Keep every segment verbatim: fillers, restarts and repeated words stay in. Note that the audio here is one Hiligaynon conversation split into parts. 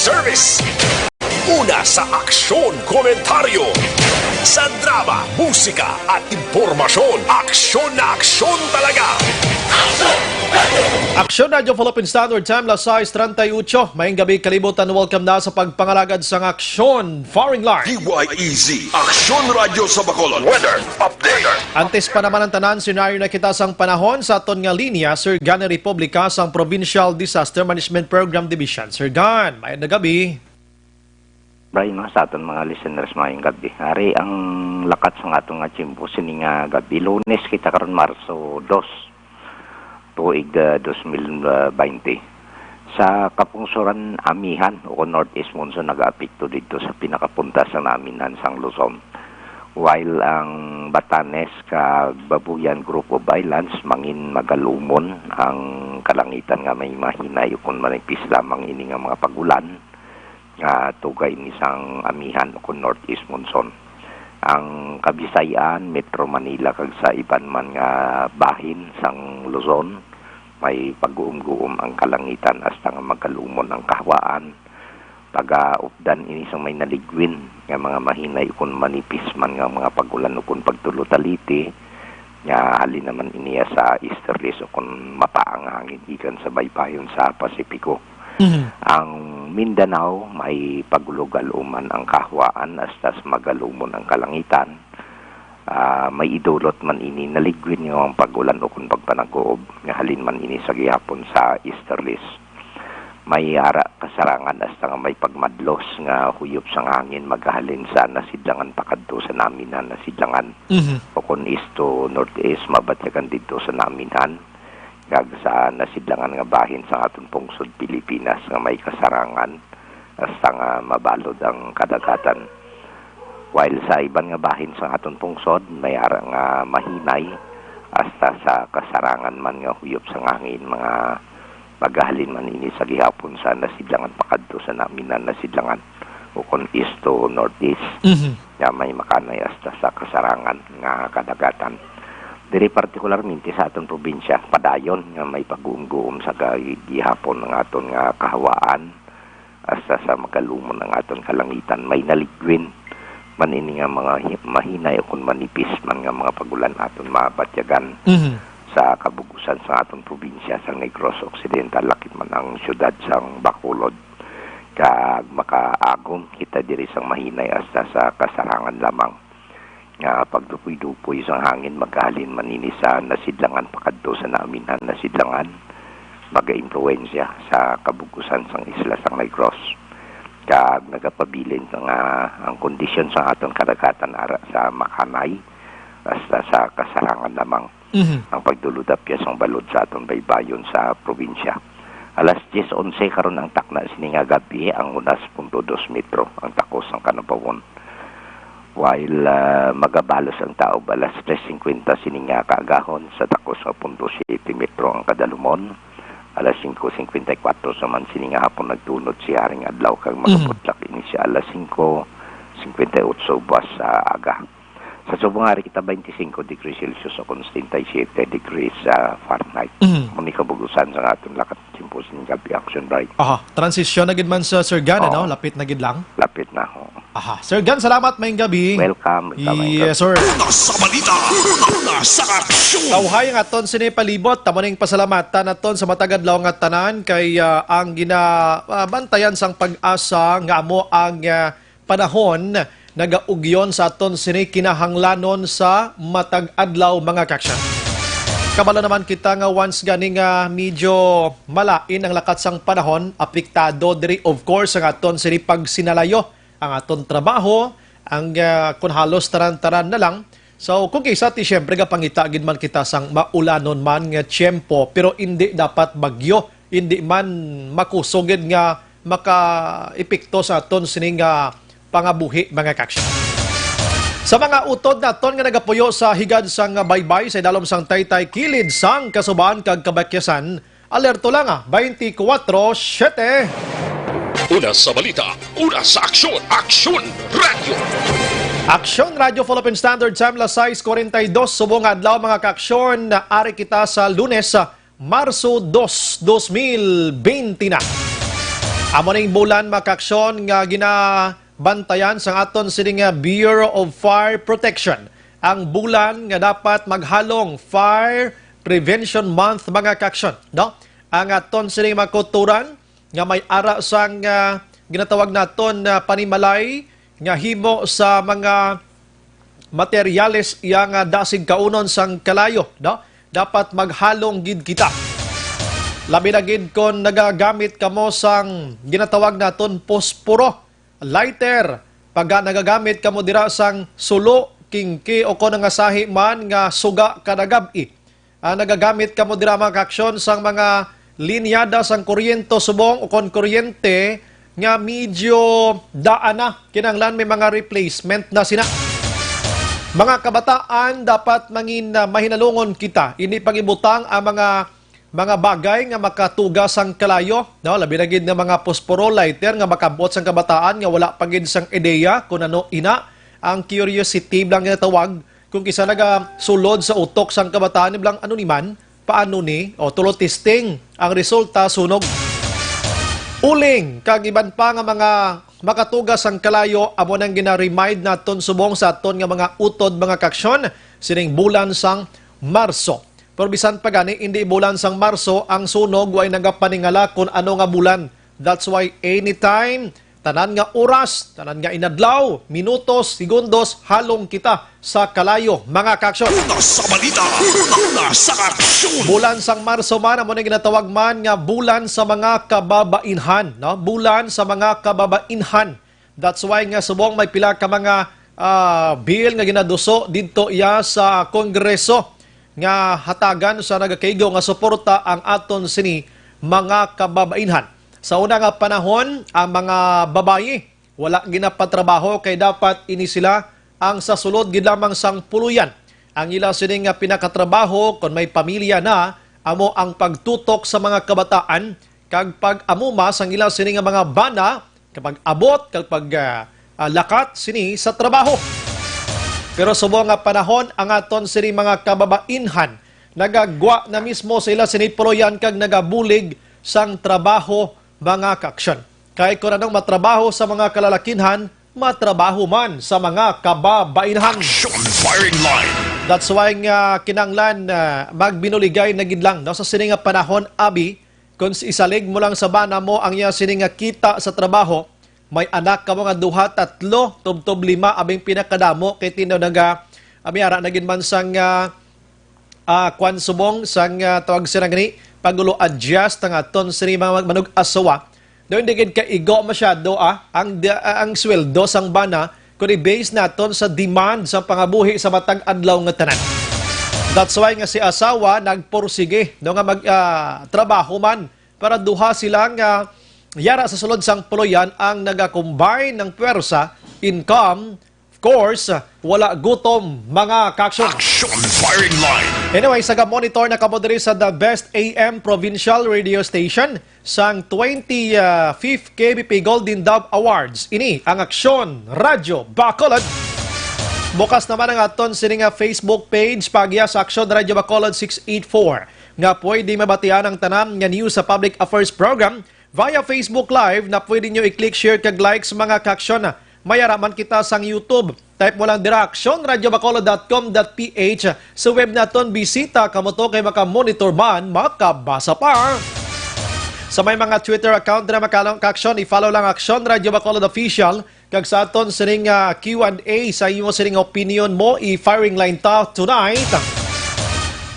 Service. Una sa aksyon, komentaryo. Sa drama, musika, at impormasyon, aksyon na aksyon talaga. Aksyon Radyo Philippine Standard Time, las sais treinta y ocho. Maayong gabi, kalibutan. Welcome na sa pagpangalagad sang Aksyon Firing Line. D Y E Z, Aksyon Radyo sa Bacolod. Weather update. Antes pa naman ang tanan, senaryo na kita sang panahon sa aton nga linya, Sir Gan Republica sang Provincial Disaster Management Program Division. Sir Gan, maayong gabi. Brian, no, sa aton mga listeners, maayong gabi. Ari ang lakat sa aton nga tiyempo sini nga gabi. Lunes kita karon, Marso dos, tuig, ah, dos mil baynte. Sa kapungsoran, amihan o kon northeast monsoon nagaapekto didto sa pinakapunta sa naminhan sang Luzon. While ang Batanes kag Babuyan Group of Islands, mangin magalumon ang kalangitan nga may mahinay o kon manipis lamang ini nga mga pag-ulan nga tugay ni sang amihan o kon northeast monsoon. Ang Kabisay-an, Metro Manila, kag sa iban man nga bahin sang Luzon, may pagguom-guom ang kalangitan hasta nga magalumon ang kahawaan. Pagaupdan ini sang may naligwin nga mga mahinay kon manipis man nga mga pag-ulan o kon pagtulo taliti, nga halin naman ini sa easterlies o kon mataang nga hangin gikan sa baybayon sa Pasipiko. Ang Mindanao may pagulog-aluman ang kahawaan hasta sa magalumon ang kalangitan. Ah, may idulot man ini naligwin nga mga pag-ulan o kon pagpanaguob nga halin man ini sa gihapon sa easterlies. May ara kasarangan hasta nga may pagmadlos nga huyop sang hangin magahalin sa nasidlangan pakadto sa naminhan nasidlangan o kon east to northeast mabatyagan didto sa naminhan kag sa nasidlangan nga bahin sang aton pungsod Pilipinas nga may kasarangan hasta nga mabalod ang kadagatan. While sa iban nga bahin sang aton pungsod, may ara nga mahinay hasta sa kasarangan man nga huyop sang hangin, mga magahalin man ini sa gihapon sa nasidlangan pakadto sa naminhan nasidlangan o kon east to northeast, nga may makanay hasta sa kasarangan nga kadagatan. Diri partikularmente sa aton probinsya, padayon nga may pagguom-guom sa ga-, gihapon ang aton nga kahawaan hasta sa magalumon ang aton kalangitan. May naligwin man ini nga mga hi-, mahinay o kon manipis man nga mga pag-ulan aton mabatyagan sa kabug-usan sa aton probinsya sa Negros Occidental, lakip man ang siyudad sang Bacolod. Kag makaagom kita diri sang mahinay hasta sa kasarangan lamang nga pagdupoy-dupoy sang hangin magahalin man ini sa nasidlangan pakadto sa naminhan nasidlangan, magaimpluwensya sa kabug-usan sang isla sang Negros, kag nagapabilin nga ang kondisyon sa aton kadagatan ara sa makanay hasta sa kasarangan lamang. Ang pagdulod-apyas sang balod sa aton baybayon sa probinsya. Alas diyes onse karon ang takna sini nga gabi, ang hunas punto dos metro ang takos sang kanabawon. While, ah, magabalos ang taob alas tres singkwenta sini nga kaagahon, sa takos nga punto siyete metro ang kadalumon. Alas singko singkwenta y kuwatro sa man sini nga hapon nagtunod si Haring Adlaw kag magabutlak ini sa alas singko singkwenta y otso buwas sa aga. Sa subong ari kita, twenty-five degrees Celsius o kon setenta y siete degrees, ah, Fahrenheit. Amo ni kabug-usan sa aton lakat. Simple sini gabi, Action Bright. Aha, transisyon na gid man sa Sir Gan, ano? Lapit na gid lang. Lapit na, ho. Aha. Sir Gan, salamat, maayong gabi. Welcome, welcome, maayong gabi. Yes, sir. Una sa balita, una sa aksyon. Tawhay ang aton sini palibot. Tamo ning pasalamatan naton sa matag adlaw nga tanan kay, ah, ang gina-, ah, bantayan sang PAGASA nga amo ang, ah, panahon nagaugyon sa aton sini kinahanglanon sa matag adlaw, mga kaaksyon. Kabalo naman kita nga once gani nga medyo malain ang lakat sang panahon, apektado diri, of course, ang aton sini pagsinalayo, ang aton trabaho, ang, ah, kun halos taran-taran na lang. So, kung kisa ti, siyempre, gapangita gid man kita sang maulanon man nga tiyempo, pero indi dapat bagyo, indi man makusog gid nga makaepekto sa aton sini nga pangabuhi, mga kaaksyon. Sa mga utod naton nga nagapuyo sa higad sang baybay sa idalom sang taytay kilid sang Kasuban kag Kabakyasan, alerto lang, ah, twenty-four seven. Una sa balita, una sa aksyon, Aksyon Radyo. Aksyon Radyo Philippine Standard Time, las sais cuarenta y dos, subong adlaw, mga kaaksyon. Ari kita sa Lunes, ah, Marso dos, dos mil bente na. Amo ning bulan, mga kaaksyon, nga ginabantayan sang aton sini nga Bureau of Fire Protection, ang bulan nga dapat maghalong Fire Prevention Month, mga kaaksyon, no? Ang aton sini mga kulturan nga may ara sang, ah, ginatawag naton na panimalay nga himo sa mga materyales iya nga dasig kaunon sang kalayo, no? Dapat maghalong gid kita. Labi na gid kon nagagamit kamo sang ginatawag naton posporo, lighter, pagka nagagamit kamo dira sang sulo, kingki, o kon nga sahi man nga suga kada gab-i. Ah, nagagamit kamo dira, mga kaaksyon, sang mga linyada sang kuryente subong o kon kuryente nga medyo daan na, kinahanglan may mga replacement na sina. Mga kabataan, dapat mangin, ah, mahinalungon kita. Hindi pag-ibutang ang mga, mga bagay nga makatuga sang kalayo, no? Labi na gid nga mga posporo, lighter nga makabot sang kabataan nga wala pa gid sang ideya kung ano ina. Ang curiosity lang nga tawag, kung kisa nagasulod sa utok sang kabataan, niblang ano ni man, paano ni, o tulo testing, ang resulta sunog. Uling kag iban pa nga mga makatuga sang kalayo, amo nang gina-remind naton subong sa aton nga mga utod, mga kaaksyon, sining bulan sang Marso. Pero bisan pa gani, hindi bulan sang Marso ang sunog, way nagapaningala kung ano nga bulan. That's why anytime, tanan nga oras, tanan nga inadlaw, minutos, segundos, halong kita sa kalayo, mga kaaksyon. Una sa balita, una sa aksyon. Bulan sang Marso man, amo na ginatawag man nga bulan sa mga kababainhan, no? Bulan sa mga kababainhan. That's why nga subong may pila ka mga, ah, bill nga ginaduso didto iya sa Kongreso nga hatagan sa nagakaigo nga suporta ang aton sini mga kababainhan. Sa una nga panahon, ang mga babayi wala ginapatrabaho kay dapat ini sila ang sa sulod gid lamang sang puloy-an. Ang ila sini nga pinakatrabaho kon may pamilya na amo ang pagtutok sa mga kabataan kag pag-amuma sang ila sini nga mga bana kapag abot kag pag, ah, ah, lakat sini sa trabaho. Pero subong nga panahon, ang aton sini mga kababainhan nagagwa na mismo sa ila sini puloy-an kag nagabulig sang trabaho, mga kaaksyon. Kay kon anong matrabaho sa mga kalalakinhan, matrabaho man sa mga kababainhan. Action firing line. That's why nga kinanglan, ah, magbinuligay na gid lang, no, sa sini nga panahon, abi, kung s-, isalig mo lang sa bana mo ang iya sini nga kita sa trabaho, may anak kamo nga duha, tatlo, tubtob lima, abing pinakadamo kay tino naga, ami ara na gid man sang, ah, ah, kwan subong sang, ah, tawag sila gani, pangulo adjust ang aton sini mga mag-, manug-asawa. Daw hindi gid kaigo masyado, ah, ang di-, ah, ang sweldo sang bana kung i-base naton sa demand sa pangabuhi sa matag adlaw nga tanan. That's why nga si asawa nagpursige, no, nga mag, ah, trabaho man para duha sila nga yara sa sulod sang puloy-an ang nagakombine ng pwersa, income, of course, wala gutom, mga kaaksyon. Action firing line. Anyway, sa ga-monitor na kamo diri sa The Best A M Provincial Radio Station sang twenty-fifth K B P Golden Dove Awards. Ini ang Aksyon Radyo Bacolod. Bukas naman ang aton sini nga Facebook page, pagya sa Aksyon Radyo Bacolod six eight four, nga pwede mabatian ang tanan nga news sa Public Affairs Program via Facebook Live na pwede nyo i-click share kag likes, mga kaaksyon. May ara man kita sang YouTube. Type mo lang dira, aksyon radyo bacolod dot com dot P H. Sa web naton, bisita kamo to kay maka-monitor man, makabasa pa. Sa may mga Twitter account na makalong kaaksyon, i-follow lang Aksyon Radyo Bacolod Official. Kag sa aton sining, ah, Q and A, sa imo sining opinion mo, i-firing line ta tonight.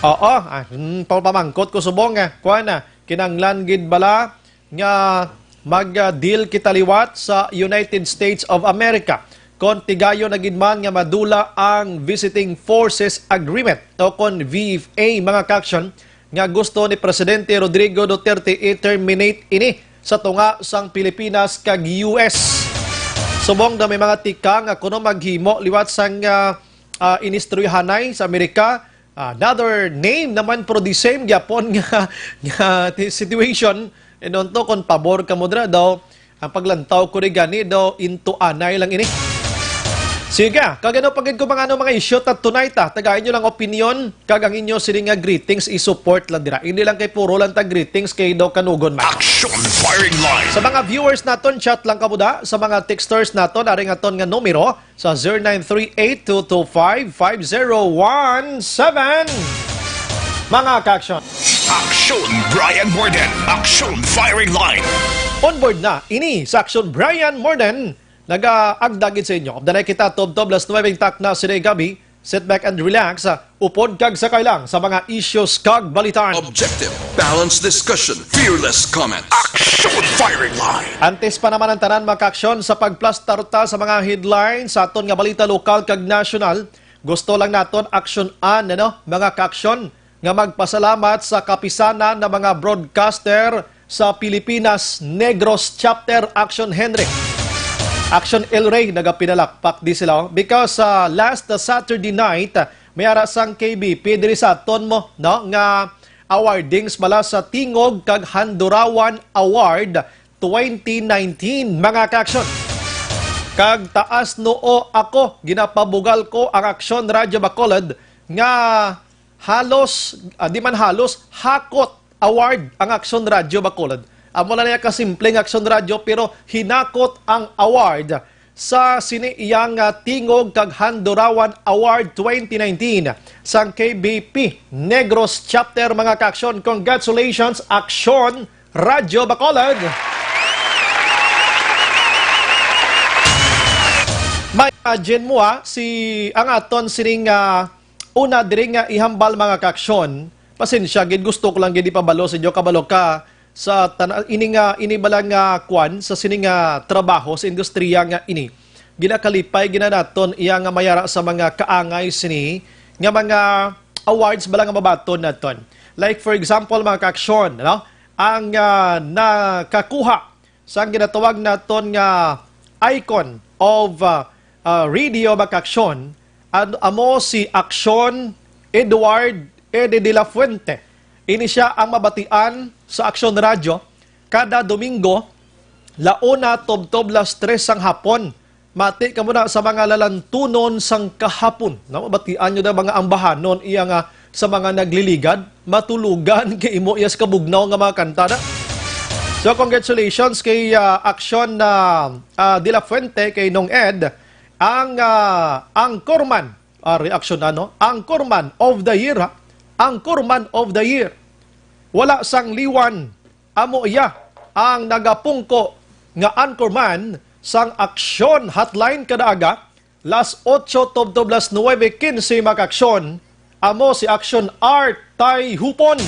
Oo, ah, hmm, pamangkot ko subong, ah, kuan, ah, kinanglan gid bala nga mag-deal kita liwat sa United States of America kon tigayon na gid man nga madula ang Visiting Forces Agreement o kon V F A, mga kaaksyon, nga gusto ni Presidente Rodrigo Duterte i-terminate ini sa tunga sang Pilipinas kag U S. Subong daw may mga tikang nga kuno maghimo liwat sang, ah, ah, inistoryahanay sa Amerika, another name naman, pero the same gyapon nga, nga ti-, situation. And on to, kung pabor ka mo dira daw, ang paglantaw ko ni gani daw, into anay lang ini. Sige, kag ano pa gid ko mga, ano, mga isyu ta tonight, ah. Tagaan nyo lang opinion, kag ang inyo sini nga greetings, i-support lang dira. Hindi lang kay puro lang ta greetings kay daw kanugon man. Action Firing Line. Sa mga viewers naton, chat lang kamo da. Sa mga texters naton, ari nga aton nga numero sa zero nine three eight two two five five zero one seven. Mga ka-action. Action Brian Morden. Action Firing Line. On board na ini sa Action Brian Morden. Nagaagda gid sa inyo. Updan na kita, tubtob las nuwebe takna sini gabi. Sit back and relax. Upod kag sakay lang sa mga issues kag balitan. Objective, balanced discussion, fearless comment. Action Firing Line. Antes pa naman ang tanan, mga ka-action, sa pagplastar ta sa mga headlines sa aton nga balita lokal kag nasyonal, gusto lang naton aksyonan, ano, mga ka-action, nga magpasalamat sa kapisanan nga mga broadcaster sa Pilipinas, Negros Chapter. Action Henry. Action El Rey, nagapinalakpak di sila, oh. Because, ah, last, ah, Saturday night, ah, may ara sang K B P diri sa aton mo, no, nga awardings bala sa Tingog kag Handurawan Award twenty nineteen, mga ka-action. Kag taas noo ako, ginapabugal ko ang Action Radyo Bacolod nga halos, ah, di man halos, hakot award ang Action Radyo Bacolod. Amo na niya kasimple nga Action Radyo, pero hinakot ang award sa sini iyang, ah, Tingog kag Handurawan Award twenty nineteen sang K B P Negros Chapter, mga ka-action. Congratulations, Action Radyo Bacolod! May imagine mo, ah, si, ang aton sining, ah, una diri nga ihambal, mga ka-action. Pasensya gid, gusto ko lang gid ipabalo sa inyo, kabalo ka sa tan-, ini nga, ini bala nga kwan, sa sini nga trabaho, sa industriya nga ini. Ginakalipay gina naton iya nga mayara sa mga kaangay sini nga mga awards bala nga mabaton naton. Like, for example, mga ka-action, no? Ang, ah, nakakuha sang ginatawag naton nga icon of, ah, ah, radio, mga ka-action, an-, amo si Action Edward Ede de la Fuente. Ini sia ang mabatian sa Action Radio kada Domingo, launa tubtob las tres sang hapon. Mati kamo na sa mga lalantunon sang kahapon. No? Mabatian nyo na mga ambahanon iya nga sa mga nagliligad, matulogan kay imo iya sa kabugnaw nga mga kanta na. So, congratulations kay, ah, Action na, ah, De La Fuente, kay Nong Ed, ang, ah, anchorman, ah, reaksyon, ano? Anchorman of the Year, ha? Anchorman of the Year. Wala sang liwan, amo iya ang nagapungko nga anchorman sang Action Hotline kada aga, las otso tubtob las nuwebe quince, mga ka-action, amo si Action Art Tay Hupon.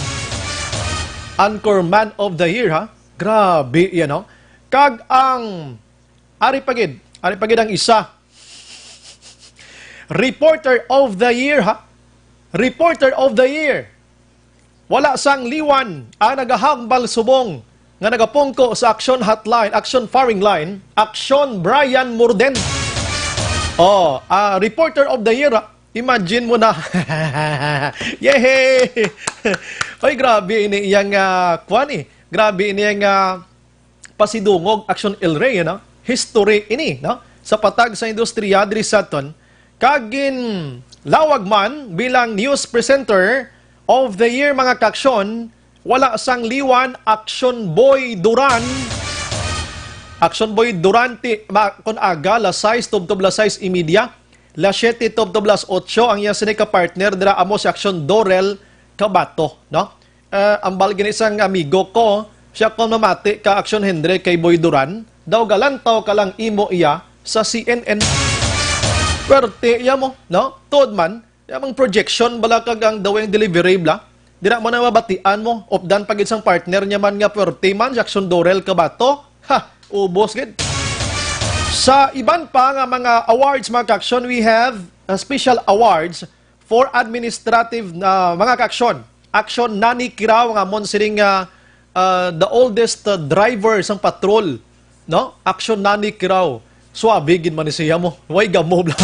Anchorman of the Year, ha? Grabe yan, no? Kag ang, ari pa gid, ari pa gid ang isa. Reporter of the Year, ha? Reporter of the Year. Wala sang liwan ang nagahambal subong nga nagapungko sa Action Hotline, Action Firing Line, Action Brian Morden. Oh, ah, Reporter of the Year, ah. Imagine mo na. Yehey! Oy, grabe ini iyang, ah, kwan eh. Grabe ini iyang, ah, pasidungog, Action El Rey, no? History ini, no? Sa patag sa industriya diri sa aton, kag ginlawag man bilang news presenter of the year, mga ka-action, wala sang liwan, Action Boy Duran. Action Boy Durante, ma-, kon aga, las sais, tubtob las sais y media, las siyete, tubtob las otso, ang iya sini ka partner dira amo si Action Dorel Cabato, no? Ah, ambal gini sang amigo ko, siya kon mamati ka Action Henry kay Boy Duran, daw galantaw ka lang imo iya sa C N N. Pwerte iya mo, no? Tuod man, iya mang projection bala kag ang daw ang delivery bala. Dira mo na mabatian mo, updan pa gid sang partner niya man nga pwerte man, si Action Dorel Cabato. Ha, ubos gid. Sa iban pa nga mga awards, mga ka-action, we have, uh, special awards for administrative na mga ka-action. Action Nani Kirao nga amon sining, ah, ah, the oldest, ah, driver sang patrol, no? Action Nani Kirao. Suabe gid man ni siya mo. Way gamo bala.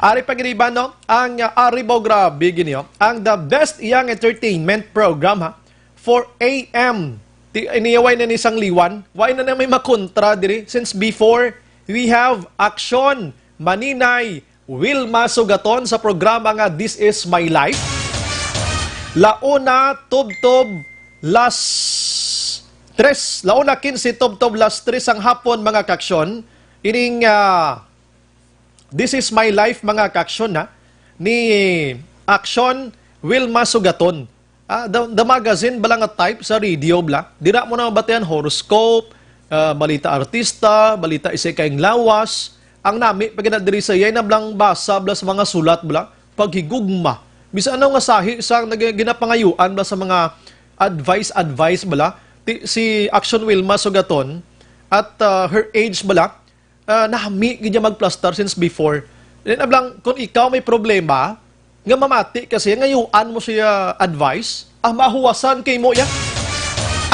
Ari pa gid iban, no? Ang, ah, ari ba, grabe gid niyo. Ang the best young entertainment program, ha? Four A M. Ti-, iniyaway na ni sang liwan. Why na na may makontra diri? Since before, we have Action Maninay Wilma Sugaton sa programa nga This Is My Life. Launa tubtob las tres, launa quince tubtob las tres ang hapon, mga kaaksyon. Ining, ah, This Is My Life, mga kaaksyon, ha, ni Aksyon Wilma Sugaton. Ah, the, the magazine bala nga type sa radio bala. Dira mo na mabatian horoscope, ah, balita artista, balita isay kaayong lawas. Ang nami pa gid na diri sa iyay na blang basa bala sa mga sulat bala, paghigugma. Bisan ano nga sahi sa nag-, ginapangayuan bala sa mga advice, advice bala. Ti, si Action Wilma Sugaton at, ah, her age bala, ah, nami gid niya magplastar since before. Then ablang, kung ikaw may problema, nga mamati ka siya, ngayuan mo siya advice, ah, mahuwasan kay mo ya.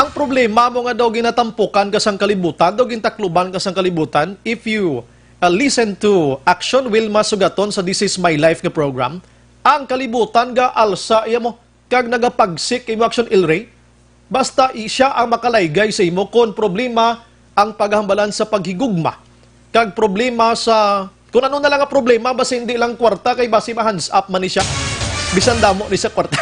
Ang problema mo nga daw ginatampukan ka sang kalibutan, daw gintakluban ka sang kalibutan, if you, uh, listen to Action Wilma Sugaton sa This Is My Life nga program, ang kalibutan ga alsa iya mo, kag nagapagsik kay mo, Action Ilray. Basta i-, siya ang makalaygay sa imo kon problema ang paghambalan sa paghigugma, kag problema sa, kung ano na lang ang problema, basta hindi lang kwarta, kay basi ma-hands up man ni siya. Bisan damo ni sa kwarta.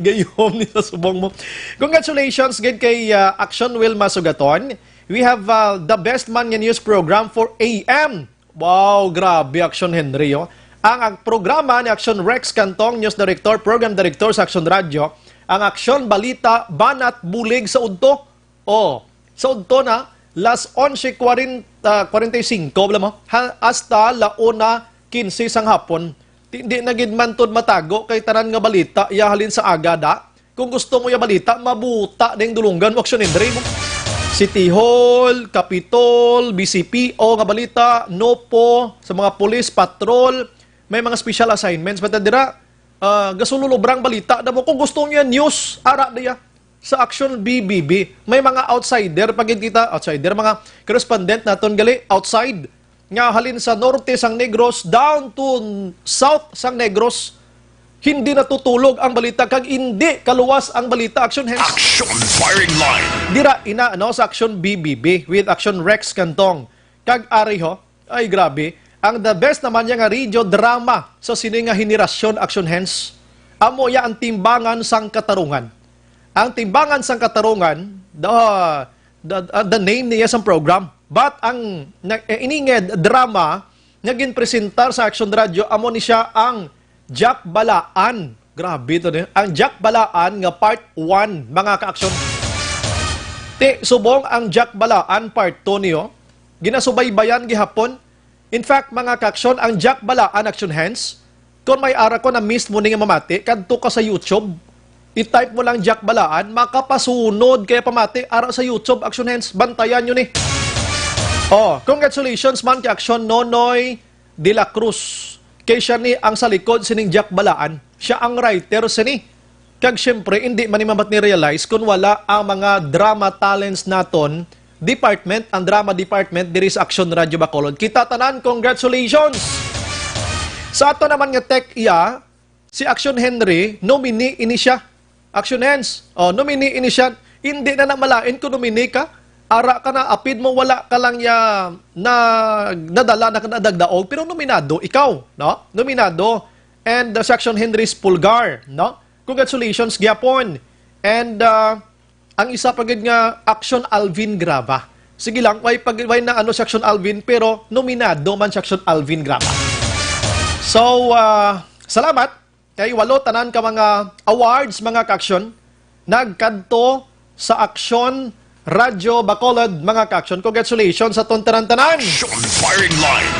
Gayom ni sa subong mo. Congratulations gid kay, ah, Action Wilma Sugaton. We have, ah, the best man nga news program for A M. Wow, grabe, Action Henry, oh. Ang, ang programa ni Action Rex Cantong, News Director, Program Director sa Action Radio, ang Action Balita, Banat Bulig sa Udto. Oh, sa udto na, las onse cuarenta, cuarenta y cinco, bala mo, ha, hasta la una quince sang hapon. Di, di na gid man tod matago kay tanan nga balita iya halin sa aga da. Kung gusto mo ya balita, mabuta ding dulunggan mo, Action Henry, mo. City Hall, Capitol, B C P O nga balita, NOPO, sa mga police patrol, may mga special assignments. Basta dira, ah, gasululubrang balita na mo. Kung gusto niya news, ara diya sa Action B B B. May mga outsider, pag kita, outsider, mga correspondent naton gali, outside, nga halin sa norte sang Negros down to south sang Negros, hindi natutulog ang balita kag hindi kaluwas ang balita. Action Henry. Action Firing Line. Dira ina, ano, sa Action B B B with Action Rex Cantong. Kag ari ho, ay grabe, ang the best naman niya nga radio drama sa sini nga henerasyon, Action Henry. Amo ya ang timbangan sang katarungan. Ang timbangan sang katarungan, the, the, uh, the name niya sang program. But ang na, eh, ini nga drama nga ginpresentar sa Action Radio, amo ni siya ang Jack Balaan. Grabe to, eh. Ang Jack Balaan nga part one, mga ka-action. Ti, subong ang Jack Balaan part two niyo, ginasubaybayan gihapon. In fact, mga ka-action, ang Jack Balaan, Action Henry, kung may ara ko na miss mo ni nga mamati, kadto ka sa YouTube, i-type mo lang Jack Balaan, makapasunod kaya pamati, ara sa YouTube, Action Henry, bantayan nyo ni. Oh, congratulations man kay Action Nonoy de la Cruz. Kay siya ni ang sa likod sining Jack Balaan. Siya ang writer sini. Kag siyempre, hindi man ni mamat ni realize kung wala ang mga drama talents naton department, ang drama department diri sa Action Radio Bacolod. Kita tanan, congratulations! Sa ato naman nga tech iya, si Action Henry, nominee ini siya. Action Henry, oh, nominee ini siya. Hindi na namalain kung nominee ka. Ara ka na, apid mo, wala ka lang ya na, nadala na ka na dagdaog, pero nominado ikaw, no? Nominado. And, uh, si Action Henry is Pulgar, no? Congratulations gyapon. And, uh, ang isa pa gid nga Action Alvin Graba. Sige lang, way pag-, way na ano si Action Alvin, pero nominado man si Action Alvin Graba. So, uh, salamat kay walo tanan ka mga awards, mga ka-action, nagkadto sa Action Radio Bacolod, mga ka-action. Congratulations sa aton tanan-tanan. Action Firing Line.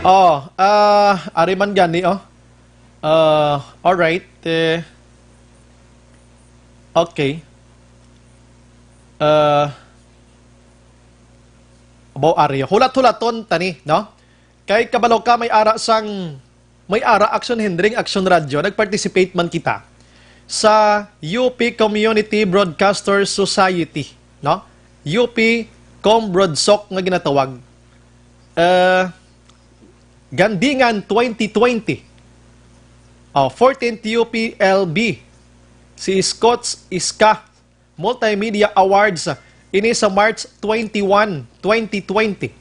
Oh, ah, ari man gani, oh. Ah, all right. Eh, okay. Ah, abo ari. Hulat-hulaton tani, no? Kay kabalo ka, may ara sang, may ara Action Henry, Action Radio, nag-participate man kita sa U P Community Broadcasters Society, no? U P Combroadsoc nga ginatawag. Eh, Gandingan twenty twenty. Oh, fourteenth U P L B. Si Scott's Iska Multimedia Awards, ah, ini sa March twenty-one, twenty twenty.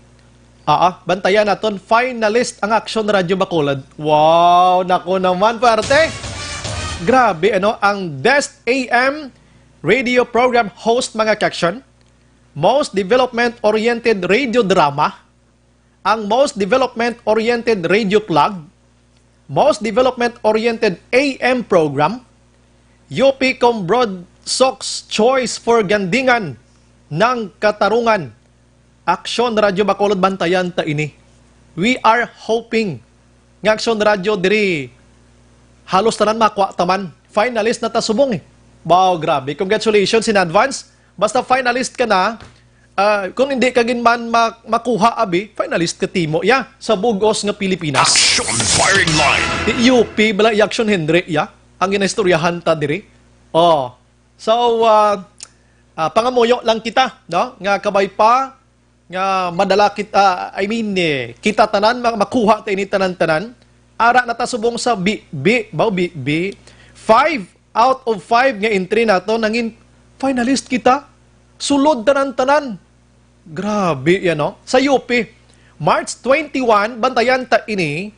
Aa, bantayan naton, finalist ang Aksyon Radyo Bacolod. Wow, nako naman, parte. Grabe, ano, ang Best A M Radio Program Host, mga ka-aksyon, Most Development-Oriented Radio Drama, ang Most Development-Oriented Radio Plug, Most Development-Oriented A M Program, U P Combroad Sox Choice for Gandingan ng Katarungan. Aksyon Radyo Bacolod, bantayan ta ini. We are hoping nga Aksyon Radyo diri halos tanan makuha ta man. Finalist na ta subong eh. Wow, grabe. Congratulations in advance. Basta finalist ka na, ah, kung hindi ka gid man ma-, makuha, abi, finalist ka timo, ya, sa bug-os nga Pilipinas. Action Firing Line. Di U P bala, i-action Henry, ya, ang ginaistoryahan ta diri. Oh. So, ah, ah, pangamuyo lang kita, no? Nga kabay pa, nga madala kita, I mean, eh, kita tanan, ma-, makuha ta ini tanan-tanan. Ara na ta subong sa bi-, bi-, ba, bi-, bi-, five out of five nga entry nato, nangin finalist kita. Sulod tanan-tanan. Grabe yan, no? Sa U P, March twenty-one, bantayan ta ini,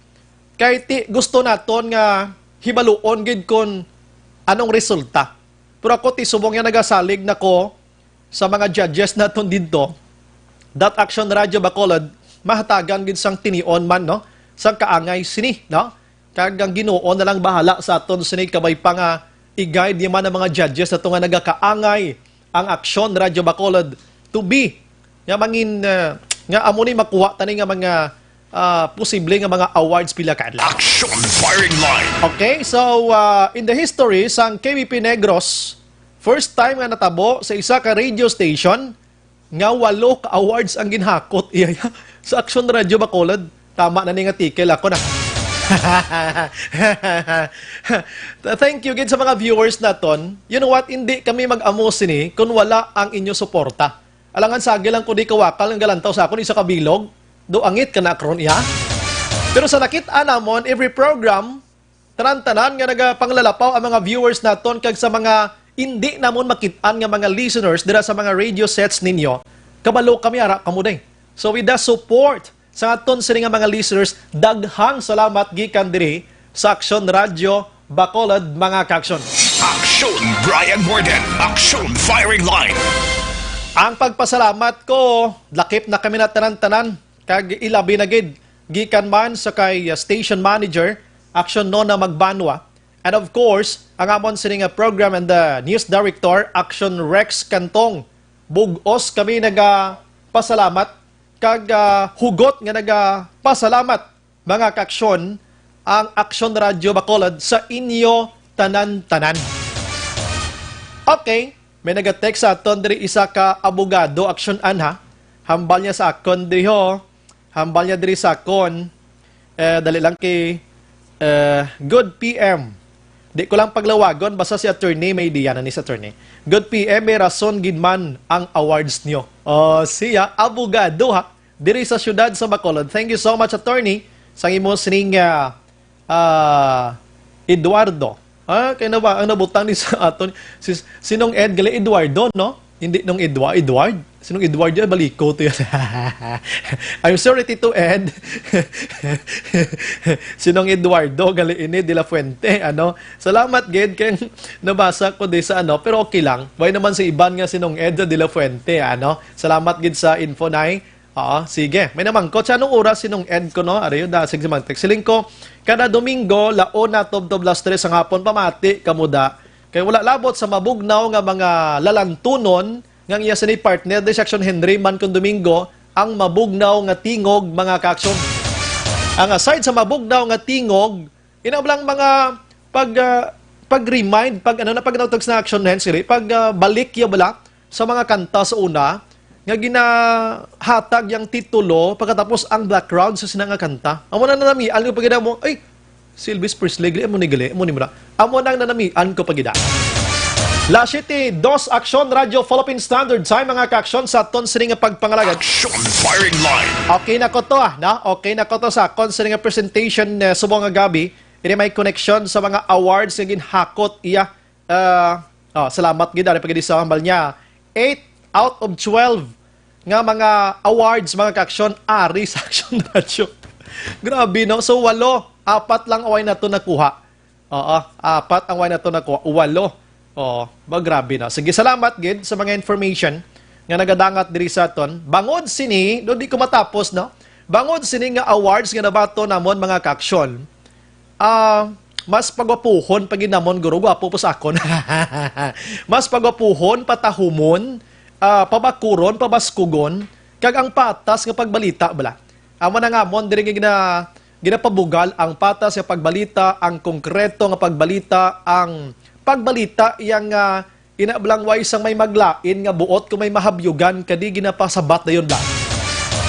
kay ti-, gusto naton nga hibaluon gid kon anong resulta. Pero ako, ti subong nga nagasalig na ko sa mga judges naton didto, that Action Radio Bacolod, mahatagan gid sang tinion man, no? Sang kaangay sini, no? Kag ang Ginoo na lang bahala sa aton sini, kabay pa nga i-guide niya man ang mga judges nato nga nagakaangay ang Action Radio Bacolod to be nga mangin, ah, nga amo ni makuha tani nga mga, ah, posible nga mga awards pila ka adlaw. Action Firing Line. Okay, so, ah, in the history sang K B P Negros, first time nga natabo sa isa ka radio station nga walo ka awards ang ginhakot iya sa Action Radio Bacolod. Tama na ni nga tikel ako na. Thank you gid sa mga viewers naton. You know what? Hindi kami mag-amo sini kung wala ang inyo suporta. Alangan sagi lang ko di kawakal nga galantaw sa akon isa ka bilog. Do angit ka na akron iya. Pero sa nakit-an namon, every program, tanan-tanan nga nagapanglalapaw ang mga viewers naton kag sa mga indi namon makit-an nga mga listeners dira sa mga radio sets ninyo, kabalo kami ara kamo day. So with the support sa aton sini nga mga listeners, daghang salamat gikan diri sa Action Radio Bacolod, mga ka-action. Action Brian Morden, Action Firing Line. Ang pagpasalamat ko, lakip na kami na tanan-tanan, kag ilabi na gid gikan man sa kay, uh, station manager, Action Nona Magbanwa, and of course, ang amon sini nga program and the news director, Action Rex Cantong. Bug-os kami nagapasalamat kag, ah, hugot nga nagapasalamat, mga ka-aksyon, ang Action Radio Bacolod sa inyo tanan-tanan. Okay, may nagatext sa aton diri, isa ka abogado, Action Anha. Hambal niya sa akon diri, ho. Hambal niya diri sa akon. Eh, dali lang kay, eh, Good P M. Di ko lang paglawagon, basta si attorney may idea na ni sa attorney. Good P M, may rason gid man ang awards nyo. Oh, siya, abogado ha. Diri sa siyudad sa Bacolod. Thank you so much, attorney, sa imo sining, ah, ah, Eduardo. Ah, kay na ba ang nabutang ni sa aton si Sinong Ed gali Eduardo, no? Hindi nung Edwa-, Edward? Sinong Edward yan? Baliko to yan. I'm sorry, Tito Ed. Sinong Eduardo gali ini de la Fuente, ano? Salamat gid kay nabasa ko di sa ano, pero okay lang. Way naman si Iban nga Sinong Ed de la Fuente, ano? Salamat gid sa info, Nay. Oo, sige. May namangkot siya, anong oras Sinong Ed ko, no? Ari, dasig si Mantek. Siling ko, kada Domingo, laon na tubtob las tres ang hapon, pamati, kamuda. Kay wala labot sa mabugnaw nga mga lalantunon, nga ang iya sini partner, di si Action Henry, man kung Domingo, ang mabugnaw nga tingog, mga ka-aksyon. Ang aside sa mabugnaw nga tingog, ina lang mga pag, ah, pag-remind, pag ano na, pag natag sa Action Henry, pag, ah, balik ya bala, sa mga kanta sa una, nga ginahatag yang titulo, pagkatapos ang background sa sina nga kanta. Amo na nanamian ko pagida mo, ay, si Elvis Presley, gali mo ni gali, mo ni mura. Amo nang nanamian ko pagida. Las siete dos, Action Radio Philippine Standard Time, mga ka-aksyon, sa aton sini nga pagpangalagad. Action Firing Line. Okay na ko to, ah, na? Okay na ko to sa akon sini nga presentation, eh, subong nga gabi. Ini may connection sa mga awards nga ginhakot iya. Ah, oh, salamat gid, ari pa gid sa hambal niya. Eight out of twelve nga mga awards, mga ka-aksyon, ari sa Aksyon Radyo. Grabe, no? So, walo, apat lang away na to nakuha. Oo, apat ang way na to nakuha. Walo. Oo, ba, grabe na. Sige, salamat gid sa mga information nga nagadangat diri sa aton. Bangod sini, no, di ko matapos, no? Bangod sini nga awards nga nabato namon, mga ka-aksyon, ah, mas pagwapuhon pa gid namon, guro, gwapo po sa akon. Mas pagwapuhon, patahumon, ah, pabakuron, pabaskugon, kag ang patas nga pagbalita, bala. Amo na nga amon diri nga gina-, ginapabugal ang patas nga pagbalita, ang konkreto nga pagbalita, ang pagbalita yang, ah, ina bala nga way sang may maglain nga buot kung may mahabyugan, kadi ginapasabat dayon lang.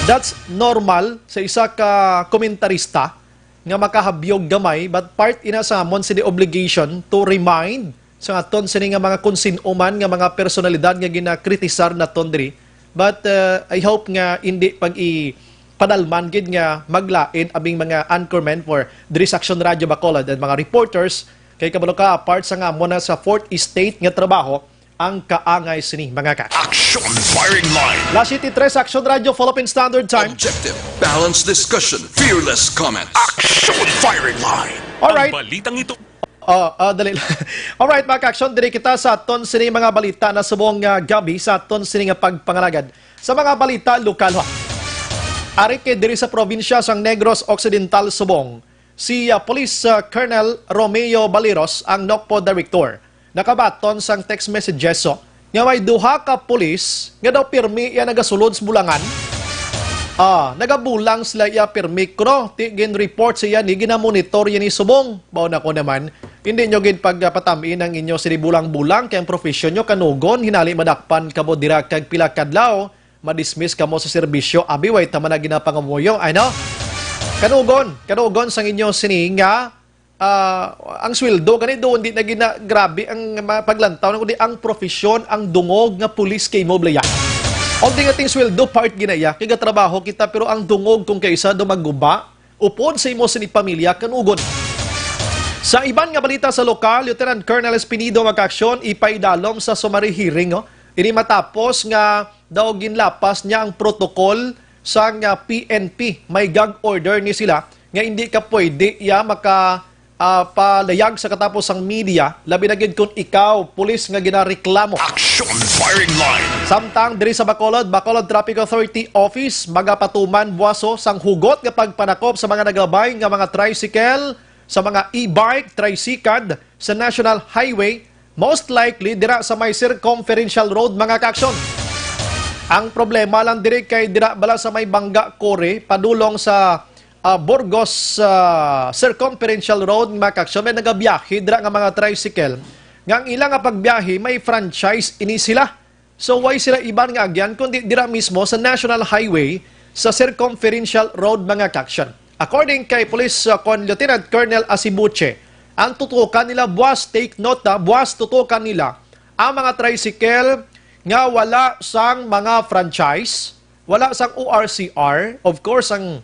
That's normal sa isa ka komentarista nga makahabyog gamay, but part ina sa amon sini obligation to remind sa aton sini nga mga konsin-o man nga mga personalidad nga ginakritisar naton diri. But, uh, I hope nga hindi pag-i-, padalman gid nga maglain abing mga anchormen for diri sa Aksyon Radyo Bacolod and mga reporters, kay kabalo ka, part sa nga mo na sa fourth estate nga trabaho ang kaangay sini, mga ka. Action Firing Line. Las siete tres, Aksyon Radyo, Philippine Standard Time. Objective, balanced discussion, fearless comments. Action Firing Line. Alright. Ang balitang ito. Oh, ah, dali lang. Alright, mga ka-aksyon, diri kita sa aton sini mga balita na subong nga gabi sa aton sini nga pagpangalagad sa mga balita lokal, ha. Ari kay diri sa probinsya sang Negros Occidental subong, si, ah, Police, ah, Colonel Romeo Baliros ang NOCPO Director. Nakabaton sang text messages, so, nga may duha ka pulis nga daw pirmi iya nagasulod sa bulangan. Ah, nagabulang sila iya pirmi, kuno ti gin-report siya ni, ginamonitor niya ni subong. Mao na ko naman, hindi nyo gid pagpatami-in ang inyo sini bulang-bulang, kay ang profesyon nyo kanugon, hinali madakpan kamo dira kag pila kadlaw, madismiss kamo sa serbisyo. Abi, way ta man na ginapangamuyo, ano? Kanugon, kanugon sang inyo sini nga, ah, ang sweldo gani doon, di na gina-, grabe ang ma-, paglantaw, kundi ang profesyon, ang dungog nga pulis kay mo, blaya. Although nga ting sweldo, part ginaya, kay gatrabaho kita, pero ang dungog kung kaisa do magguba, upod sa imo sini pamilya, kanugon. Sa iban nga balita sa lokal, Lieutenant Colonel Espinido, mga ka-aksyon, ipaidalom sa summary hearing, no? Ini matapos nga daw ginlapas niya ang protocol sang, ah, P N P. May gag order ni sila nga hindi ka pwede iya maka, ah, palayag sa katapos sang media, labi na gid kung ikaw, pulis nga ginareklamo. Action Firing Line. Samtang diri sa Bacolod, Bacolod Traffic Authority Office, magapatuman buwaso sang hugot nga pagpanakop sa mga naglabay nga mga tricycle, sa mga e-bike, tricycad sa National Highway, most likely dira sa may Circumferential Road, mga ka-aksyon. Ang problema lang diri kay dira bala sa may Bangga Quarry, padulong sa, ah, Burgos, ah, Circumferential Road, mga ka-aksyon, may nagabiyahe dira nga mga tricycle nga ang ila nga pagbiyahe may franchise ini sila. So, way sila iban nga agyan, kundi dira mismo sa National Highway, sa Circumferential Road, mga ka-aksyon. According kay Police, uh, kon Lieutenant Colonel Asibuche, ang tutukan nila, buwas, take note, ha, buwas tutukan nila ang mga tricycle nga wala sang mga franchise, wala sang O R C R, of course, ang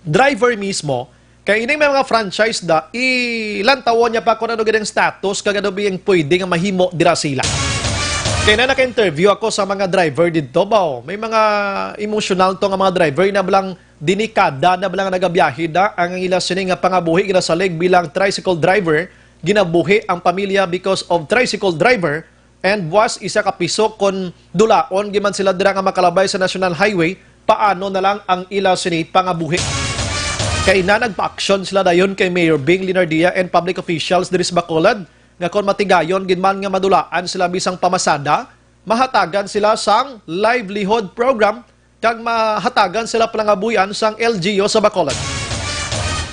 driver mismo, kay ining may mga franchise da, ilantawon niya pa kung ano gid ang status, kag ano ba yung pwede nga mahimo dira sila. Kay na naka-interview ako sa mga driver dito, baw, may mga emotional to nga mga driver, na bala nga delikada na bala nga nagabiyahe da, ang ila sini nga pangabuhi ginasalig bilang tricycle driver, ginabuhi ang pamilya because of tricycle driver, and buwas isa ka piso kon dulaon gid man sila dira nga makalabay sa National Highway, paano na lang ang ila sini pangabuhi? Kay na nagpa-aksyon sila dayon kay Mayor Bing Leonardia and public officials diri sa Bacolod nga kon matigayon gid man nga madulaan sila bisang pamasada, mahatagan sila sang livelihood program kag mahatagan sila panangabuhian sang L G U sa Bacolod.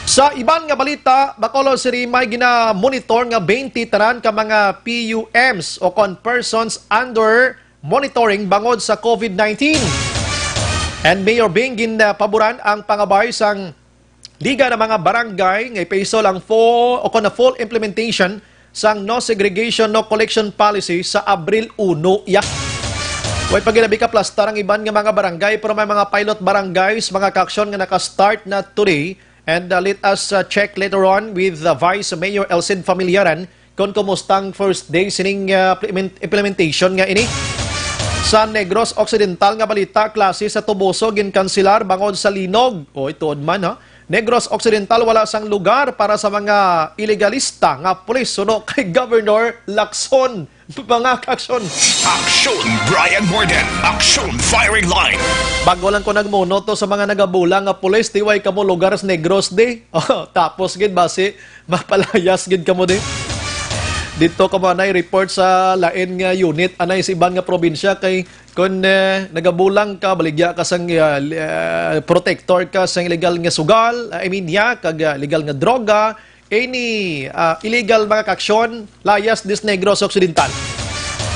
Sa iban nga balita, Bacolod City may ginamonitor nga twenty tanan ka mga P U Ms o kon persons under monitoring bangod sa COVID nineteen. And Mayor Bing, ginpaboran ang pangabay sang Liga ng mga Barangay nga ipaisol ang full o kon na full implementation sang no segregation, no collection policy sa Abril uno, iya. Way pa ginabi kaplastar ang iban nga mga barangay, pero may mga pilot barangays, mga ka-aksyon, nga naka-start na today. And, uh, let us, uh, check later on with, uh, Vice Mayor Elcid Familiaran kung kumusta ang first day sining, uh, implement-, implementation nga ini. Sa Negros Occidental nga balita, klase sa Toboso ginkanselar bangod sa linog. O, ito man, ha? Negros Occidental, wala sang lugar para sa mga ilegalista nga pulis suno kay Governor Lacson. Mga kaaksyon. Aksyon, Brian Morden. Aksyon, Firing Line. Bago lang ko nagmuno to sa mga nagabulang nga pulis, di way kamo lugar sa Negros, di? Oh, tapos gid, basi mapalayas gid kamo, di? Dito kamo anay report sa lain nga unit, anay sa iban nga probinsya, kay kun, eh, nagabulang ka, baligya ka sang, ah, li-, ah, protector ka sang illegal nga sugal, ah, I mean, yeah, kag, ah, illegal nga droga, any, ah, illegal mga kaaksyon, layas dis Negros Occidental.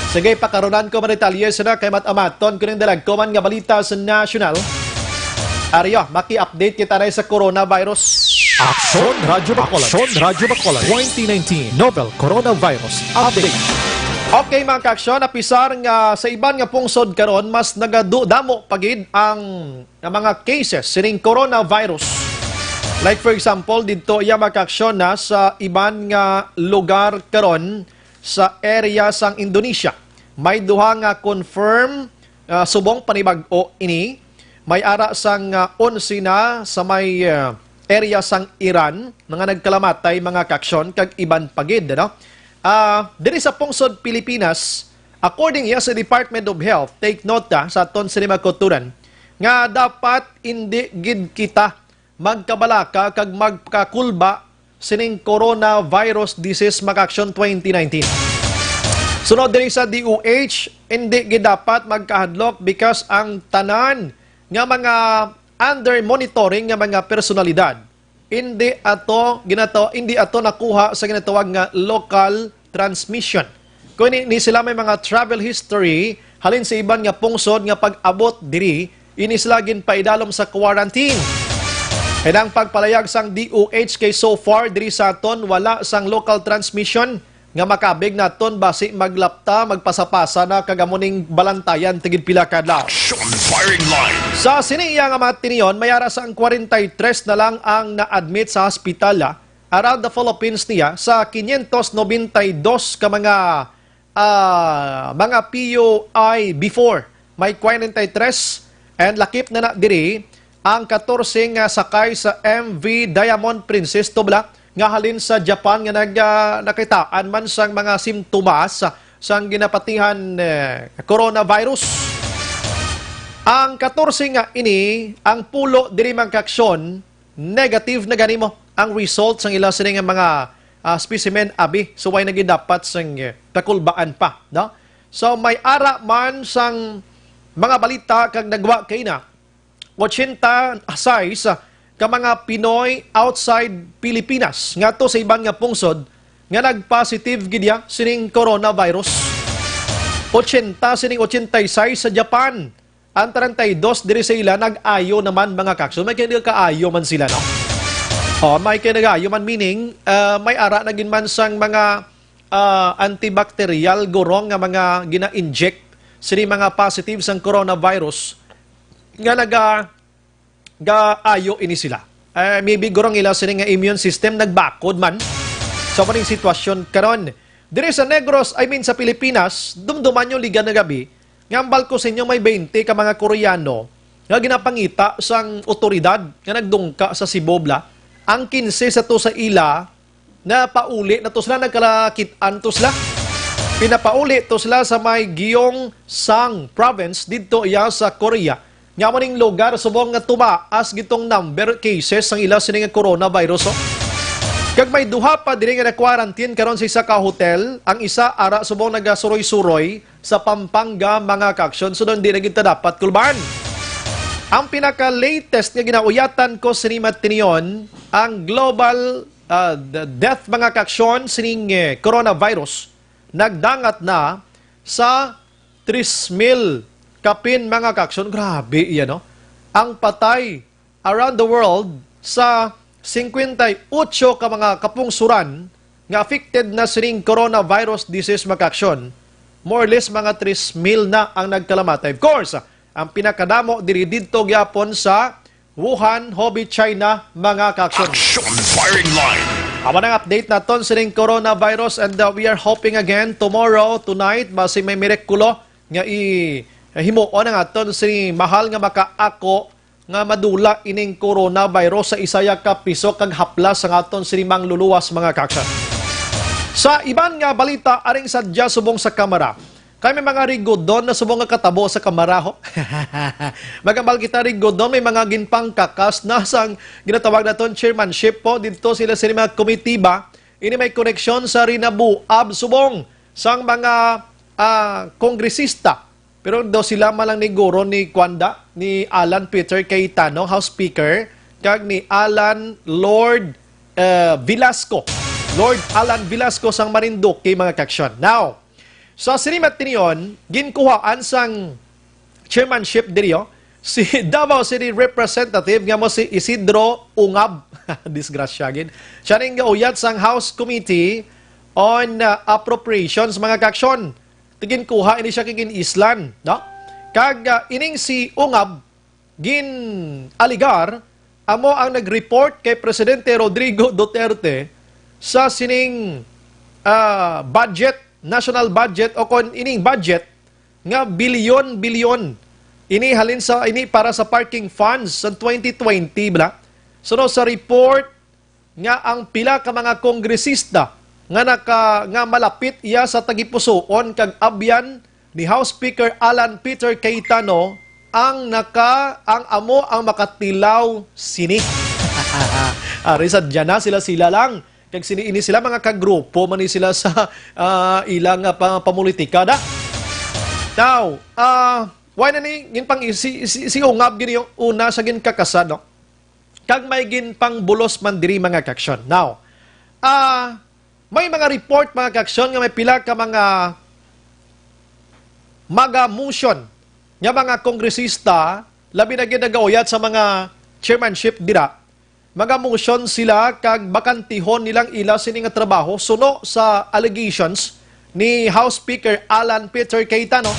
Sige, pakarunan ko man detalye sina kay mat-amaton ko ning dalagkuman nga balita sa national. Ariyo, maki-update kita na sa coronavirus. Aksyon Radyo Bacolod. Aksyon Radyo Bacolod. Twenty nineteen Novel Coronavirus Update. Okay, mga kaaksyon, napisar nga sa iban nga pungsod karon, mas nagadamo pa gid ang nga mga cases sining coronavirus. Like, for example, didto iya, mga kaaksyon, na sa iban nga lugar karon sa area sang Indonesia. May duha nga confirm, ah, subong panibag-o ini. May ara sang, ah, onse na sa may, ah, area sang Iran, mga nagkalamatay, mga kaaksyon, kag iban pa gid, no? Ah, diri sa pungsod Pilipinas, according iya sa Department of Health, take note, ah, sa aton sini mga kauturan, nga dapat indi gid kita magkabalaka kag magkakulba sining coronavirus disease, mga kaaksyon, twenty nineteen. Sunod diri sa D O H, hindi gid dapat magkahadlok because ang tanan nga mga under monitoring nga mga personalidad, hindi ato ginataw-, hindi ato nakuha sa ginatawag nga local transmission. Kung ini, ni sila may mga travel history halin sa iban nga pungsod nga pag-abot diri, ini sila ginpaidalom sa quarantine. And ang pagpalayag sang D O H kay so far diri sa aton, wala sang local transmission nga makabig naton, basi maglapta, magpasapasa na, kag amo ning balantayan tigid pila ka adlaw. Action Firing Line. Sa sini iya nga mga tinion, may ara sang kwarenta y tres na lang ang na-admit sa hospital, ah, around the Philippines niya sa quinientos noventa y dos ka mga, ah, mga P U I before. May kwarenta y tres, and lakip na na diri ang katorse nga sakay sa M V Diamond Princess Tubla nga halin sa Japan nga nag-, ah, nakitaan man sang mga simptomas sang ginapatihan, eh, coronavirus. Ang katorse nga ini, ang pulo diri, mga kaaksyon, negative na gani mo ang result sang ila sini nga mga, ah, specimen, abi. So, way na gid dapat sang, eh, pakulbaan pa, no? So, may ara man sang mga balita kag nagwa kaina, ochenta y seis ka mga Pinoy outside Pilipinas ngadto sa iban nga pungsod nga nag-positive gid ya sining coronavirus. Ochenta sining ochenta y seis sa Japan. Ang treinta y dos diri sa ila nag-ayo naman, mga kaaksyon. May kinagaayo man sila, no? Oh, may kinagaayo man, meaning, ah, may ara na gid man sang mga, ah, antibacterial gurong nga mga gina-inject sini mga positive sang coronavirus nga naga-, gaayo ini sila. Eh, maybe gurong ila sini nga immune system nagbakod man. So, maning sitwasyon karon. Diri sa Negros, I mean sa Pilipinas, dumduman nyo liga na gabi, nga ang balko sa inyo may twenty ka mga Koreano nga ginapangita sang otoridad nga nagdungka sa Cebu, bala. Ang quince sa to sa ila, napauli na to sila, nagkalakit-an to sila. Pinapauli to sila sa may Gyeongsang Province, didto iya sa Korea. Nga mo ning lugar subong nga tumaas gitong number cases sang ila sini nga coronavirus, oh. Kag may duha pa diri nga na-quarantine karon sa isa ka hotel. Ang isa ara subong nagasuroy-suroy sa Pampanga, mga kaaksyon. So, hindi na gid ta dapat kulbaan. Ang pinaka-latest nga ginauyatan ko sini matinion, ang global, ah, d-, death, mga kaaksyon, sining, eh, coronavirus nagdangat na sa tres mil kapin, mga kaaksyon. Grabe iya, no? Ang patay around the world sa singkwenta y otso ka mga kapungsuran nga affected na sining coronavirus disease, mga kaaksyon. More or less, mga tres mil na ang nagkalamatay. Of course, ang pinakadamo diri didto gyapon sa Wuhan, Hubei, China, mga kaaksyon. Action Firing Line. Amo na ang update naton sining coronavirus, and, uh, we are hoping again tomorrow, tonight, basi may mirekulo nga i-, Himuon ang aton sini mahal nga makaako nga madula ining coronavirus sa isaya ka piso kag haplas ang aton sini mangluluwas, mga kaaksyon. Sa iban nga balita, aring sadya subong sa Kamara, kay may mga rigudon na subong nga katabo sa Kamara, ho. Magambal kita, rigudon, may mga ginpangkakas na sang ginatawag naton chairmanship po dito sila sa mga komitiba. Ini may koneksyon sa rinabuab subong sang mga, ah, kongresista. Pero daw sila man lang ni guro ni Kwanda, ni Alan Peter Cayetano, House Speaker, kag ni Alan Lord, eh, Velasco. Lord Alan Velasco sang Marinduque, mga kaaksyon. Now, sa sinimat tinion, ginkuhaan sang chairmanship diri, oh, si Davao City Representative nga mo si Isidro Ungab. Disgrasya gid. Siya ning gauyat sang House Committee on, uh, Appropriations, mga kaaksyon. Ti ginkuha ini siya kay gin-islan, no? Kag, uh, ining si Ungab, gin-aligar amo ang nag-report kay Presidente Rodrigo Duterte sa sining, ah, budget, national budget, o kon ining budget nga bilyon-bilyon. Ini halin sa, ini para sa parking funds sa twenty twenty, bala. Suno sa report nga ang pila ka mga kongresista nga naka-, nga malapit iya sa tagipusoon kag abyan ni House Speaker Alan Peter Cayetano ang naka-, ang amo ang makatilaw sini. Ari sa dyan na sila-sila lang. Kag sini ini sila, mga kagrupo man ni sila sa, ah, ilang, ah, pa-, pamulitika da. Now, ah, why na ni gin pang si, si, si Ungab gini yung una sa ginkakasan, no? Kag may ginpangbulos man diri, mga kaaksyon. Now, ah, may mga report, mga kaaksyon, nga may pila ka mga maga motion nga mga kongresista, labi na gid nagauyat sa mga chairmanship dira, maga motion sila kag bakantihon nilang ila sini nga trabaho suno sa allegations ni House Speaker Alan Peter Cayetano.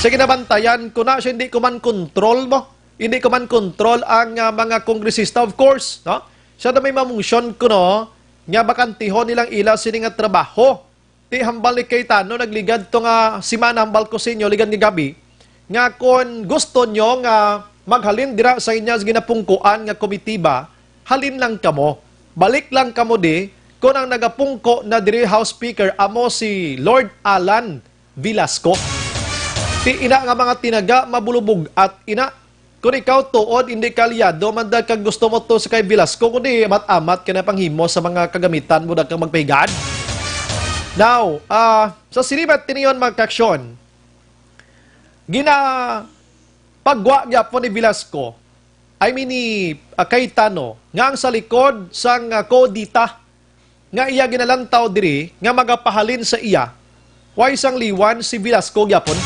Sa ginabantayan ko na siya, hindi ko man control mo. Hindi ko man control ang, ah, mga kongresista, of course, no? Sa na may mamotion ko, no, nga bakantihon nilang ila sini nga trabaho. Ti hambal ni Cayetano, nagligad to nga simana, hambal ko sa inyo, ligad nga gabi, nga kon gusto nyo nga maghalin dira sa inya ginapungkuan nga komitiba, halin lang kamo. Balik lang kamo di, kon ang nagapungko na diri House Speaker amo si Lord Alan Velasco. Ti ina nga mga tinaga, mabulubog at ina. Kung ikaw tuod, hindi ka aliado man da kag gusto mo to sa kay Velasco, kundi amat-amat ka na panghimo sa mga kagamitan mo da kang magpahigaan. Now, ah, sa sinibat tiniyon, mga kaaksyon, gina-, pagwa gyapon ni Velasco, I mean ni, ah, Cayetano, nga ang sa likod sang, ah, CODITA, nga iya ginalantaw diri nga magapahalin sa iya, way sang liwan si Velasco gyapon.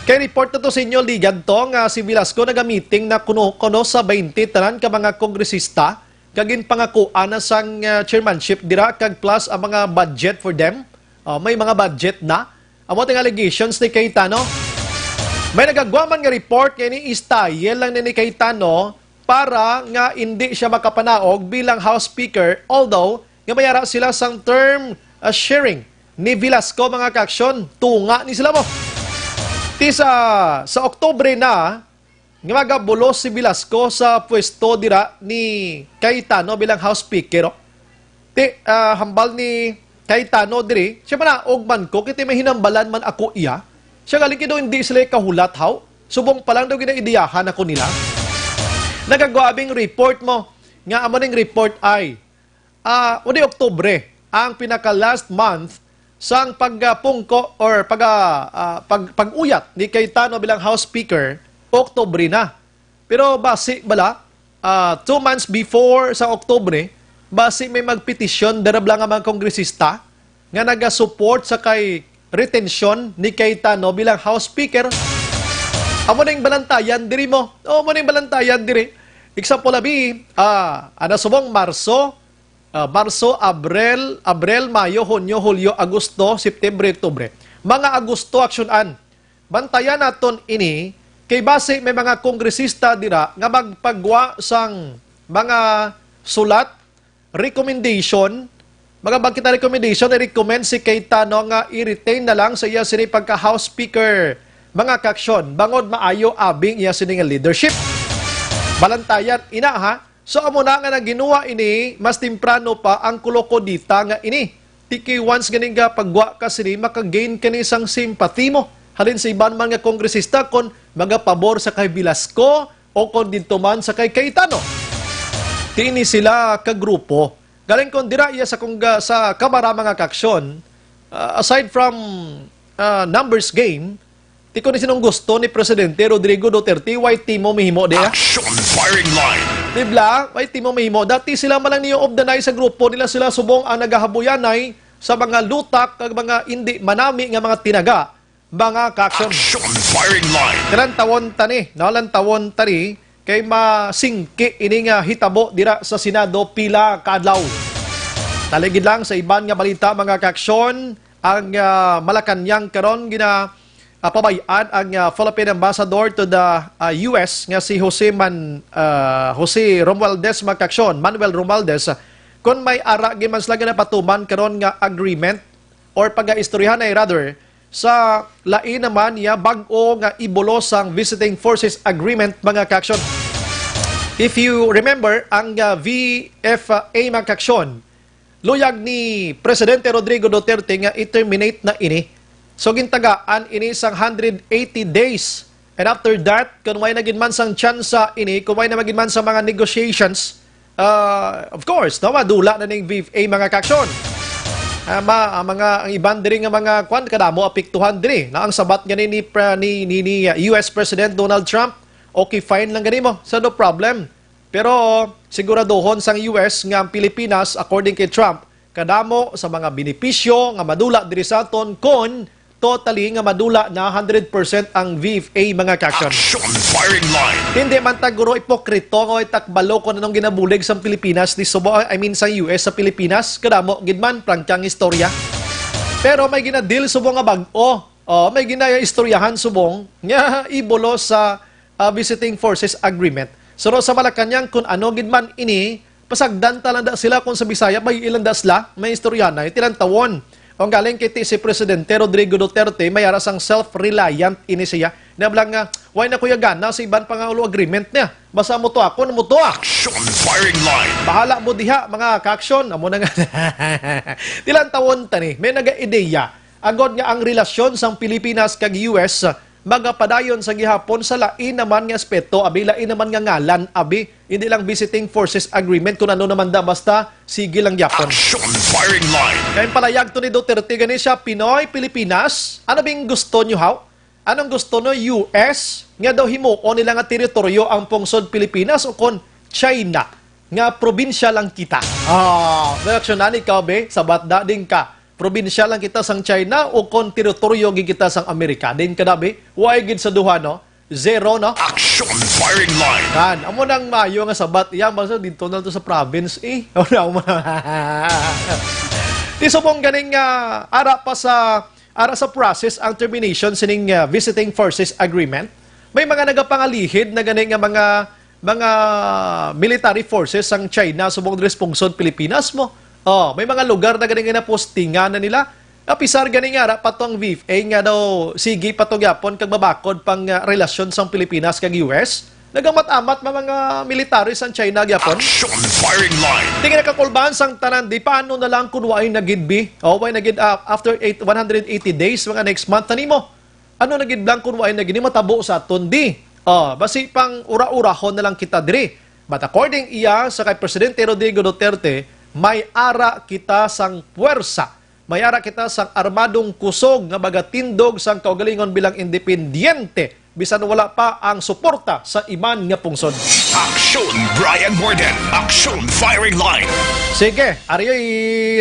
Kay report na to sa inyo, ligad to nga si Velasco nagamiting na kuno, kuno sa twenty tanan ka mga kongresista, kag ginpangakuan na sang, ah, chairmanship dira, kag plus ang mga budget for them. Ah, may mga budget na. Amo ting allegations ni Cayetano. May nagagwa man nga report nga ini style lang ni, ni Cayetano para nga indi siya makapanaog bilang House Speaker, although nga may ara sila sang term, ah, sharing ni Velasco, mga kaaksyon, tunga ni sila mo. Ti sa, sa Oktubre na, nga magabulos si Velasco sa pwesto dira ni Cayetano bilang House Speaker, oh. Ti, ah, hambal ni Cayetano diri, siya manaog man ko, kay ti may hinambalan man ako iya. Siya galing kay daw hindi sila kahulat, haw? Subong pa lang daw ginaidiyahan ako nila. Nagagwabing report mo, nga amo ning report ay, ah, uli Oktubre, ang pinaka last month sang pagpungko or pag, ah, ah, pag, pag-uyat ni Cayetano bilang House Speaker, Oktubre na. Pero basi bala, ah, two months before sa Oktubre, basi may magpetisyon darab lang ang mga kongresista nga nagasupport sa kay retention ni Cayetano bilang House Speaker. Amo ning balantayan diri mo. O, amo ning balantayan diri. Example, abi, ah, ana subong Marso, ah, Marso, Abril, Abril, Mayo, Hunyo, Hulyo, Agosto, September, Oktubre. Mga Agosto aksyonan. Bantayan naton ini, kay basi may mga kongresista dira nga magpagwa sang mga sulat, recommendation, mga bangkita recommendation, i-recommend si Cayetano nga i-retain na lang sa iya sini pagka House Speaker, mga kaaksyon, bangod maayo abi ang iya sini nga leadership. Balantayan ina, ha. So, amo na nga naghinuwa ini mas temprano pa ang Coloco Dita nga ini. Tiki once gani nga pagwa ka sini, makagain ka ni sang simpati mo halin sa iban man nga kongresista kon magapabor sa kay Velasco o kon didto man sa kay Cayetano. Ti ini sila ka grupo. Galing kon dira iya sa kongga-, sa Kamara, mga kaaksyon, ah, aside from, ah, numbers game, ti kon sinong gusto ni Presidente Rodrigo Duterte, why ti mo mahimo diya? Action firing line. Di bala? Why ti mo mahimo? Dati sila man lang niyo of the night sa grupo nila, sila subong ang nagahabuyanay sa mga lutak kag mga indi manami nga mga tinaga, mga kaaksyon. Action firing line. Lantawon ta ni, no? Lantawon ta ni, kay masingki ini nga hitabo dira sa Senado pila ka adlaw. Taligid lang sa iban nga balita, mga kaaksyon, ang, ah, Malacañang karon gina, ah, pabay-an ang, ah, Philippine Ambassador to the, ah, U S nga si Jose Man-, ah, Jose Romualdez, mga kaaksyon, Manuel Romualdez, kung may ara gid man sila nga napatuman karon nga agreement or pag-aistoryahanay, rather, sa lain naman niya bag-o nga ibulos sang Visiting Forces Agreement, mga kaaksyon. If you remember, ang, ah, V F A, mga kaaksyon, luyag ni Presidente Rodrigo Duterte nga i-terminate na ini. So, gintagaan ini sang hundred eighty days. And after that, kung may na gid man sang tsansa ini, kung may na gid man sa mga negotiations, ah, of course, no, madula na ning V F A, mga kaaksyon. Ah, ma-, ang mga, ang iban diri nga mga kwan, kadamo apektuhan diri. Na ang sabat gani ni, pre-, ni, ni, ni, uh, U S President Donald Trump, "Okay, fine lang gani mo. So, no problem." Pero siguraduhon sang U S nga ang Pilipinas, according kay Trump, kadamo sa mga benepisyo nga madula diri sa aton kon totally nga madula na hundred percent ang V F A, mga kaaksyon. Action firing line. Hindi man ta guro ipokrito nga way takbalo kung anong ginabulig sang Pilipinas ni Subo, I mean, sang U S sa Pilipinas. Kadamo gid man, prangkang istorya. Pero may ginadeal subong nga bag-o. Oh, may ginaistoryahan subong nga ibulos sa, ah, Visiting Forces Agreement. So, no, sa Malacañang, kung ano gid man ini, pasagdan ta lang da sila, kung sa Bisaya, may ilan da sila, may istorya na, iti lang tawon. Ang galing kay ti si Presidente Rodrigo Duterte, may ara sang self-reliant ini siya. Nablang nga, "Way na kuya gana sa iban pa nga ulo agreement niya. Basta mo to ako, mo to ah." Action firing line. Bahala mo diha, mga kaaksyon. Amo na nga. Ti lang tawon ta ni, may naga-ideya. Agod nga ang relasyon sang Pilipinas kag U S magapadayon sa gihapon sa lain naman nga aspeto, abi, lain naman nga ngalan, abi. Hindi lang Visiting Forces Agreement, kung ano naman da, basta sige lang gyapon. Action firing line. Kay palayag to ni Duterte gani siya, "Pinoy, Pilipinas, ano bing gusto nyo, haw? Anong gusto no U S nga daw himuon nila nga teritoryo ang pungsod Pilipinas, o kon China nga probinsya lang kita?" Ah, reaksyonan ikaw, be? Sabat da din ka. Probinsya lang kita sang China o kon teritoryo gid kita sang Amerika? Din ka dabi, way gid sa duha, no? Zero, no? Action firing line. Kan, amo nang maayo nga sabat. Iya, basta dito na to sa province, eh. Amo na, amo na. Ti subong ganing, ah, ara pa sa, ara sa process ang termination sining, ah, Visiting Forces Agreement. May mga nagapangalihid na gani nga mga mga military forces sang China subong diri sa pungsod Pilipinas mo. Oh, may mga lugar na gani nga napostingan na nila. Apisar gani nga ara pa tong V F A nga daw sige pa to gyapon kag mabakod pang, ah, relasyon sang Pilipinas kag U S. Nagamat-amat man mga military sang China gyapon. Action firing line. Tingin nakakulban sang tanan di paano na lang kung way na gid bi? O way na gid, ah, after eight, one hundred eighty days, mga next month na nimo. Ano na gid lang kung way na gid ni matabo sa aton di? Ah, basi pang ura-urahon na lang kita diri. But according iya sa kay Presidente Rodrigo Duterte, may ara kita sang puwersa, may ara kita sang armadong kusog nga magatindog sang kaugalingon bilang independyente, bisan wala pa ang suporta sa iban nga pungsod. Action, Brian Morden. Action firing line. Sige, ari,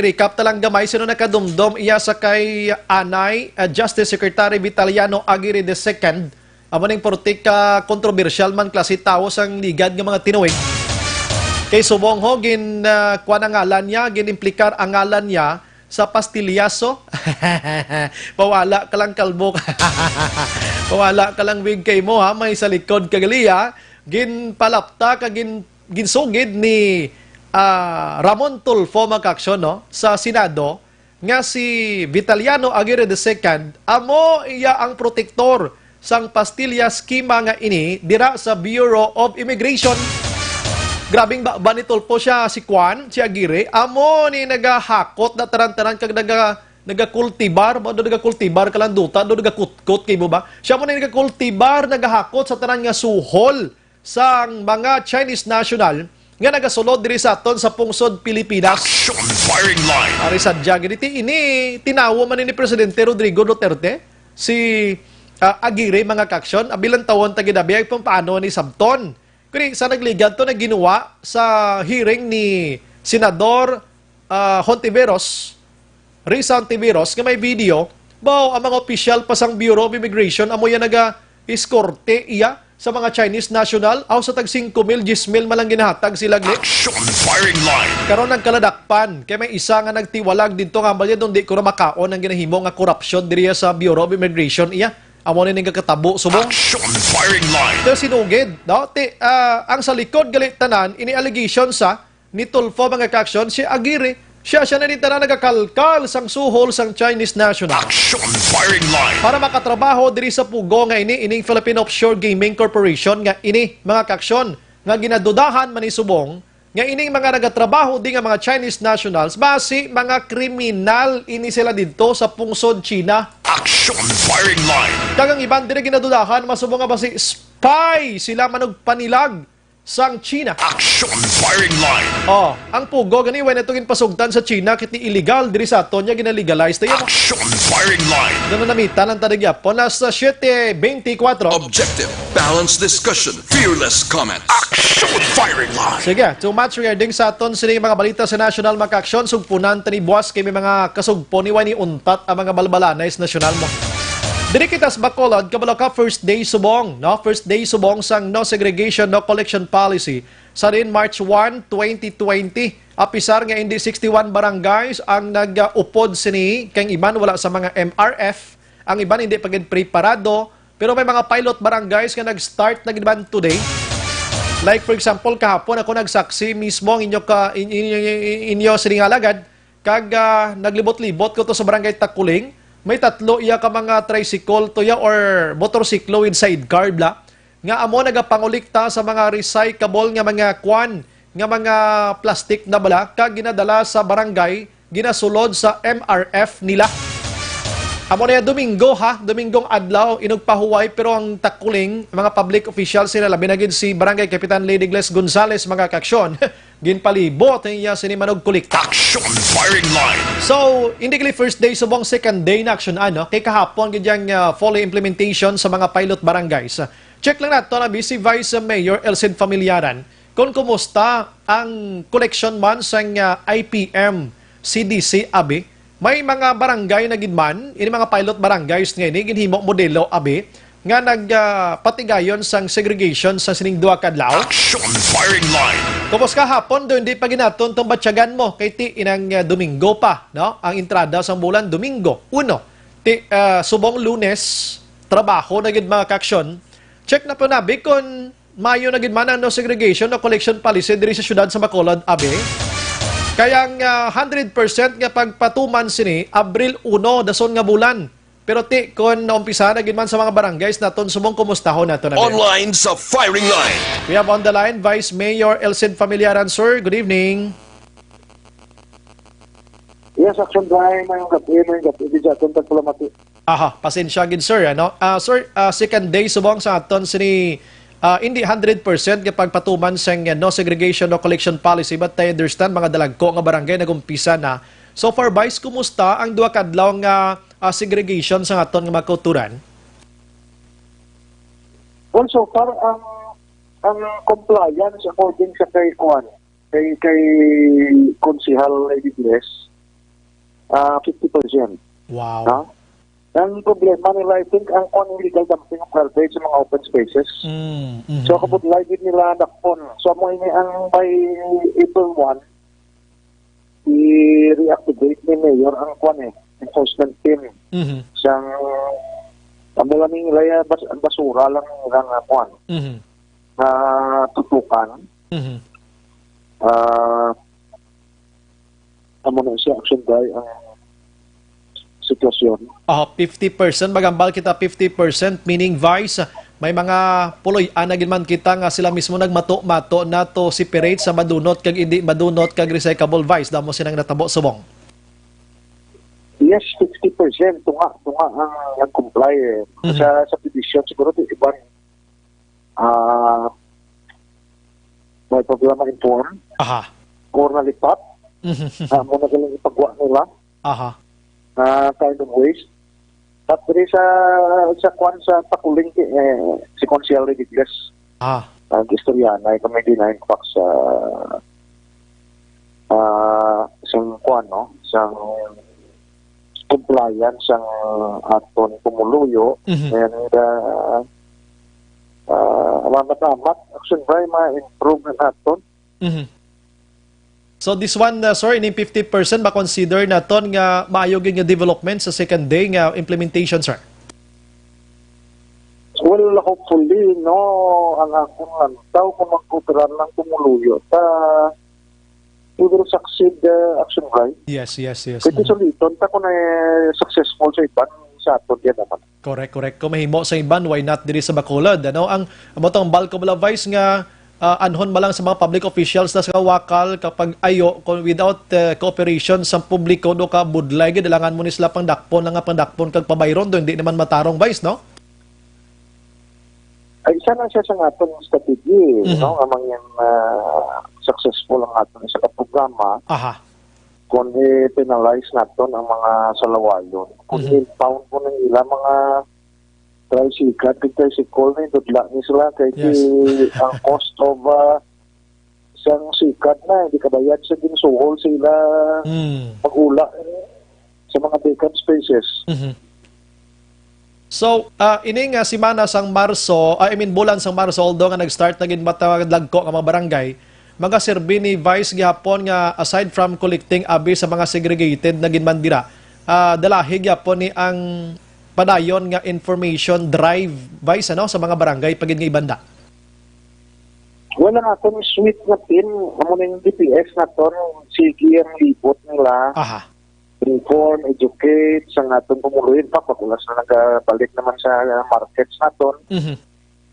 i-recap ta lang gamay. Sino nakadumdom iya sa kay anay, ah, Justice Secretary Vitaliano Aguirre the second? Amo ning putik ka kontrobersyal man klase tawo sang ligad nga mga tinuig. Kay subong ho, gin, ah, kuwan ang ngalan niya, gin-implikar ang ngalan niya sa pastilyaso. Pawala ka lang kalbo ka. Pawala ka lang wig kay mo, ha, may sa likod ka gali, ha. Ginpalapta ka, gin-, ginsugid ni, ah, Ramon Tulfo, mga kaaksyon, no, sa Senado, nga si Vitaliano Aguirre the second, amo iya ang protektor sang pastilla schema nga ini dira sa Bureau of Immigration. Grabing ba, ba ni Tulfo siya si Kwan, si Aguirre? Amo ni nagahakot na tanan-tanan kag naga, nagakultibar, mo do nagakultibar ka lang duta, do nagakutkot kay mo ba? Siya mo ni nagakultibar, nagahakot sa tanan nga suhol sang mga Chinese national nga nagasulod diri sa aton sa pungsod Pilipinas. Action firing line. Ari sadya gid iti ini tinawo man ni Presidente Rodrigo Duterte si, ah, Aguirre, mga kaaksyon. Abi lang tawon ta gid abi kung paano ni sabton. Kuni sa nagligad to na ginawa sa hearing ni Senador, ah, Hontiveros, Risa Hontiveros, nga may video, baw ang mga opisyal pa sang Bureau of Immigration amo yan naga-eskorte iya sa mga Chinese national, aw sa tag singko mil, diyes mil man lang ginahatag sila, gali. Action firing line. Karon nagkaladakpan kay may isa nga nagtiwalag didto nga, "Ambal, di ko na makaon ang ginahimo nga korupsyon diriya sa Bureau of Immigration," iya. Amo ni nga katabo subong. Action firing line. Pero sinugid, no? Ti, ah, ang sa likod gali tanan, ini allegation sa ni Tulfo, mga kaaksyon, si Aguirre, siya, siya na din tanan nagakalkal sang suhol sang Chinese national. Action firing line. Para makatrabaho diri sa pugo nga ini, ining Philippine Offshore Gaming Corporation nga ini, mga kaaksyon, nga ginadudahan man ni subong nga ining mga nagatrabaho di nga mga Chinese nationals, basi mga kriminal ini sila didto sa pungsod China. Action firing line. Kag ang iban diri ginadudahan, masubo nga basi spy sila manugpanilag sang China. Action firing line. Oh, ang pugo gani, way na to ginpasugtan sa China, kiti illegal diri sa aton, nya ginalegalize tayo. Action firing line. Ganun, namitan ang tadag yapon. Nasa siete veinticuatro. Objective, balanced discussion, fearless comment. Action firing line. Sige, too much regarding sa aton sini mga balita sa national, mga kaaksyon. Sugpunan tani buwas kay may mga kasugpon ni, way ni untat ang mga balbalanay sa national mo. Diri kita sa Bacolod, kabalo ka, first day subong, no? First day subong sang no segregation, no collection policy. Sa din March one, twenty twenty, apisar nga indi sixty-one barangays ang nag-upod sini, kay ang iban wala sa mga M R F, ang iban hindi pa gid preparado, pero may mga pilot barangays nga nag-start na gid man today. Like for example, kahapon ako nagsaksi mismo ang inyo ka, in-, in-, in-, inyo sini nga alagad, kag, ah, naglibot-libot ko to sa Barangay Takuling. May tatlo iya ka mga tricycle to ya or motorsiklo with sidecar bla, nga amo nagapangolekta sa mga recyclable nga mga kwan, nga mga plastic na bala, kag ginadala sa barangay, ginasulod sa M R F nila. Amo na ya Domingo, ha, Domingong adlaw, inugpahuway, pero ang Takuling, mga public officials sila, labi na gid si Barangay Kapitan Lady Gles Gonzales, mga kaaksyon, ginpalibot ang iya sini manugkolekta. Action firing line. So, hindi gali first day subong, second day na action, ano? Kay kahapon gid yang, ah, fully implementation sa mga pilot barangays. Check lang nato na si Vice Mayor Elcid Familiaran kung kumusta ang collection man sang, ah, I P M C D C abi. May mga barangay na gid man, ini mga pilot barangays nga ini ginhimo modelo abi nga nag, ah, patigayon sang segregation sa sining duha ka adlaw. Action firing line. Kumusta hapon, do hindi pa ginaton tong batyagan mo kay ti inang, ah, Domingo pa, no? Ang entrada sang bulan Domingo uno. Ti, ah, subong Lunes, trabaho na gid, mga kaaksyon. Check na po nabi kung mayo na gid man ang no segregation, no collection policy diri sa siyudad sa Bacolod, abi. Kaya ang, ah, hundred percent nga pagpatuman sini, Abril uno, dason nga bulan. Pero ti, kung naumpisa na gid man sa mga barangays naton, subong kumustahon nato na din. Online sa firing line. We have on the line Vice Mayor Elcid Familiaran, sir. Good evening. Yes, Action Guy, mayong gabi, mayong gabi, di sa atong tagpalamati. Aha, pasensya gid, sir, ano? Ah, sir, ah, second day subong sa aton sini, ah, hindi hundred percent nga pagpatuman sang, ah, no segregation, no collection policy, but I understand mga dalagko nga barangay nagumpisa na. So far, Vice, kumusta ang duha ka adlaw nga, ah, segregation sa aton nga mga kauturan? Well, so far, ang, ang compliance according sa kay kuan, kay, kay Konsehal Lady Bless, ah, fifty percent. Wow. Ha? Ang problema nila, I think, ang kuan, illegal dumping of garbage sa mga open spaces. Mm, mhm, So, mhm. kabudlay gid nila dakpon. So, amo ini ang by April one, i-reactivate ni Mayor ang kuan eh, enforcement team. Mhm. Sang, ang mga nila, bas-, basura lang nila nga kuan, Mhm. nga tutukan. Mhm. Ah, amo na siya, Action Guy, ang sitwasyon. Oh, fifty percent, magambal kita fifty percent, meaning, Vice, may mga puloy-an na gid man kita nga sila mismo nagmato-mato na to separate sa madunot kag indi madunot kag recyclable, Vice, damo sinang natabo subong. Yes, fifty percent tunga, tunga ang nag-comply, eh. Mhm. Sa subdivision, siguro di iban, ah, may problema inform Aha. or nalipat. Mhm. Ah, mo na galing ipagwa nila. Aha. Ah, kind of waste. But diri sa, sa kwan sa Pakuling, eh, si Konsehal Ridiles. Ah. Ang istorya na kami din na impact sa, ah, sa kwan, no? Sa compliance sang aton pumuluyo. Mhm. And, ah, ah, mamat-amat, action by ma-improve na naton. Mhm. So this one, uh, sir, ining fifty percent, ma-consider naton nga maayo gyud nga development sa second day nga implementation, sir? Well, hopefully, no, ang akong lantaw kung magkooperar lang pumuluyo ta, we will succeed, uh, action by. Yes, yes, yes. Pwede Mhm. suliton ta kung, eh, successful sa iban sa aton yan naman. Correct, correct. Kung mahimo sa iban, why not diri sa Bacolod? Ano ang, amo tong bulk of advice nga, ah, anhon ba lang sa mga public officials na sa Wakal kapag ayo, kung without, eh, cooperation sa publiko, do ka budlay gid, alangan mo ni sila pangdakpon na nga pangdakpon kag pabayron do, hindi naman matarong, Vice, no? Ay, isa na siya sa aton strategy, Mhm. no? Nga mangin, ah, successful ang aton isa ka programa. Aha. Kung i-penalize naton ang mga salawayon, kung Mhm. i-impound mo ng ila mga tricycle, kag tricycle na dudla ni sila kay Yes. di ang cost of, ah, sang sikad na, hindi kabayad sa ginsuhol sa ila Mm. mag-ula, eh, sa mga vacant spaces. Mhm. So, ah, ini nga semana sang Marso, ah, I mean, bulan sang Marso, although nga nag-start na gid mata-, dagko nga mga barangay, magaserbi ni Vice gihapon nga aside from collecting abi sa mga segregated na ginman dira, ah, dalahi gihapon ni ang padayon nga information drive, Vice, ano, sa mga barangay pa gid nga ibanda. Wala nga akong suite na team, amo na yung D P S na to, sige ang libot nila. Aha. Inform, educate sa nga atong pumuluyo. In fact, pag ulas na nagabalik naman sa, uh, markets naton. Mhm.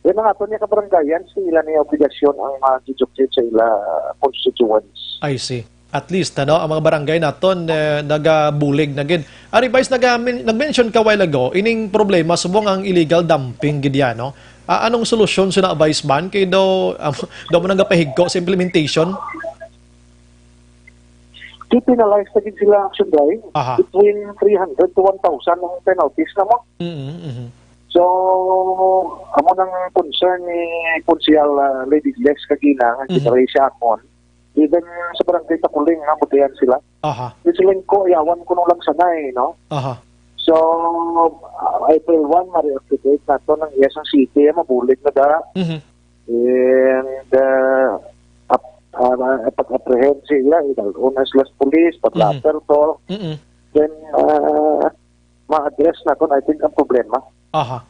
Yan ang aton niya kabaranggayan, sa ila niya obligasyon ang mag-educate sa ila, uh, constituents. I see. At least, ano, ang mga barangay naton, eh, nagabulig na gid. Ari, Vice, naga-, men-, nag-mention ka while ago, ining problema, subong ang illegal dumping gid yan, no? Ah, anong solusyon sa na, Vice, man? Kay daw, um, daw mo nang gapahigko sa implementation? Di-penalize na gid sila, action, Bray. Aha. Between three hundred to one thousand ang penalties na mo. Mm-hmm. So, amo nang concern ni Konsehal, ah, Lady Glex kagina, nga Mhm. ginaray siya akon. Even sa barangay Takuling, nga butihan sila. Aha. Di sila ko, yawan ko nung lang sanay, no? Aha. So, ah, April one, ma-reactivate nato ng yes ang city, eh, mabulig na da. Mhm. And, uh, ap-, uh, pag-apprehend sila, idalon na sila sa police, Mhm. pag-lapper to. Mm-mm. Then, uh, ma-address na to, I think, ang problema. Aha.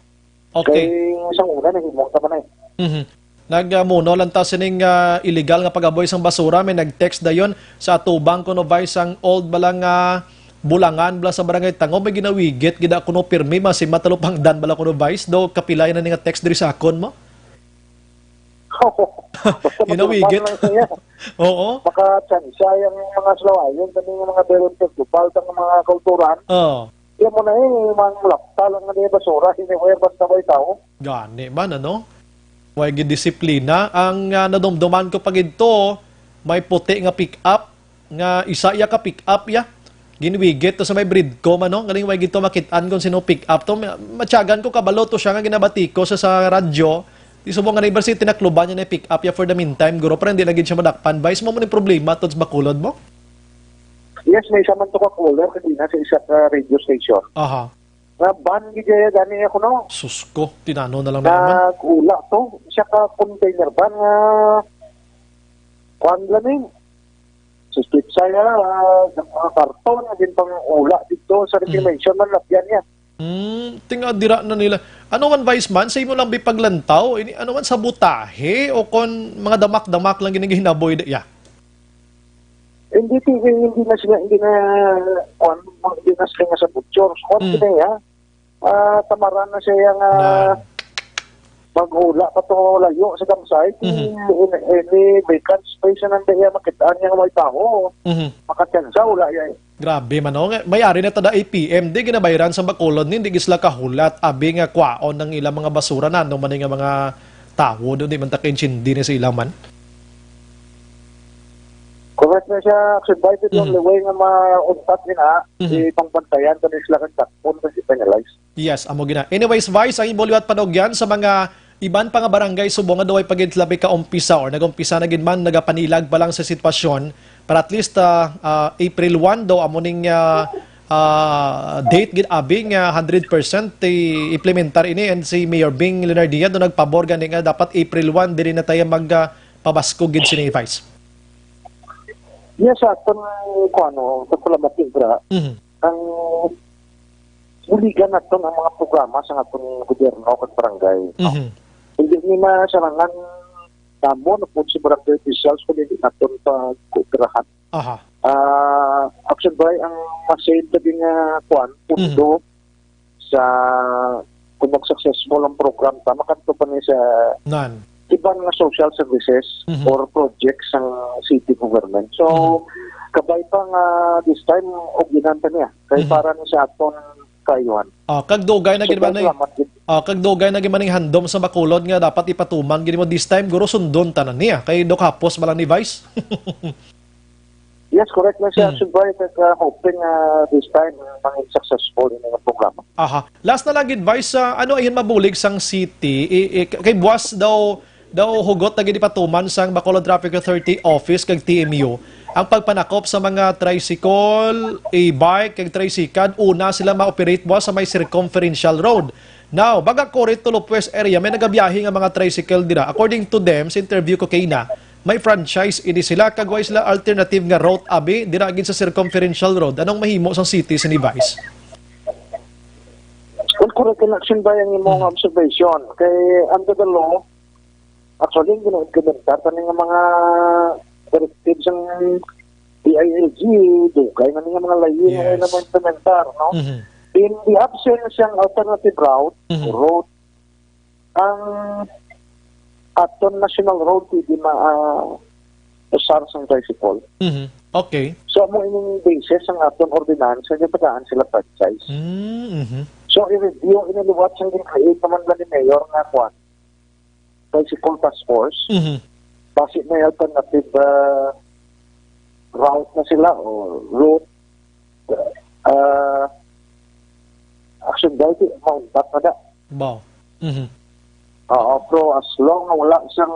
Okay. Kay sa una, nahimo ka man eh. Mhm. Nag, uh, muno lang ta sining, uh, illegal nga pag-aboy sang basura. May nag-text dayon sa atubang kuno, Vice, ang old bala nga bulangan bala sa Barangay Tango. May ginawigit gida kuno pirmi, masi matalupangdan bala kuno, Vice. Do kapila na ni nga text diri sa akon mo? Basta Ginawigit. Matulungan lang siya. Oo. Makatsansa yung mga sulawayon, kami yung mga Beren Festival, ang mga kulturan. Oo. Yan mo na eh, mga lapta lang na yung basura, hindi mo yan basta may tao. Gani man, ano? Way gid disiplina. Ang, ah, nadumduman ko pa gid to, may puti nga pick-up, nga isa iya ka pick-up iya. Ginwigit to sa may Bridcom, ano? Galing way gid to makit-an kung sino pick-up to. Ma-, matyagan ko, kabalo to siya nga ginabati ko sa, sa radyo. Di subong nga neighbor si tinakluban niya na pick-up iya for the meantime, guro, pero hindi na gid siya madakpan. Vice, mo mo ni problema to sa Bacolod mo? Yes, may isa man to ka caller kanina sa isa ka radio station. Aha. Nga ban gid iya gani ako, no? Sus ko, tinano na lang na naman. Nag-ula to. Isa ka container ban nga kuan lang eh. Sa street side, ah, sa mga karton, nga din pang ula dito sa Mhm. reclamation man, lapyan niya. Hmm, tinga dira na nila. Ano man, Vice man, sa imo lang bi paglantaw, ini, ano man, sabotahe o kon mga damak-damak lang gini gihinaboy da-, ya? Hindi, hindi, hindi na sila, hindi na, kuwan, hindi na sila nga sa butchers. Kuwan Mm. sila, ya. Ah, tamaran na siya nga Nan. maghula pa to layo sa gamsay. Mhm. Any, any vacant space na nanda iya, makita niya nga may tao. Mhm. Makatsansa, wala yan. Grabe man, oh. Nga, may ari na tada A P M, di ginabayran sa Bacolod, ni, di sila kahulat. Abi nga kwaon ang ilang mga basura na, ano man nga mga tawo doon, di man ta kaintindi ni sa ilang man. Correct na siya, Action Vice. The Mhm. only way nga mauntat nila, Mhm. ipangbantayan kami sila kag dakpon kasi penalize. Yes, amo gina. Anyways, Vice, ang imo liwat panugyan sa mga iban pa nga barangay subong nga daw ay pagid labi ka umpisa or nag-umpisa na gid man, nagapanilag pa lang sa sitwasyon, para at least, ah, ah, April one daw amo ning, ah, ah, date gid abi nga hundred percent i-, implementar ini, and si Mayor Bing Leonardia do nagpabor gani nga dapat April one diri na tayo mag, ah, pabaskog gid sini, Vice. Yes, sa aton, kung ano, sa Kulamati, bra, Mhm. ang buligan naton ang mga programa sa aton gobyerno kag barangay, no? Mhm. Hindi ni masarangan namo na po si barangay officials kung hindi naton pagkooperahan. Aha. Ah, Action Vice, ang masave lagi nga kuan, pundo Mhm. sa kung mag-successful ang program ta, makadto pa ni sa Nan. iban nga social services Mhm. or projects sang city government. So, Mhm. kabay pa nga this time, og ginanta niya. Kay Mhm. para ni sa aton kaayuhan. Ah, kag dugay na So, gid man ni, salamat gid. Ah, kag dugay na gid man ning handom sa Bacolod nga dapat ipatuman gid mo this time, guro sundon tanan niya. Kay do kahapos ba lang ni Vice? Yes, correct na siya, Hmm. Action Vice, at, uh, hoping, uh, this time, uh, maging successful in ang programa. Aha. Last na lang gid, Vice, uh, ano ayun mabulig sang city? I, i, kay buwas daw, daw hugot na gid ipatuman sang Bacolod Traffic Authority Office kag T M U ang pagpanakop sa mga tricycle, e-bike, kag tricycad. Una sila ma-operate buwas sa may circumferential road. Now, baga Corinto Lopez area, may nagabiyahe nga mga tricycle dira. According to them, sa interview ko kay na, may franchise ini sila, kag way sila alternative nga route, abi, dira gid sa circumferential road. Anong mahimo sang city sini, Vice? Well, correct in Action Vice ang imong Mhm. observation. Kay under the law, actually, gina-implementar kani nga mga directives ang D I L G, dugay na nga mga layi nga Yes. wala ma-implementar, no? Mhm. In the absence sang alternative route, Mhm. road, ang aton national road pwede ma, ah, usar sang tricycle. Mhm. Okay. So, amo ining basis ang aton ordinansa nga tagaan sila franchise. Mm, mhm. So, i-review, iniliwat sang gin-create naman ba ni Mayor nga kuwan, tricycle task force. Mhm. Basi may alternative, ah, route na sila o route, ah, Action Vice, mauntat na da. Wow. Mhm. Oo, pero as long nga wala siyang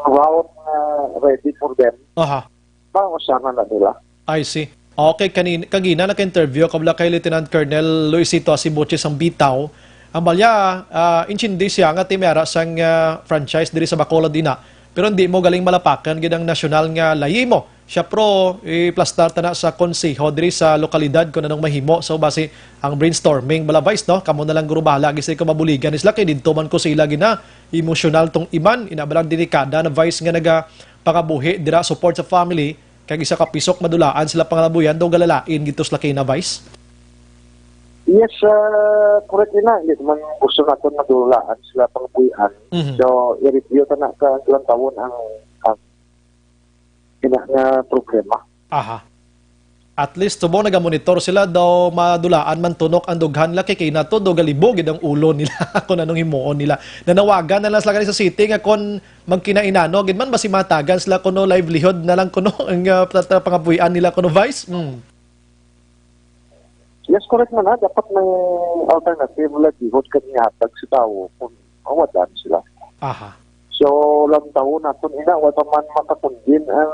route nga ready for them, Aha. mausar na na nila. I see. Okay, kanin-, kagina naka-interview ko bala kay Lieutenant Colonel Luisito Asibuchi sang Bitaw. Ang balya, ah, intindi siya nga timera sang, ah, franchise diri sa Bacolod ina. Pero hindi mo galing malapakan gid ang nasyonal nga layi mo. Siya pro, iplastar ta na sa konseho diri sa lokalidad kung anong mahimo. So, basi ang brainstorming, bala, Vice, no? Kamo na lang guro bahala, gid sila kung mabuligan ni sila, kay didto man ko sa ila gina, emosyonal tong iban, ina ba lang delikada na, Vice, nga naga pangabuhi dira, support sa family, kag isa ka pisok madulaan sila pangalabuyan, daw galalain gid to sila kay na, Vice? Yes, ah, correct na. Hindi man gusto naton madulaan sila pangabuhian. Mhm. So, i-review ta na ka lantawon ang, ang ina nga problema. Aha. At least, subong nagamonitor sila, daw madulaan man tunok ang dughan nila, kay kay nato, daw galibog gid ang ulo nila kung anong himuon nila. Nanawagan na lang sila gani sa city nga kung magkinainano gid man, basi matagan sila kuno livelihood na lang kuno ang, ah, pata-, pangabuhian nila kuno, Vice. Mm. Yes, correct man, ha. Dapat may alternative livelihood kag ihatag sa tawo kung mawadan sila. Aha. So, lantawon naton ina, wa pa man makakundin ang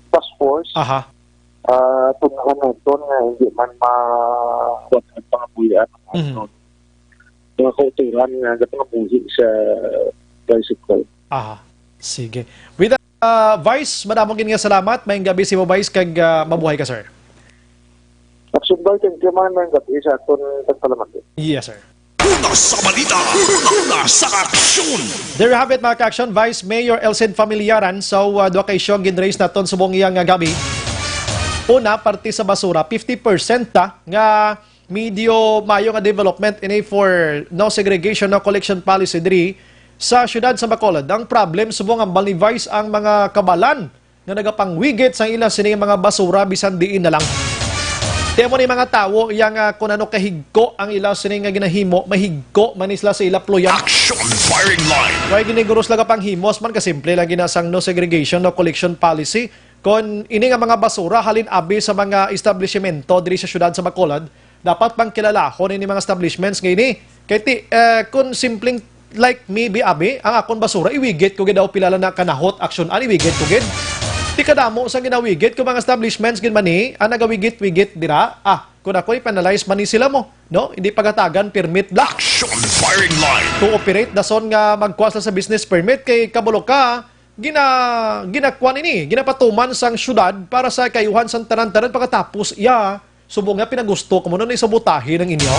task force. Aha. Ah, tun-an naton nga hindi man ma-, kuwan ang pangabuhian Mhm. naton. Mga kauturan nga nagapangabuhi sa tricycle. Aha. Sige. With that, ah, Vice, madamo gid nga salamat. Maayong gabi sa imo, Vice, kag, ah, mabuhay ka, sir. Action Vice, thank you man. Maayong gabi sa aton tagpalamati. Yes, sir. Una sa balita, una, una sa aksyon. There you have it, mga ka-action. Vice Mayor Elcid Familiaran. So, uh, duha ka isyu ang gin-raise naton subong iya nga gabi. Una, parte sa basura, fifty percent ta nga medyo mayo nga development ini for no segregation, no collection policy diri sa siyudad sa Bacolod. Ang problem, subong ang Balnivice ang mga kabalan nga nagapangwigit sa ila sini mga basura bisan diin na lang. Ti amo ni mga tawo iya nga kung ano kahigko ang ila sini nga ginahimo, mahigko man ni sila sa ila pluyan. Action firing line. Way giniguro sila ka panghimos man, kasimple lang gina sang no segregation, no collection policy. Kon ini nga mga basura halin abi sa mga establishmento diri sa siyudad sa Bacolod, dapat pangkilalahon ini mga establishments nga ini. Kay ti, eh, kon simpleng like me, bi abi, ang akon basura, iwigit ko gid daw pila lang na kanahot, aksyon, an iwigit ko gid. Ti kadamo sa ginawigit ko mga establishments gid man ni, ang nagawigit-wigit dira. Ah, kung ako i-penalize man ni sila mo, no? Hindi pagatagan permit bla. Action firing line. To operate dason nga magkuha sila sa business permit kay kabalo ka, gina ginakuan ini, ginapatuman sang syudad para sa kayuhan sang tanan-tanan, pagkatapos iya subong nga pinagusto kamo na ni sabotahi ng inyo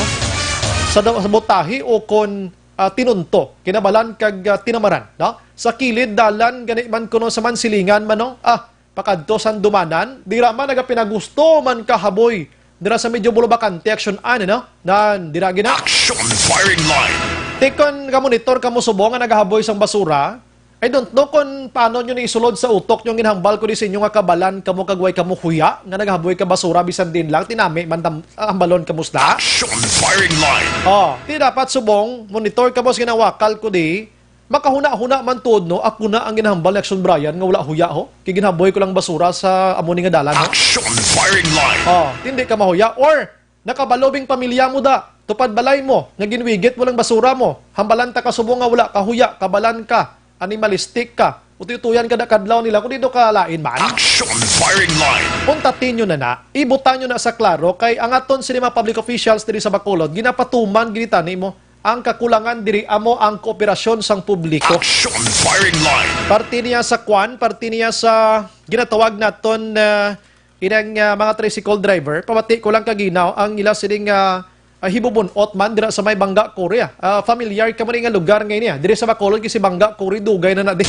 sa da- sabotahi o kon ah, tinunto, kinabalan kag ah, tinamaran, no? Sa kilid dalan gani man kuno sa Mansilingan man, no? Ah, pakadto sa Dumanan, dira man nagapinagusto man kahaboy dira sa medyo bulubakante aksyon ani, no? Nan dira gina. Action firing line. Tikon ka monitor kamo subong nga nagahaboy sang basura. I don't know kung paano nyo ni isulod sa utok nyo, ginhambal ko di sa inyo nga kabalan kamo kag way kamo huya nga nagahaboy ka basura bisan din lang tinami man tam- ah, hambalon kamo sila. Action firing line. Oh, ti dapat subong monitor kamo sa ginawakal ko di. Makahuna-huna man tuod, no, ako na ang ginahambal ni Action Brian nga wala huya ho. Kay ginhaboy ko lang basura sa amo ni nga dalan ho. Action firing line. Oh, hindi ka mahuya or nakabalo bing pamilya mo da. Tupad balay mo nga ginwigit mo lang basura mo. Hambalan ta ka subong nga wala ka huya, kabalan ka, animalistic ka. Utuy-utuyan kada kadlaw nila kung dito ka lain man. Action firing line. Puntatin nyo na na, ibutan nyo na sa klaro kay ang aton sini mga public officials diri sa Bacolod, ginapatuman ginitani mo. Ang kakulangan diri amo ang kooperasyon sang publiko. Action firing line. Parte niya sa kwan, parte niya sa ginatawag naton na inang ah, mga tricycle driver. Pamati ko lang kaginaw ang ila sining ah, ah, hibubun-ot man dira sa may Bangga Kuri, ah. Ah, familiar ka mo ni nga lugar ngay niya. Diri sa Bacolod kasi Bangga Kuri, dugay na na di.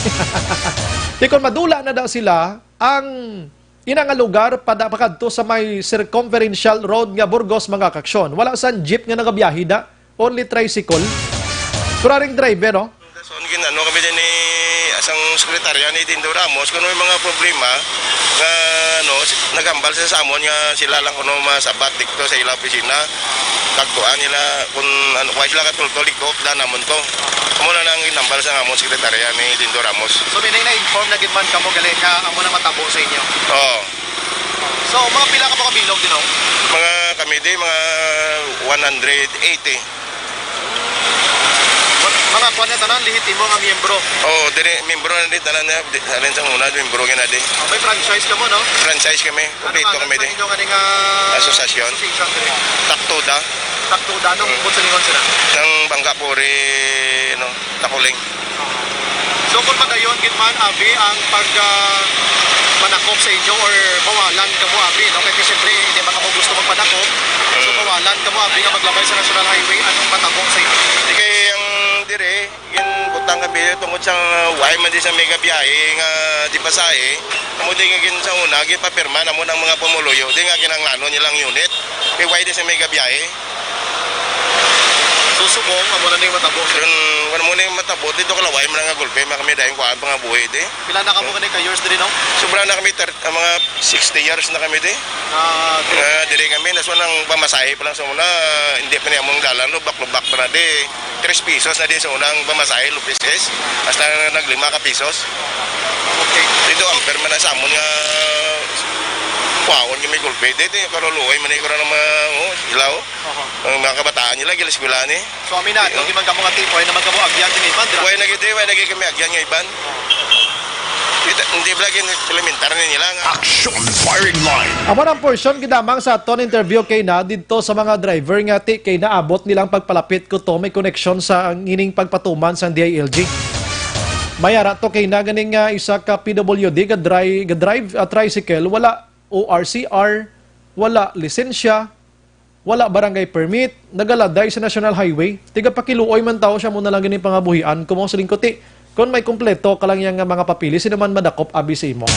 Di kon madula na da sila, ang ina nga lugar pada pakadto sa may circumferential road nga Burgos, mga kaksyon. Wala sang jeep nga nagabiyahe da, only tricycle. Kuraring driver, no? Dason gin ano kami din ni asang sekretarya ni Dindo Ramos kung may mga problema nga ano, si- naghambal sa sa amon nga sila lang kuno masabat dito sa ila opisina. Tagtuan nila kung ano, why sila katultol dito, da namon to. Amo na lang ginambal sa amon sekretarya ni Dindo Ramos. So, meaning na-inform na gid man kamo gali nga amo na matabo sa inyo? Oo. So, mga pila ka mo kabilog, you know? Mga kami di, mga one hundred eighty. Mga kuwan na tanan, lehitimo nga miyembro. Oo, diri, miyembro na di, tanan na, di, alin sa una, miyembro nga na di. Oh, may franchise ka mo, no? Franchise kami, kompleto kami di. Ano nga ang inyo nga nga Asosasyon. Association diri? Taktuda. Taktuda, anong Mm. buot silingon sila? Nang Bangga Puri, no, Takuling. So, kung padayon gid man, abi, ang pag, ah, manakop sa inyo or bawalan kamo, abi, no? Kay siyempre, hindi man kamo gusto magpanakop. So, Mm. bawalan kamo, abi, nga maglabay sa National Highway, anong matabo sa inyo? Di kay ang dire, ginbutang kami tungod sa way man di sa mega biyahe nga di pasahe. Amo di nga gin sa una, ginpapirma namo ng mga pumuluyo. Di nga ginanglanon nilang unit. Kay way di sa mega biyahe. So, subong, amo na ning matabo, sir? Yun, wala mo na yung matabo. Dito kalaway mo na nga gulpe, mga kami dahil kuhaan pa nga buhi, di. Pila na kamo kani ka years diri, no? Sobra na kami, thirty, ah, mga sixty years na kami, di. Ah, Ah, diri kami, nas walang pamasahe pa lang sa una, hindi pa niya mong dalan, lubak-lubak pa na, di. Tres pesos na din sa unang pamasahe, Lopez S. Hasta naglima ka pesos. Okay. Dito, ang perma na sa amon nga, kuhaon kami gulpe, di, di, karuluoy, man, ikaw na ng mga, oh, ilaw. Oho. Ang mga kabataan nila, gila-eskwela ni. So, aminado, Iyo. Di man kamo nga tipo, ay naman kamo agyan sa iban, dira? Way na gid, way na gid kami agyan nga iban. Kita, hindi ba lagi implementar na nila nga? Action firing line. Amo ang portion gidamang sa aton interview kay na didto sa mga driver nga ti kay naabot nilang pagpalapit ko to may koneksyon sa ang ining pagpatuman sa D I L G. May ara to kay na ganing nga isa ka P W D ga dri- ga drive a tricycle, wala O R C R, wala lisensya, wala barangay permit, nagaladay sa National Highway, tigapakiluoy man tawo siya, mo na lang gini pangabuhian, kumo sa lingkuti. Kon may kompleto ka lang yang mga papeles, sino man madakop abi sa imo.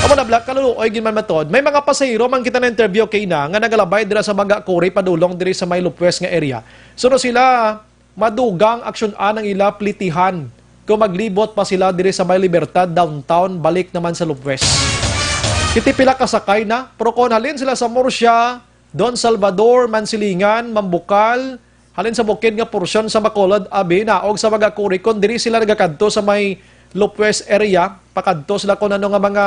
Amo na, Black, kaluluoy gid man matod. May mga pasahero man kita na-interview kay na nga nagalabay dira sa Baga Kuri padulong diri sa may Lupwes nga area. Suno sila, madugang aksyon-an ang ila plitihan kung maglibot pa sila diri sa may Libertad downtown, balik naman sa Lupwes. Kiti pila ka sakay na, pero kung halin sila sa Murcia, Don Salvador, Mansilingan, Mambukal, halin sa bukid nga porsyon sa Bacolod, abi, naog sa Baga Kuri, kung diri sila nagakadto sa may Lupwes area, pakadto sila kung ano nga mga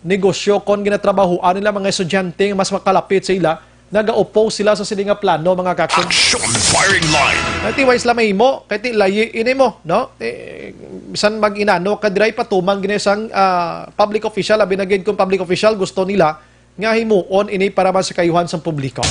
negosyo, kung ginatrabahoan nila mga estudyante nga mas makalapit sa ila, naga-oppose sila sa sini nga plano, mga ka-aksyon. Action firing line. Kay ti wala sila mahimo, kay ti layi ini mo, no? Eh, bisan mag-inano ka, diray patuman gini sang, ah, public official, abi na gid kung public official gusto nila nga himuon ini para man sa kaayuhan sang publiko.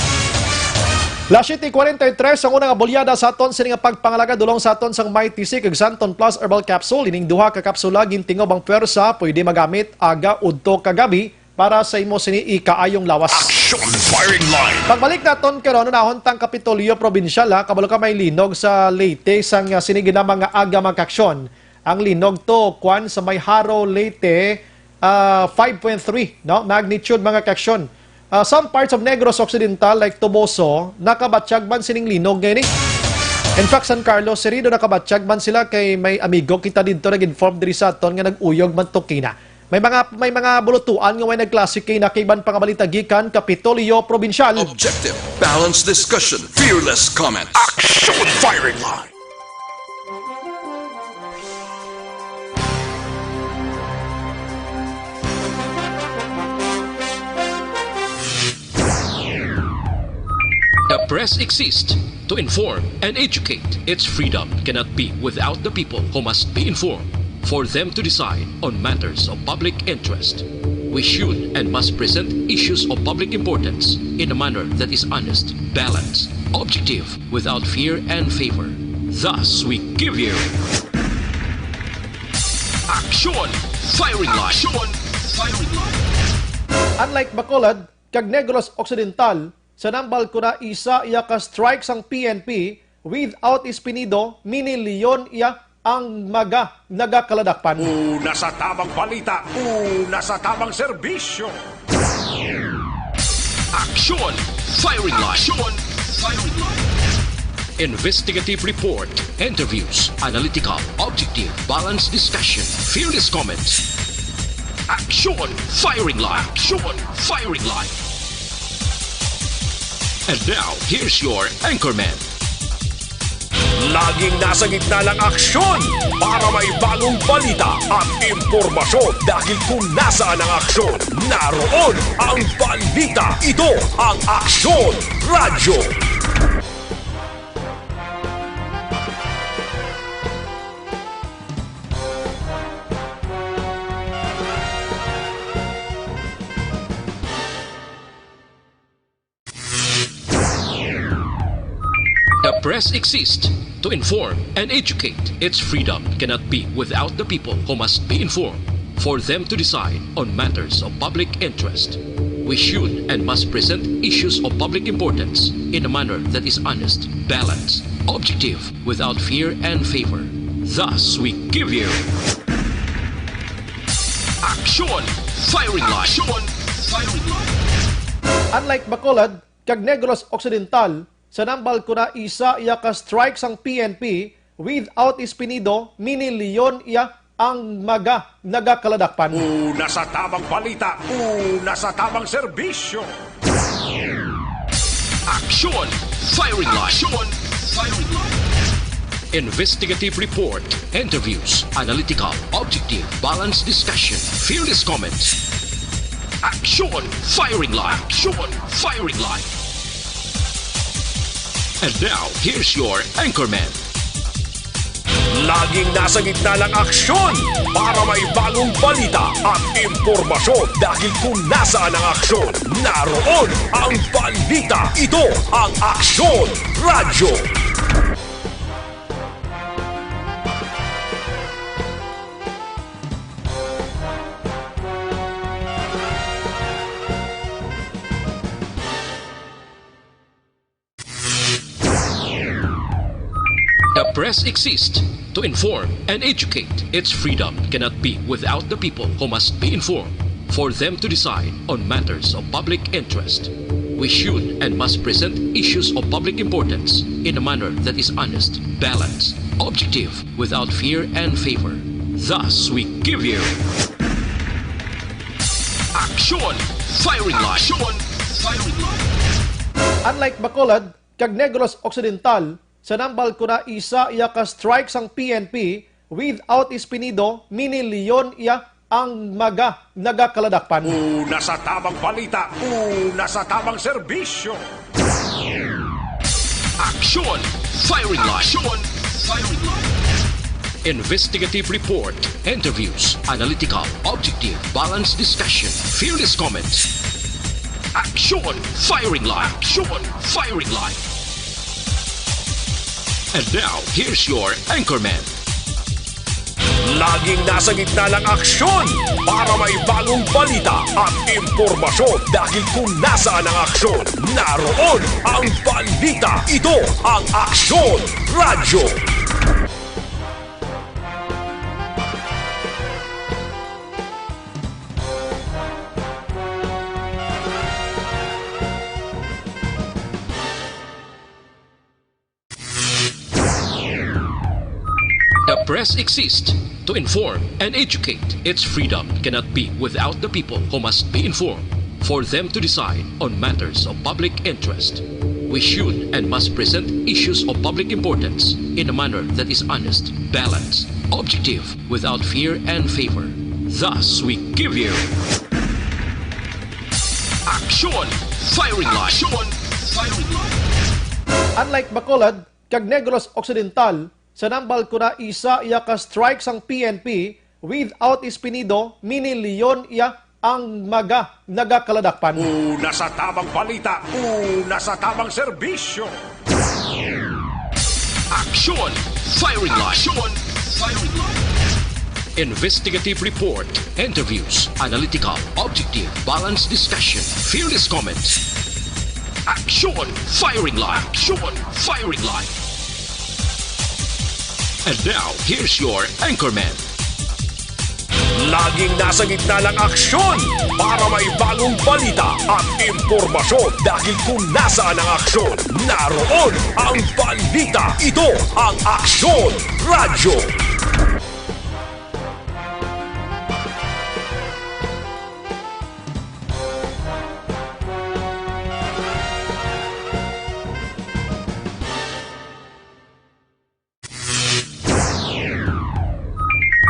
Las siete cuarenta y tres ang una nga bulyada sa aton sini nga pagpangalaga dulong sa aton sang Mighty C kag Santon Plus Herbal Capsule. Ining duha ka kapsula gintingob ang pwersa, pwede magamit aga, udto, kag gabi para sa imo sini ikaayong lawas. Action firing line. Pagbalik naton karon, unahon tang Kapitolyo Probinsyal, ha, kabalo ka may linog sa Leyte sang, ah, sini ginama nga aga, mga ka-aksyon. Ang linog to, kwan, sa may Jaro, Leyte, ah, five point three, no, magnitude, mga ka-aksyon. Ah, some parts of Negros Occidental, like Toboso, nakabatyag man sining linog ngayon, eh. In fact, San Carlos, Ceredo, nakabatyag man sila kay may amigo kita didto nag-inform diri sa aton nga nag-uyog man to kina. May mga, may mga bulutuan nga way nagklase kay na kay iban pa nga balita gikan Kapitolyo Probinsyal. Objective, balanced discussion, fearless comments. Action firing line. The press exists to inform and educate. Its freedom cannot be without the people who must be informed for them to decide on matters of public interest. We should and must present issues of public importance in a manner that is honest, balanced, objective, without fear and favor. Thus, we give you Action! Firing line! Action! Firing line! Unlike Bacolod kag Negros Occidental, sa nambal ko na isa iya ka strike sang P N P, without Espinido, mini leon iya ang mga nagakaladakpan. Una sa tamang balita, una sa tamang serbisyo. Action! Firing line! Action! Firing line! Investigative report, interviews, analytical, objective, balanced discussion, fearless comments. Action! Firing line! Action! Firing line! And now, here's your anchorman. Laging nasa gitna ng aksyon para may bagong balita at impormasyon, dahil kung nasaan ang aksyon, naroon ang balita. Ito ang Aksyon Radyo. The press exists to inform and educate. Its freedom cannot be without the people who must be informed for them to decide on matters of public interest. We should and must present issues of public importance in a manner that is honest, balanced, objective, without fear and favor. Thus, we give you Action! Firing line! Action! Firing line! Unlike Bacolod kag Negros Occidental, sa nambal ko na isa iya ka strike sang P N P, without Espinido, mini leon iya ang mga nagakaladakpan. Una sa tamang balita, una sa tamang serbisyo. Action! Firing line! Action! Firing line! Investigative report, interviews, analytical, objective, balanced discussion, fearless comments. Action! Firing line! Action! Firing line! And now, here's your anchorman. Laging nasa gitna ng aksyon para may bagong balita at impormasyon, dahil kung nasaan ang aksyon, naroon ang balita. Ito ang Aksyon Radyo. The press exists to inform and educate. Its freedom cannot be without the people who must be informed for them to decide on matters of public interest. We should and must present issues of public importance in a manner that is honest, balanced, objective, without fear and favor. Thus, we give you Aksyon! Firing Line! Aksyon! Firing Line! Unlike Bacolod kag Negros Occidental, sa nambal ko na isa iya ka strike sang P N P, without Espinido, Mini Leon iya ang maga nagakaladakpan. Una sa tamang balita, una sa tamang serbisyo. Aksyon! Firing Line! Aksyon! Firing Line! Investigative report, interviews, analytical, objective, balanced discussion, fearless comments. Aksyon! Firing Line! Aksyon! Firing Line! And now, here's your anchorman. Laging nasa gitna ng aksyon para may bagong balita at impormasyon, dahil kung nasaan ang aksyon, naroon ang balita. Ito ang Aksyon Radyo. The press exists to inform and educate. Its freedom cannot be without the people, who must be informed for them to decide on matters of public interest. We should and must present issues of public importance in a manner that is honest, balanced, objective, without fear and favor. Thus, we give you Aksyon! Firing Line! Aksyon! Firing Line! Unlike Bacolod kag Negros Occidental, sa nambal ko na isa iya ka strike sang P N P, without Espinido, Mini Leon iya ang maga nagakaladakpan. Una sa tamang balita, una sa tamang serbisyo. Aksyon! Firing Line! Aksyon! Firing Line! Investigative report, interviews, analytical, objective, balanced discussion, fearless comments. Aksyon! Firing Line! Aksyon! Firing Line! And now, here's your anchorman. Laging nasa gitna ng aksyon para may bagong balita at impormasyon, dahil kung nasaan ang aksyon, naroon ang balita. Ito ang Aksyon Radyo.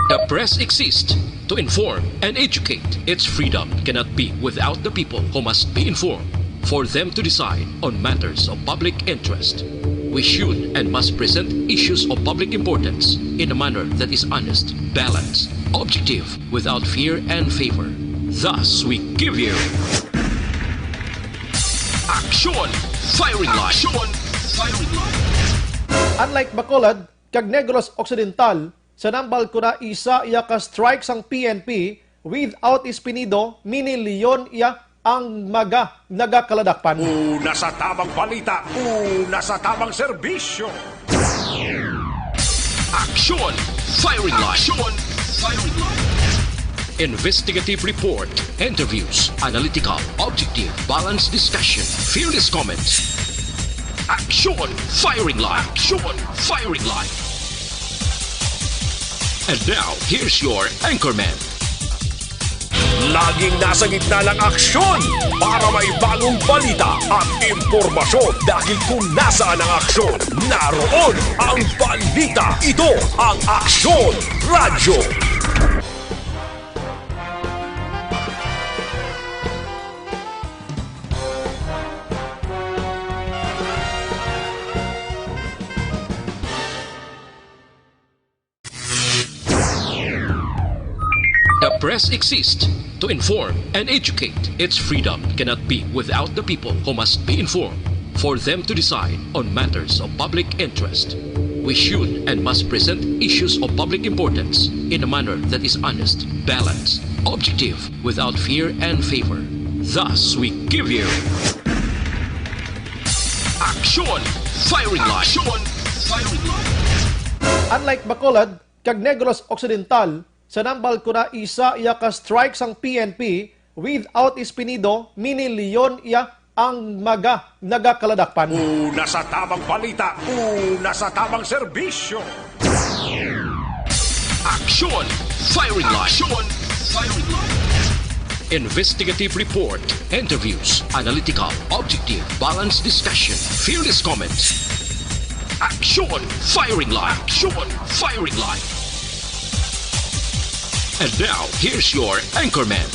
The press exists to inform and educate. Its freedom cannot be without the people, who must be informed for them to decide on matters of public interest. We should and must present issues of public importance in a manner that is honest, balanced, objective, without fear and favor. Thus, we give you Aksyon! Firing Line! Aksyon! Firing Line! Unlike Bacolod kag Negros Occidental, sa nambal ko na isa iya ka strike sang P N P, without Espinido, Mini Leon iya ang maga nagakaladakpan. Una sa tamang balita, una sa tamang serbisyo. Aksyon! Firing Line! Aksyon! Firing Line! Investigative report, interviews, analytical, objective, balanced discussion, fearless comments. Aksyon! Firing Line! Aksyon! Firing Line! And now, here's your anchorman. Laging nasa gitna ng aksyon para may bagong balita at impormasyon, dahil kung nasaan ang aksyon, naroon ang balita. Ito ang Aksyon Radyo. The press exists to inform and educate. Its freedom cannot be without the people, who must be informed for them to decide on matters of public interest. We should and must present issues of public importance in a manner that is honest, balanced, objective, without fear and favor. Thus, we give you Aksyon! Firing Line! Aksyon! Firing Line! Unlike Bacolod kag Negros Occidental, Sa nambal ko na isa iya ka strike sang P N P, without Espinido, minilyon iya ang mga nagakaladakpan. Una sa tamang balita, una sa tamang serbisyo. Aksyon! Firing line! Aksyon! Firing line! Investigative report, interviews, analytical, objective, balanced discussion, fearless comments. Aksyon! Firing line! Aksyon! Firing line! And now, here's your anchorman.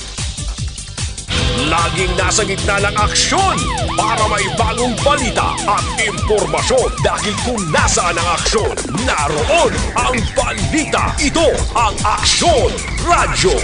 Laging nasa gitna ng aksyon para may bagong balita at impormasyon, dahil kung nasaan ang aksyon, naroon ang balita. Ito ang Aksyon Radyo.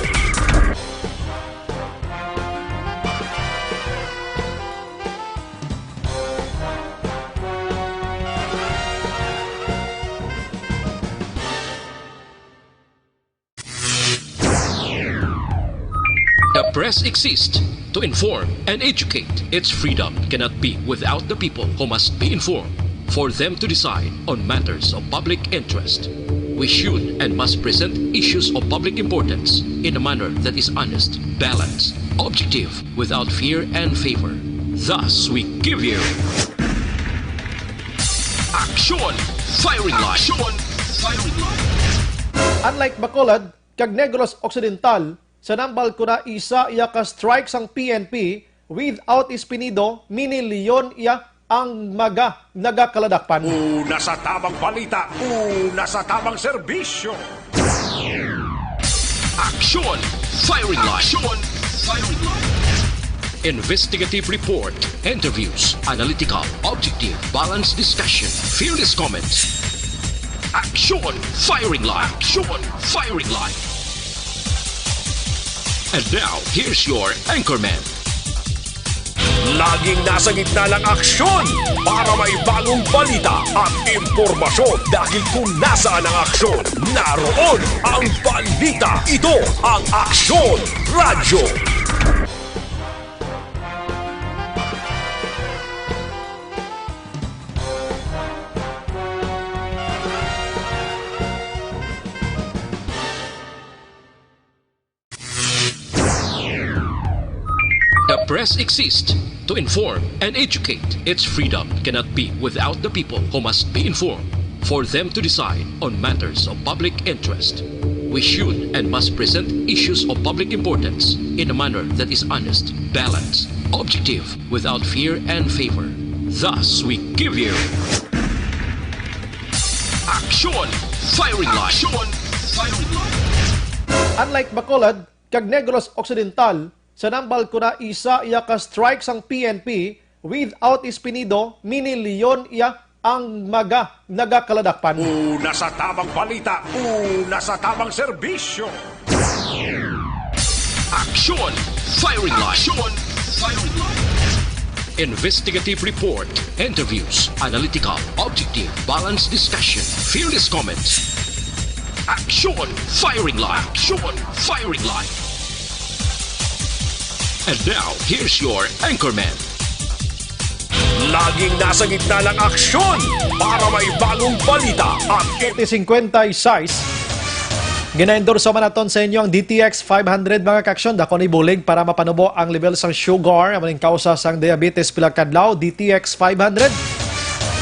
The press exists to inform and educate. Its freedom cannot be without the people, who must be informed for them to decide on matters of public interest. We should and must present issues of public importance in a manner that is honest, balanced, objective, without fear and favor. Thus, we give you Aksyon! Firing line! Aksyon! Firing line! Unlike Bacolod kag Negros Occidental, sa nambal ko na isa iya ka strike sang P N P, without Espinido, minilyon iya ang mga nagakaladakpan. Una sa tamang balita, una sa tamang serbisyo. Aksyon! Firing line! Aksyon! Firing line! Investigative report, interviews, analytical, objective, balanced discussion, fearless comments. Aksyon! Firing line! Aksyon! Firing line! And now, here's your anchorman. Laging nasa gitna ng aksyon para may bagong balita at impormasyon, dahil kung nasaan ang aksyon, naroon ang balita. Ito ang Aksyon Radyo. The press exists to inform and educate. Its freedom cannot be without the people, who must be informed for them to decide on matters of public interest. We should and must present issues of public importance in a manner that is honest, balanced, objective, without fear and favor. Thus, we give you Aksyon! Firing line! Aksyon! Firing line! Unlike Bacolod kag Negros Occidental, sa nambal ko na isa iya ka strike sang P N P, without Espinido, minilyon iya ang mga nagakaladakpan. Una sa tamang balita, una sa tamang serbisyo. Aksyon! Firing line! Aksyon! Firing line! Investigative report, interviews, analytical, objective, balanced discussion, fearless comments. Aksyon! Firing line! Aksyon! Firing line! And now, here's your anchorman. Laging nasa gitna ng aksyon para may bagong balita at Forty cinquenta y seis. Ginaendorso man naton sa inyo ang D T X five hundred, mga kaaksyon. Dako ni bulig para mapanubo ang level sang sugar, amo ning kausa sang diabetes pila kadlaw, D T X five hundred.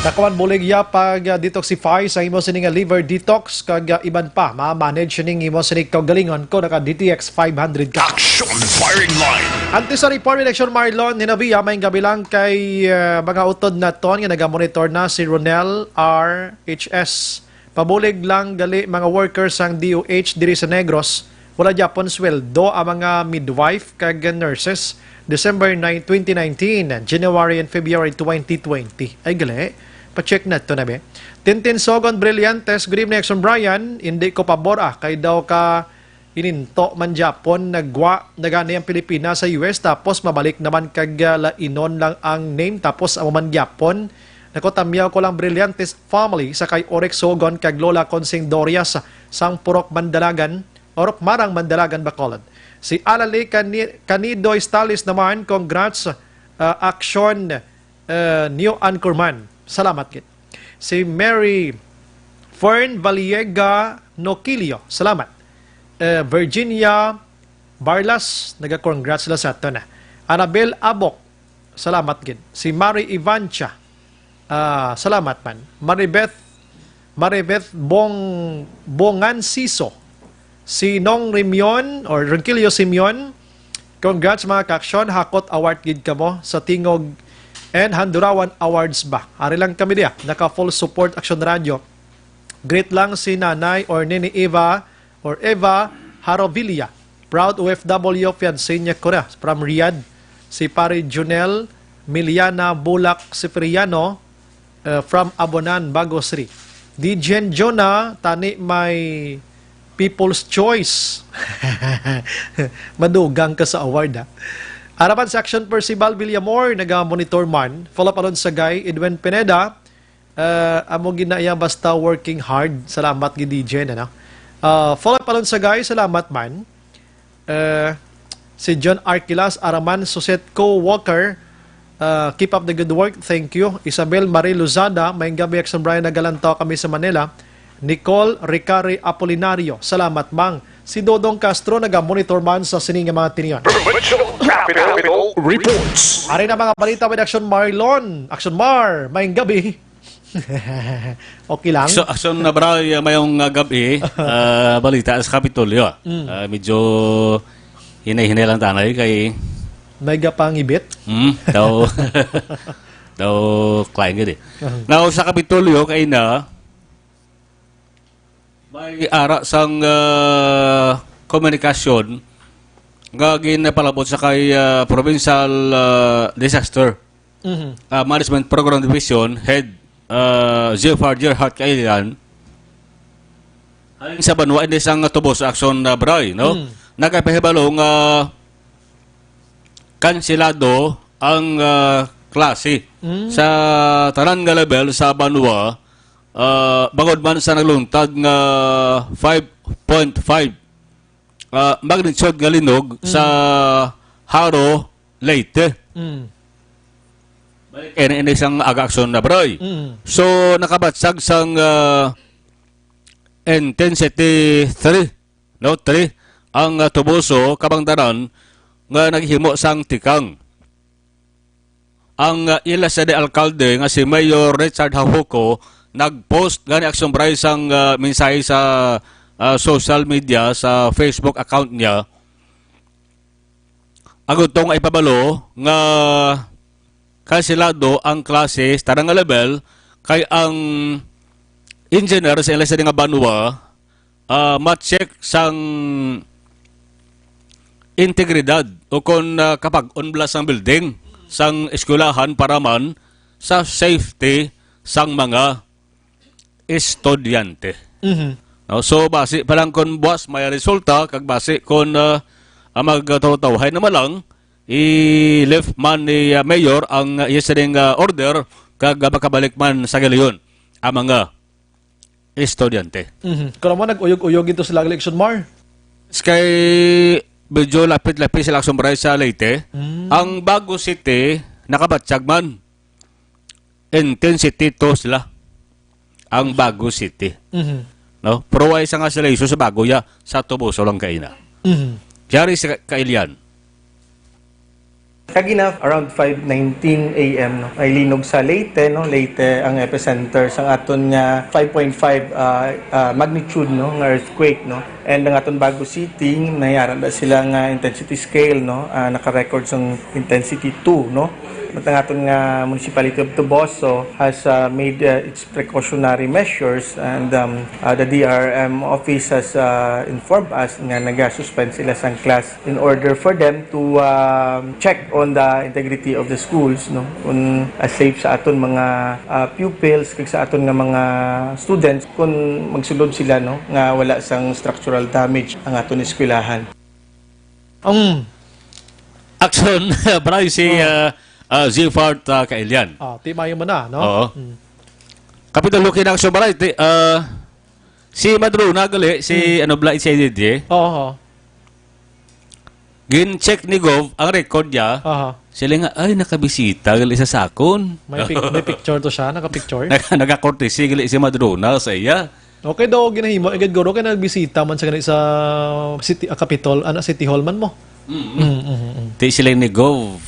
Dako man bulig ya pag, ah, detoxify sa imo sini nga liver detox kag, ah, iban pa, ma-manage ning imo sini kaugalingon kung naka D T X five hundred ka. Action firing line. Antes sa report, election Marlon Hinabia, may gabi lang kay, ah, mga utod naton nga nagamonitor na si Ronel R H S. Pabulig lang gali mga workers sang D O H diri sa Negros, wala gyapon sweldo ang mga midwife kag nurses. December nine, twenty nineteen, January and February twenty twenty. Ay, gali. Pa-check na to na, be. Tintin Sogon Brillantes, good evening, Action Brian. Hindi ko pabor, ah, kay daw ka ininto man gyapon, nagwa na gani ang Pilipinas sa U S, tapos mabalik naman kag, ah, lainon lang ang name, tapos amo man gyapon. Naku, tamyaw ko lang, Brillantes family, sa kay Orex Sogon kag Lola Consing Dorias sang Purok Mandalagan, Purok Marang Mandalagan, Bacolod. Si Alali Cani-, Canido Estalis naman, congrats, ah, Action, ah, new anchorman. Salamat gid. Si Mary Fern Valiega Noquillo, salamat. Eh, Virginia Barlas, naga-congrats sila sa ato na. Annabel Abok, salamat gid. Si Mari Ivancha, ah, salamat man. Maribeth, Maribeth Bong, Bongan Siso, si Nong Rimion or Ronquillo Simeon, congrats mga ka-aksyon, hakot award gid kamo sa Tingog and Handurawan Awards ba. Ari lang kami diya, naka full support Aksyon Radio. Greet lang si Nanay or Nini Eva or Eva Harovilla. Proud O F W, fiancé niya ko na from Riyadh. Si Pare Junel Miliana Bulak Cipriano, uh, from Abonan, Bago City. D J Jonah, tani may People's Choice. Madugang ka sa award, ha? Arapan sa Action Percival Villamor, naga-monitor man. Follow up alon sa Guy, Edwin Pineda, uh, amo gina iya basta working hard. Salamat gid, D J, ano? Uh, follow up alon sa Guy, salamat man. Uh, si John Arquilas, Araman, Suset Co. Walker, uh, keep up the good work. Thank you. Isabel Marie Lozada, may gabi, Action Brian, nagalantaw kami sa Manila. Nicole Ricari Apolinario, salamat, Mang. Si Dodong Castro naga-monitor man sa sini nga mga tinion. Provincial Capital Reports. Ari na mga balita with Action Marlon. Action Mar, may gabi. Okay lang. So, Action na, Bray, uh, mayong, uh, gabi, uh, balita sa Kapitolyo. Mm. Uh, medyo hinay-hinay lang tanay kay may gapangibit. Mm, daw, daw, client gid eh. Uh-huh. Now, sa Kapitolyo, kay na, may ara sang, ah, komunikasyon nga ginpalabot sa kay, ah, Provincial, ah, Disaster, Mhm. ah, Management Program Division Head, ah, Jeffar Gerhart Kailian. Halin sa banwa, ini sang Tubos Action, ah, Bray, no? Mm. Nagapahibalo nga kansilado ang, ah, klase Mm. sa tanan nga level sa banwa, ah, bangod man sa nagluntad nga five point five, ah, magnitude nga linog Mm. sa Jaro, Leyte. Mm. Balik ini, ini sang aga aksyon na, Bray. Mm. So, nakabatsag sang, ah, intensity three, no, three ang, ah, Tubuso, kabangdanan nga naghimo sang tikang. Ang, ah, ila sa di alkalde nga si Mayor Richard Jajuco nag-post gani, Action Bray, sang, ah, mensahe sa, ah, social media, sa Facebook account niya. Agud to nga ipabalo nga kansilado ang klase sa tanan nga level kay ang engineer sa ila sa nga banwa, ah, ma-check sang integridad o kon, ah, kapag-on bala sang building sang eskwelahan para man sa safety sang mga estudyante. Mhm. No? So, basi pa lang kon buwas may resulta, kag basi kon, ah, ang magtawtawhay naman lang, i-lift man ni, ah, Mayor ang, ah, iya sining, ah, order, kag, ah, makabalik man sa galiyon ang mga estudyante. Mhm. Kung mo, nag-uyog-uyog ito sa election, Mar. Kay medyo lapit-lapit sila sumbray sa Leyte. Mm. Ang Bago City, nakabatyag man. Intensity two sila. Ang Bago City. Mhm. No? Pero wala sa nga sila iso sa Bago ya, sa Tubuso lang kaina. Mhm. Yari sa Kailian. Kagina, around five nineteen A M, no, ay linog sa Leyte, no? Leyte ang epicenter sang aton nga five point five, ah, ah, magnitude, no, nga earthquake, no? And ang aton Bago City, nahiaran na sila nga intensity scale, no? Ah, naka-record sang intensity two, no? But ang aton nga Municipality of Toboso has, ah, made, ah, its precautionary measures, and, um, ah, the D R M office has, ah, informed us nga naga-suspend sila sang class in order for them to, um, check on the integrity of the schools, no? Kung, ah, safe sa aton mga, ah, pupils kag sa aton nga mga students, kung magsulod sila, no, nga wala sang structural damage ang aton eskwelahan. Ang action, Bryce, si, Oh. ah, ah, Zifart, ah, Kailian. Ah, ti mayo man na, no? Oo. Mm. Kapitol Lucky na action, Bryce. Ti, ah, si Madrona gali, si Hmm. ano, Bla-, si Didie. Oo, oo. Gin-check ni Gov ang record niya. Aha. Sila nga, "Ay, nakabisita gali sa sakon." May pic-, may picture to siya, naka-picture? Naka-, naka-courtesy gali si Madrona sa iya. Okay daw, ginahimo, agad guro, kay nagbisita man sa gani sa city, ah, Capitol, ana, City Hall man mo. Mm. Mm, mm, mm. Ti sila ni Gov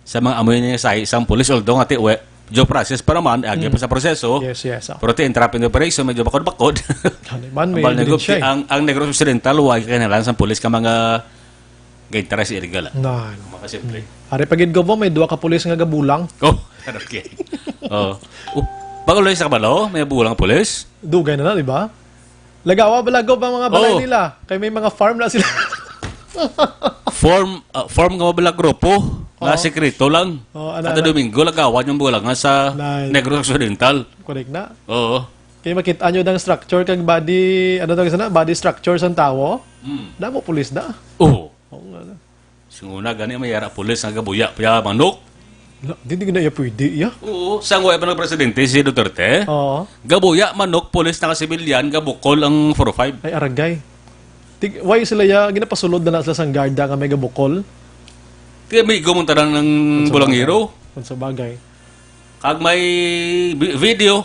sa mga amoy niya sa isang pulis, although nga ti, we, due process pa naman, agi Mm. pa sa proseso. Yes, yes, ah. Pero ti, entrapment operation, medyo bakod-bakod. Ano man, may Ambal ni Gov, ebidensya, ti, eh. ang, ang Negros Occidental, wa kinahanglan sa pulis ka mga gainteres illegal, ah. Nan. Makasimple. Ari pa gid, Gov, may duha ka pulis nga gabulang. Oh, okay. Oh. Up-, Pag-uloy sa kabalo, may bulang pulis? Dugay na na, di ba? Lagawa bala, Gov, ang mga balay Oo. nila. Kay may mga farm na sila. Form, ah, form nga wala grupo, nga Oo. sekreto lang. Oo, ano, Kada ano? Domingo, lagawan yung bulang nga sa Nice. Negros Occidental. Correct na. Oo. Kay makita nyo dang structure kag body, ano tawag sana? Body structure sang tawo. Hmm. Damo pulis na. Oo. Oo nga na. Singuna, gani may yara pulis nga gabuya pa manok. La, di, di na iya pwede, iya. Oo, sang wala pa nagpresidente si Duterte. Oo. Gabuya manok, pulis na sibilyan, gabukol ang four oh five. Ay, aragay. Tig, why sila ya, ginapasulod na lang sila sang guarda nga may gabukol? Kaya may gumunta lang ng Kung sa bulangiro. bagay. Kung sa bagay. Kag may vi-, video.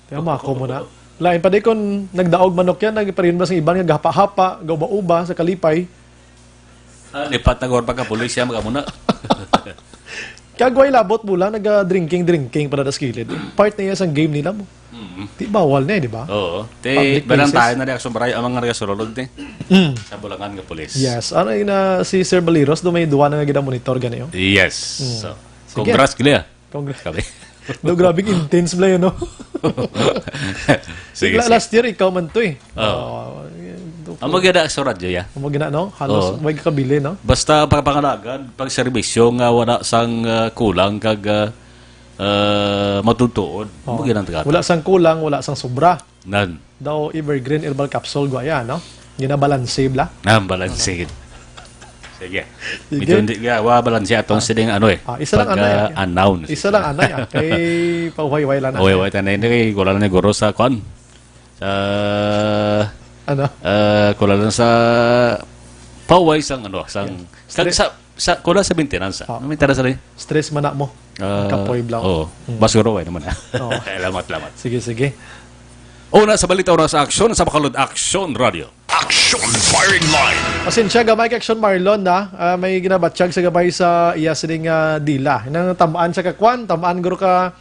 Kaya mako mo na. Lain pa di kung nagdaog manok yan, nagparin ba sa iban nga gahapa-hapa, gauba-uba sa kalipay? Ah, lipat na gawar pagka pulis siya, magkamo na. Kag way labot mo lang, naga-drinking-drinking para das kilid. Part na yan sa game nila mo. Mm. Di bawal na eh, di ba? Oo. Te, Public balang places. tayo na reaksyon, Bray, ang mga reaksyon, Lord, te. Mm. Sa Bulangan nga pulis. Yes. Ano yun na si Sir Baliros, do may duwa na nga gina-monitor gani, oh? Yes. Mm. So, Sige. congrats, Glia. Congrats. Kami. Do, grabing intense bala yun, no? Sige, La-, sige. last year, ikaw man to eh. Oo. Oo, yun, do- Amo gina sa radyo, ya? Amo gina, no? Halos Oo. way kakabili, no? Basta pagpangalagad, pagserbisyo nga wala sang, ah, kulang kag, ah, ah, matutuod. Amo Oo. gina ang tagatag. Wala sang kulang, wala sang sobra. Nan. Daw Evergreen Herbal Capsule, gwa ya, no? Ginabalanse bala. Ah, balanse. Sige. Sige. Medyo hindi ka, wa balanse aton Ah. sining ano eh. Ah, isa lang ano yan. Pag-announce. Isa lang ano yan. Kay pauwayway lang na. Uy, wait, ano, hindi kay wala na guro sa kwan. Sa, Ano? ah, wala lang sa pauway sang ano, sang, Yes. kag Stress. sa, sa, wala sa maintenance, ah. Ah. Ano maintenance rin? Stress man na mo. Ah, Kapoy blank. oo. Hmm. Basuro, eh, naman, ah. Oo. Lamat, lamat. Sige, sige. Una sa balita, oras sa aksyon sa Bacolod Action Radio. Action Firing Line. Pasensya, gamay kay Action Marlon na, ah, may ginabatyag sa gamay sa iya sining, ah, dila. Nang tamaan sa kakwan, tamaan guro ka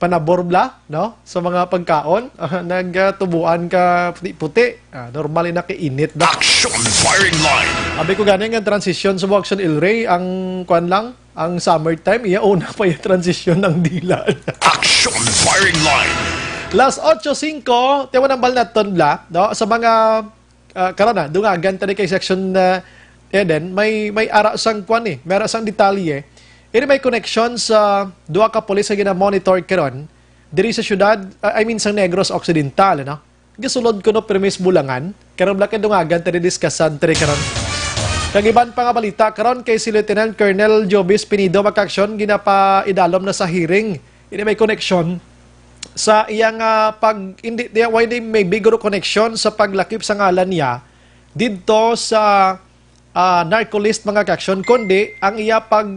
panabor bla, no? Sa mga pagkaon, ah, nagtubuan ka puti-puti. Ah, normal na kay init ba? Action Firing Line. Abi ko gani nga transition sa Action El Rey, ang kwan lang, ang summertime, iya una pa yung transition ng dila. Action Firing Line. Las otso singko, tiyawan ang bal naton bla, no? Sa mga, ah, karon na, dungagan tani kay Section, ah, Eden, may, may ara sang kwan eh, may ara sang detalye. Ini may koneksyon sa duha ka pulis nga gina-monitor karon diri sa syudad, ah, I mean, sa Negros Occidental, ano? Gasulod kuno permis Bulangan, karon bla kay dungagan tani diskasan tani karon. Kag iban pa nga balita karon kay si Lieutenant Colonel Jobis Pinido makaaksyon ginapaidalom na sa hearing. Ini may koneksyon sa iyang, ah, pag, hindi, di, why di may bigro koneksyon sa paglakip sa ngalan niya didto sa, ah, narco list, mga kaaksyon, kundi ang iya pag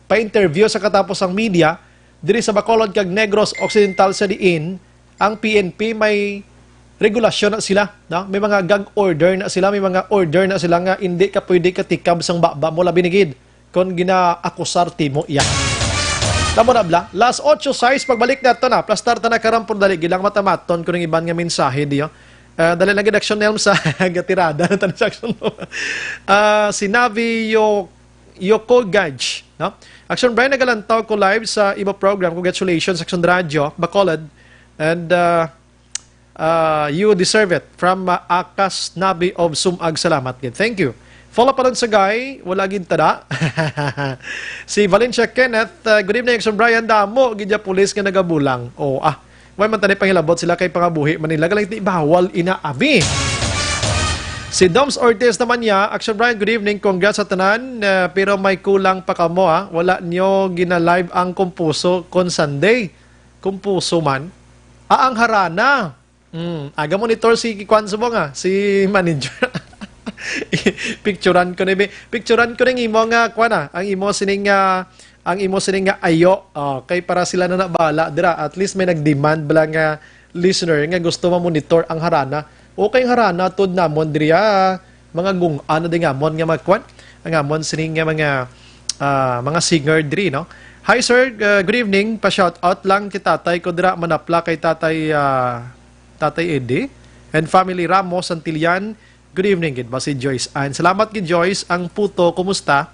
pa-interview sa katapos ang media diri sa Bacolod kag Negros Occidental sa diin ang P N P may regulasyon na sila, no? May mga gag order na sila, may mga order na sila nga hindi ka pwede katikab sang baba mo, labi ni gid kon ginaakusar timo iya. Tama na bla? Las otso sais, pagbalik nato na. Plastar ta na karon, pero dali, gilang matamaton ko ng iban nga mensahe diyo. Ah, dali lang gid, Action Nelm, sa gatirada na tayo sa Action. Ah, si Navi Yo-, Yoko Gaj, no? Action Brian, nagalantaw ko live sa imo program. Congratulations, Action Radio, Bacolod. And, ah, ah, you deserve it. From, ah, Akas Nabi of Sumag, salamat gid. Thank you. Follow pa rin sa guy, wala gid tada. Si Valencia Kenneth, ah, good evening, Action Brian. Damo gid ya pulis nga nagabulang. Oh, ah, may man tani panghilabot sila kay pangabuhi man nila. Galing ti bawal ina abi. Si Doms Ortiz naman niya, Action Brian, good evening. Congrats sa tanan, ah, pero may kulang pa kamo, ah. Wala nyo gina-live ang Kumpuso kon Sunday. Kumpuso man. Ah, ang harana. Hmm, aga monitor si kwan subong, ah, si manager. Picturean ko ni bi-, picturean ko ning imo nga kwan, ah, ang imo sining, ah, ang imo sining nga ayo. Oh, kay para sila na nabala dira. At least may nag-demand bala nga listener nga gusto mamonitor ang harana. Okay, ang harana, tod namon diri, ah, mga gung-, ano din nga amon nga mga kwan, ang amon sini nga mga, ah, mga singer diri, no? Hi, sir. Uh, good evening. Pa-shout out lang kay tatay ko dira, manapla kay tatay, ah, Tatay Eddie and family Ramos Santillan. Good evening, gid ba si Joyce Ann? Salamat gid, Joyce. Ang puto, kumusta?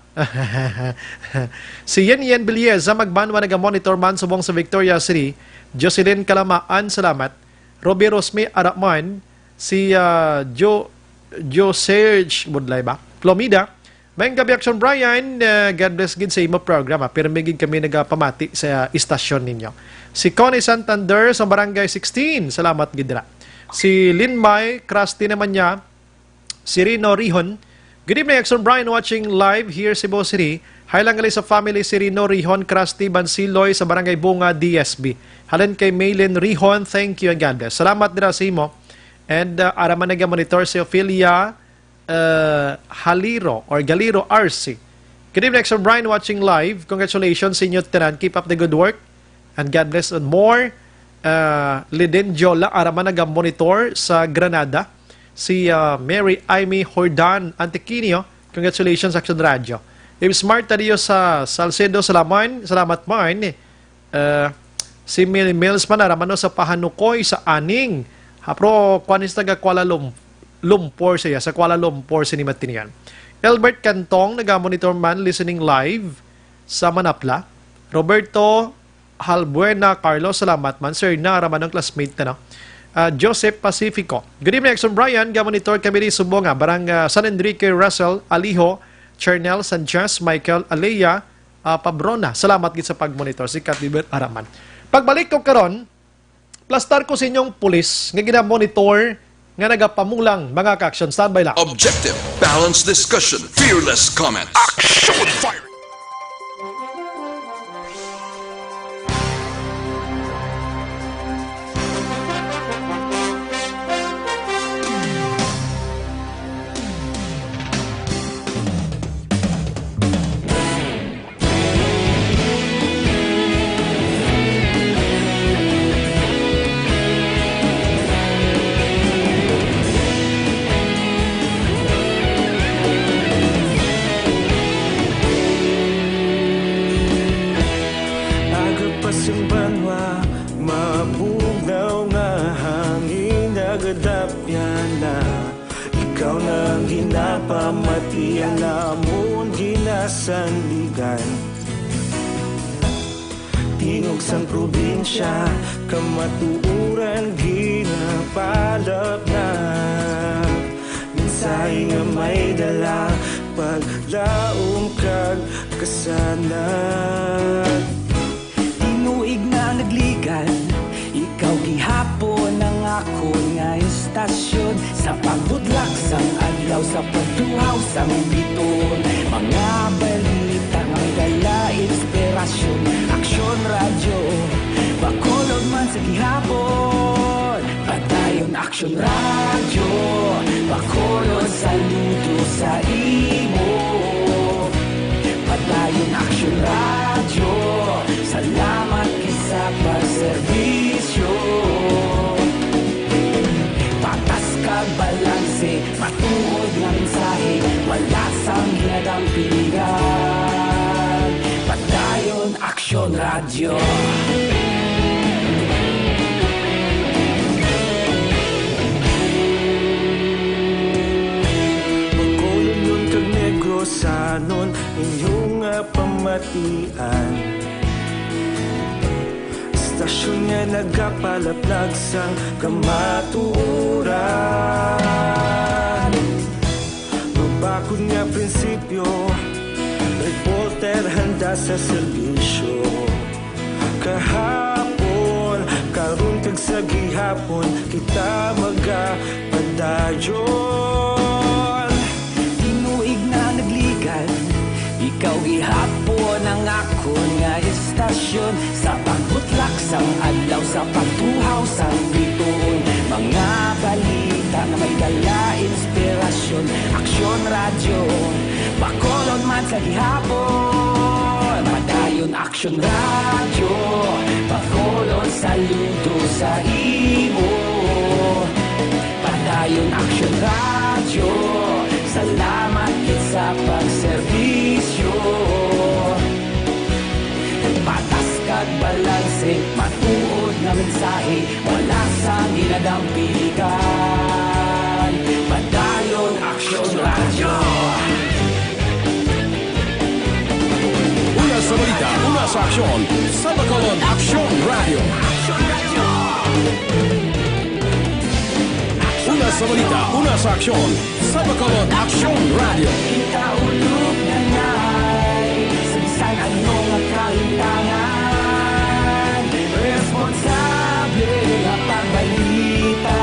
Si Yen Yen Villeza, magbanwa, naga-monitor man subong sa Victoria City. Jocelyn Kalamaan, salamat. Robbie Rosme Araman, si, ah, Jo, Jo Serge Budlay ba? Flomida. Maayong gabi, Action Brian. Ah, God bless gid sa imo programa. Pirmi gid kami nagapamati sa istasyon ninyo. Si Connie Santander sa Barangay sixteen. Salamat gid dira. Si Linmay Krusty naman niya, si Rino Rihon. Good evening, Action Brian, watching live here, Cebu City. Hi lang gali sa family, si Rino Rihon, Krusty Bansiloy sa Barangay Bunga, D S B. Halin kay Maylin Rihon, thank you and God bless. Salamat dira sa imo. And, uh, ara man naga-monitor si Ophelia, uh, Haliro or Galiro R C. Good evening, Action Brian, watching live. Congratulations sa inyo tanan. Keep up the good work. And God bless and more. Uh, Liden Jola, ara man naga-monitor sa Granada. Si, uh, Mary Amy Jordan Antiquinio. Congratulations, Action Radio. If Smart Tadio sa Salcedo, salaman, salamat man. Uh, si Mil-, Mills man, ara man no sa Pahanukoy, sa Aning. Ha, pero kuan is taga Kuala Lum-, Lumpur siya, sa Kuala Lumpur, sini matinian. Elbert Cantong, naga-monitor man, listening live sa Manapla. Roberto Halbuena Carlos, salamat man, sir, na ara man ang classmate na, no? Ah, Joseph Pacifico. Good evening, Action Brian. Ga-monitor kami di Subonga, Barang, ah, San Enrique, Russell, Alijo, Chernel Sanchez, Michael Alea, ah, Pabrona. Salamat gid sa pag-monitor. Si Kat Bieber Araman. Pagbalik ko karon, plastar ko sa inyong pulis nga gina-monitor nga nagapamulang mga ka-action. Standby lang. Objective, balanced discussion, fearless comment. Action fire! Aga pa sing banwa, mabugnaw nga hangin, nagadapyan na. Ikaw na ang ginapamati, ang amon ginasandigan. Tingog sang probinsya, kamatuoran ginapalapnap. Mensahe nga may dala, paglaom kag kasanag. Tinuig na nagligan, ikaw gihapon ang akon nga istasyon. Sa pagbudlak sang adlaw, sa pagtuhaw sang bituon, mga balita nga may dala inspirasyon. Aksyon Radyo, Bacolod man sa gihapon. Padayon Aksyon Radyo, Bacolod, saludo sa imo. Padayon Aksyon Radyo, salamat gid sa pagserbisyo. Patas kag balanse, matuod nga mensahe, wala sang ginadampigan. Padayon Aksyon Radyo. Bacolodnon kag Negrosanon, inyo nga pamatian. Istasyon nga nagapalaplag sang kamatuoran. Mabakod nga prinsipyo, reporter handa sa serbisyo. Kahapon, karon kag sa gihapon, kita magapadayon. Tinuig na nagligan, ikaw gihapon ang akon nga istasyon. Sa pagbutlak sang adlaw, sa pagtuhaw sang bituon, mga balita nga may dala inspirasyon. Aksyon Radyo, Bacolod man sa gihapon. Padayon Aksyon Radyo, Bacolod sa Saludo sa imo, Padayon Aksyon Radyo. Salamat gid sa pagserbisyo. Patas kag balanse, matuod nga mensahe, wala sang ginadampigan. Padayon Aksyon Radyo. Una sa balita, una sa aksyon, sa Bacolod Aksyon Radyo. Una sa balita, una sa aksyon, sa Bacolod Aksyon Radyo. Kita ulog na ngay, sa bisan ano nga kaintangan, responsable nga pagbalita.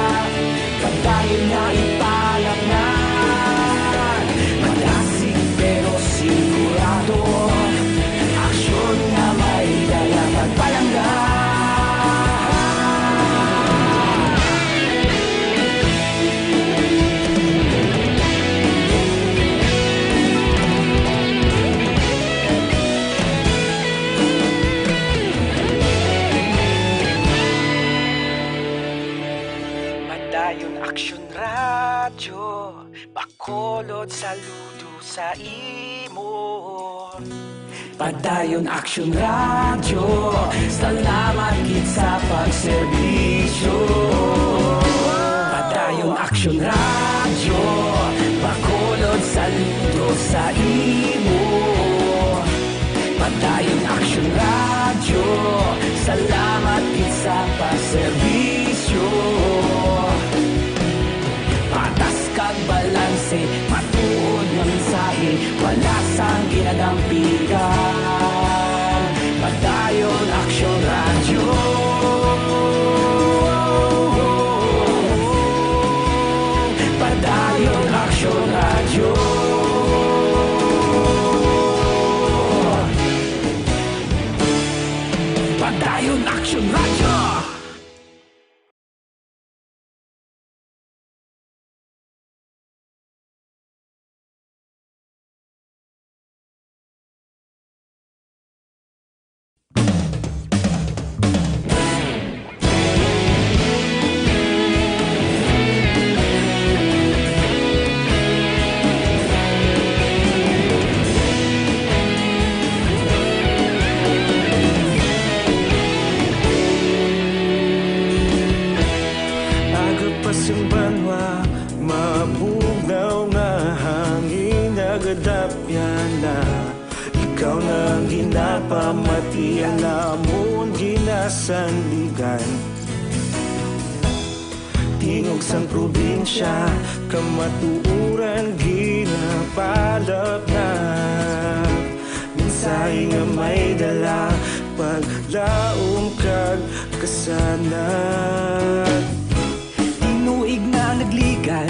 Padayon nga ipalapnan, madasig pero sigurado, aksyon nga may dala pagpalangga. Padayon Aksyon Radyo, Bacolod, saludo sa imo. Padayon Aksyon Radyo, salamat gid sa pagserbisyo. Padayon Aksyon Radyo, Bacolod, saludo sa imo. Padayon Aksyon Radyo, salamat gid sa pagserbisyo. Patas kag balanse, matuod nga mensahe, wala sang ginadampigan. Padayon Aksyon Radyo. Padayon Aksyon Radyo. Padayon Aksyon Radyo. Aga pa sing banwa, mabugnaw nga hangin nagadapyan na. Ikaw na ang ginapamati, ang amon ginasandigan. Tingog sang probinsya, kamatuoran ginapalapnap. Mensahe nga may dala, paglaom kag kasanag. Tinuig na nagligad,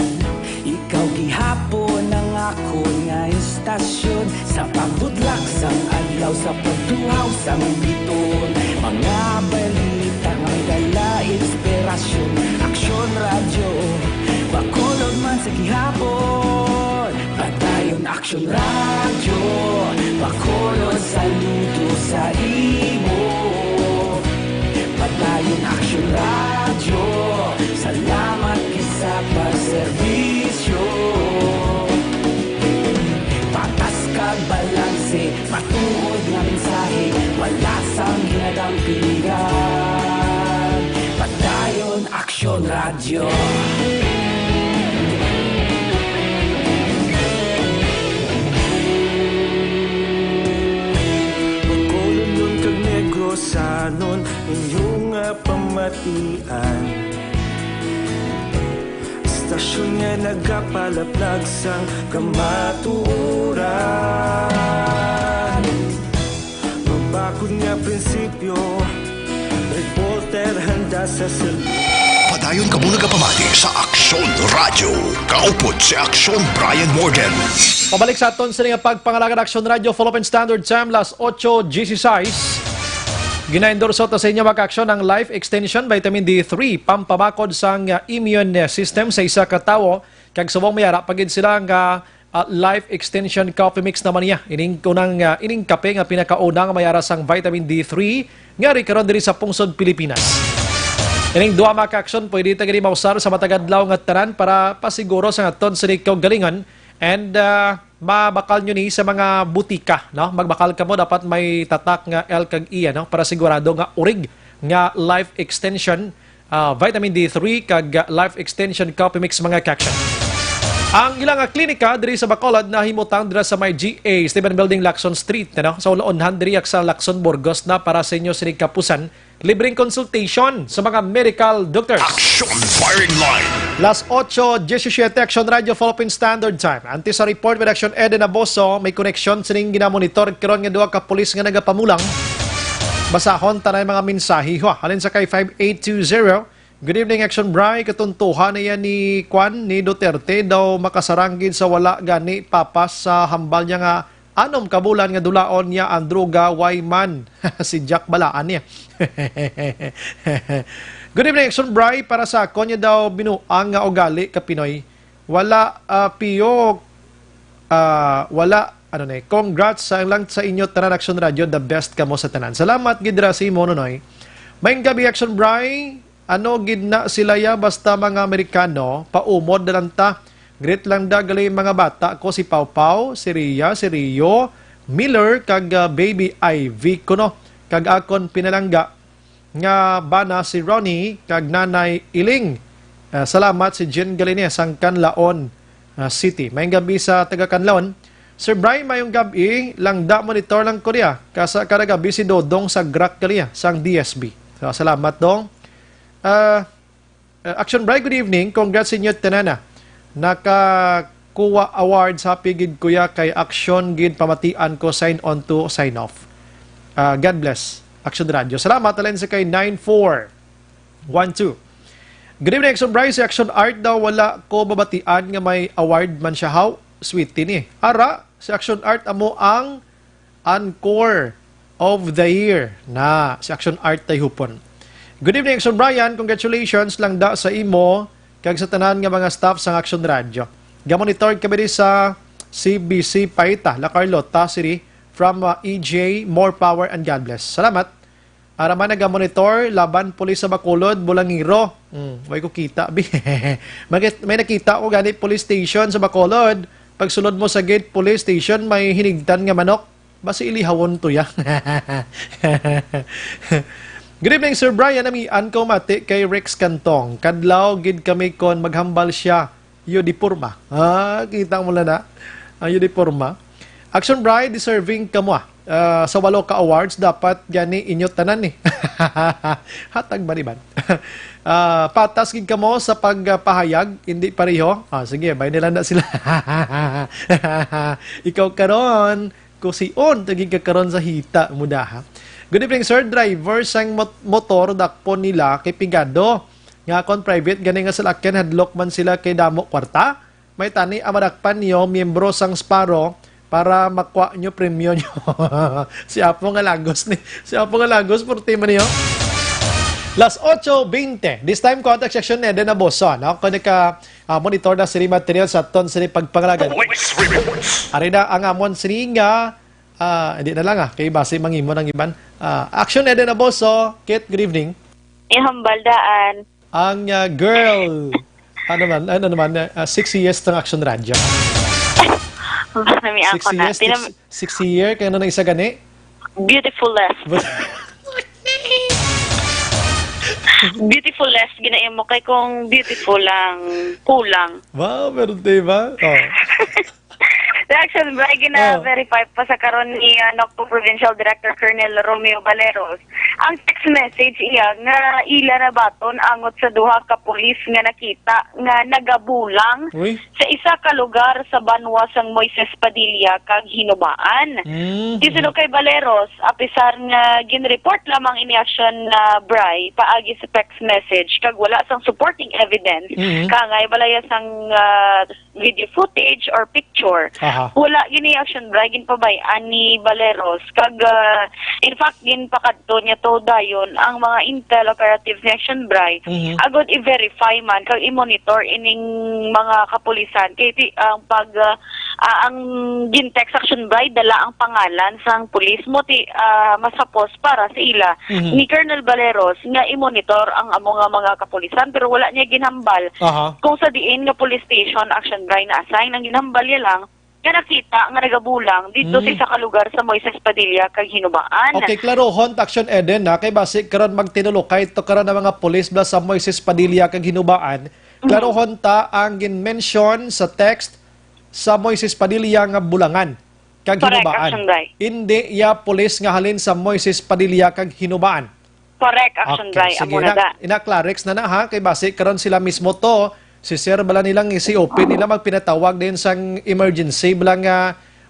ikaw gihapon ang akon nga istasyon. Sa pagbudlak sang adlaw, sa pagtuhaw sang biton, mga balita nga may dala inspirasyon. Aksyon Radyo, Bacolod man sa gihapon. Padayon Aksyon Radyo, Bacolod, saludo sa imo. Padayon Aksyon Radyo, salamat gid sa pagserbisyo. Patas kag balanse, matuod nga mensahe, wala sang ginadampigan. Padayon Aksyon Radyo. Bacolodnon kag Negrosanon, inyo nga pamatian. Istasyon nga nagapalaplag sang kamatuoran. Mabakod nga prinsipyo, reporter handa sa serbisyo. Padayon kamo nagapamati sa Aksyon Radyo. Kaupod si Aksyon Brian Morgan. Pabalik sa aton sini nga pagpangalagad, Aksyon Radyo, Philippine Standard Time, las ocho dieciséis. Ginaendorso ta sa inyo, mga ka-aksyon, ang Life Extension Vitamin D three, pampabakod sang immune system sa isa ka tawo, kag subong may ara pa gid sila nga ah, Life Extension Coffee Mix naman niya. Ining kunang, ah, ining kape nga pinakauna nga may ara sang vitamin D three nga ri karon diri sa pungsod Pilipinas. Ining duha, mga ka-aksyon, pwede ta gani mausar sa matag adlaw nga tanan para pasiguro sa aton sini kaugalingon and, ah, mabakal nyo ni sa mga butika, no? Magbakal kamo, dapat may tatak nga L kag E, no? Para sigurado nga urig nga Life Extension, ah, vitamin D three kag, ah, Life Extension Coffee Mix, mga ka-aksyon. Ang ilang, ah, klinika diri sa Bacolod nahimutang dira sa may G A Esteban Building, Lacson Street, no? Sa ulaonhan diri sa Lacson, Burgos na para sa inyo sini kapusan. Libreng consultation sa mga medical doctors. Action Firing Line. Las ocho diecisiete, Action Radio Philippine Standard Time. Antes sa report with Action Eden Aboso, may koneksyon sining ginamonitor karon nga duha ka pulis nga nagapamulang. Basahon ta na ang mga mensahe, ha. Halin sa kay five eight two zero. "Good evening, Action Bri. Katuntuhan na yan ni Kwan, ni Duterte, daw makasarang gid sa wala gani papas sa hambal niya nga anom ka bulan nga dulaon niya ang droga, why man?" Si Jack Balaan niya. "Good evening, Action Bri. Para sa akon, niya daw binuang nga ugali ka Pinoy. Wala, ah, piyo, ah, wala, ano na eh. Congrats sa lang sa inyo tanan, Action Radio. The best kamo sa tanan." Salamat gid ra sa imo, Nonoy. Maayong gabi, Action Bri. Ano gid na sila ya, basta mga Amerikano, paumod na lang ta. Greet lang da gali mga bata ko, si Pau Pau, si Ria, si Rio, Miller, kag, ah, Baby Ivy kuno, kag akon pinalangga nga bana si Ronnie kag Nanay Iling. Ah, salamat, si Jen Galine sang Canlaon, ah, City. Maayong gabi sa taga Canlaon. Sir Brian, maayong gab-i. Langda, monitor lang ko niya. Kasa kada gabi si Dodong sa Grak Galia sang D S B. So, salamat, Dong. Ah, ah, Action Brian, good evening. Congrats sa inyo tanan, ah. Nakakuha awards. Happy gid, kuya, kay Action gid pamatian ko. Sign on to sign off. Ah, God bless, Action Radio. Salamat, alin sa kay nine four one two. "Good evening, Action Brian. Si Action Art daw wala ko mabatian nga may award man siya. How sweet ni. Ara, si Action Art amo ang encore of the year." Na, si Action Art tay hupon. "Good evening, Action Brian. Congratulations lang da sa imo kag sa tanan nga mga staff sang Action Radio. Gamonitor kami di sa C B C Paita, La Carlota City, from, uh, E J. More power and God bless." Salamat. Ara man nagamonitor, laban pulis sa Bacolod, Bulangiro. Hmm, way ko kita, bi. May, may nakita ko gani police station sa Bacolod. Pagsulod mo sa gate police station, may hinigtan nga manok. Basi ilihawon to ya. "Good evening, Sir Brian. Amian ko mati kay Rex Cantong. Kadlaw gid kami kon maghambal siya. Uniporma." Ah, kita mo lang na. Ang uniporma. "Action Brian, deserving kamo, ah. Ah, sa walo ka awards, dapat gani inyo tanan ni." Hatag man iban. Ah, patas gid kamo sa pagpahayag, hindi pareho. Ah, sige, bay nila na sila. Ikaw karon, kusion, tagig ka karon sa hita mo daha. "Good evening, sir. Driver sang mot-, motor, dakpon nila kay pigado. Nga kon private gani nga salakyan, hadlok man sila kay damo kwarta. May tani ang madakpan niyo, miyembro sang Sparrow, para makwa niyo premyo niyo." Si Apo nga Lagos ni. Si Apo nga Lagos, forte man niyo. Las ocho veinte. This time, contact section ni Eden Aboso, no? Kung naka, ah, monitor na sini material sa aton sini pagpangalagan. Police reports. Ari na ang amon sini nga, ah, hindi na lang, ah, kay basi mangimo ng iban. Ah, Action Eden Aboso, Kit, good evening. Ihambal daan. Ang, ah, girl, ano man, ano naman, ah, six years ng Action Radio. Nami Six ako na. years, Tinam- six, six year, kaya na isa gani? Beautiful less. But Beautiful less, ginaimo kay kung beautiful lang, kulang. Wow, meron, diba? Oh. Reaction ba? Oh. Gina-verify pa sa karon ni, ah, NOCTO Provincial Director Colonel Romeo Valeros ang text message iya nga ila nabaton angot sa duha ka pulis nga nakita nga nagabulang Uy. sa isa ka lugar sa banwa sang Moises Padilla kag Hinubaan. Mm, Di suno mm. kay Valeros, apisar nga ginreport lamang ini aksyon na Bri paagi sa text message kag wala sang supporting evidence, Mm. kangay balaya sang, ah, video footage or picture. Aha. Wala gini, Action Bri, ginpabay-an ni Baleros. Kag, ah, in fact, ginpakadto niya to dayon ang mga intel operatives ni Action Bri. Mhm. Agod i-verify man kag i-monitor ining mga kapulisan. Kay ti, ang pag, ah, ah, ang gintext, Action Bri, dala ang pangalan sang pulis mo ti, ah, mas hapos para sa ila Mhm. ni Colonel Baleros nga i-monitor ang amo nga mga kapulisan, pero wala niya ginhambal Aha. kung sa diin nga police station, Action Bri, na-assign. Ang ginhambal niya lang nga nakita nga nagabulang dito sa Mm. isa ka lugar sa Moises Padilla kag Hinubaan. Okay, klarohon ta, Action Eden, ha, kay basi karon magtinulokay to karon ang mga pulis bala sa Moises Padilla kag Hinubaan. Mhm. Klarohon ta ang gin-mention sa text sa Moises Padilla nga bulangan kag Correct, Hinubaan. Action Bri. Indi iya pulis nga halin sa Moises Padilla kag Hinubaan. Correct, Action Okay, Bri. sige, Amo na ina, da. ina, Clarex na na, ha? Kay basi karon sila mismo to, si Sir bala nilang, si O P nila magpinatawag din sang emergency bala nga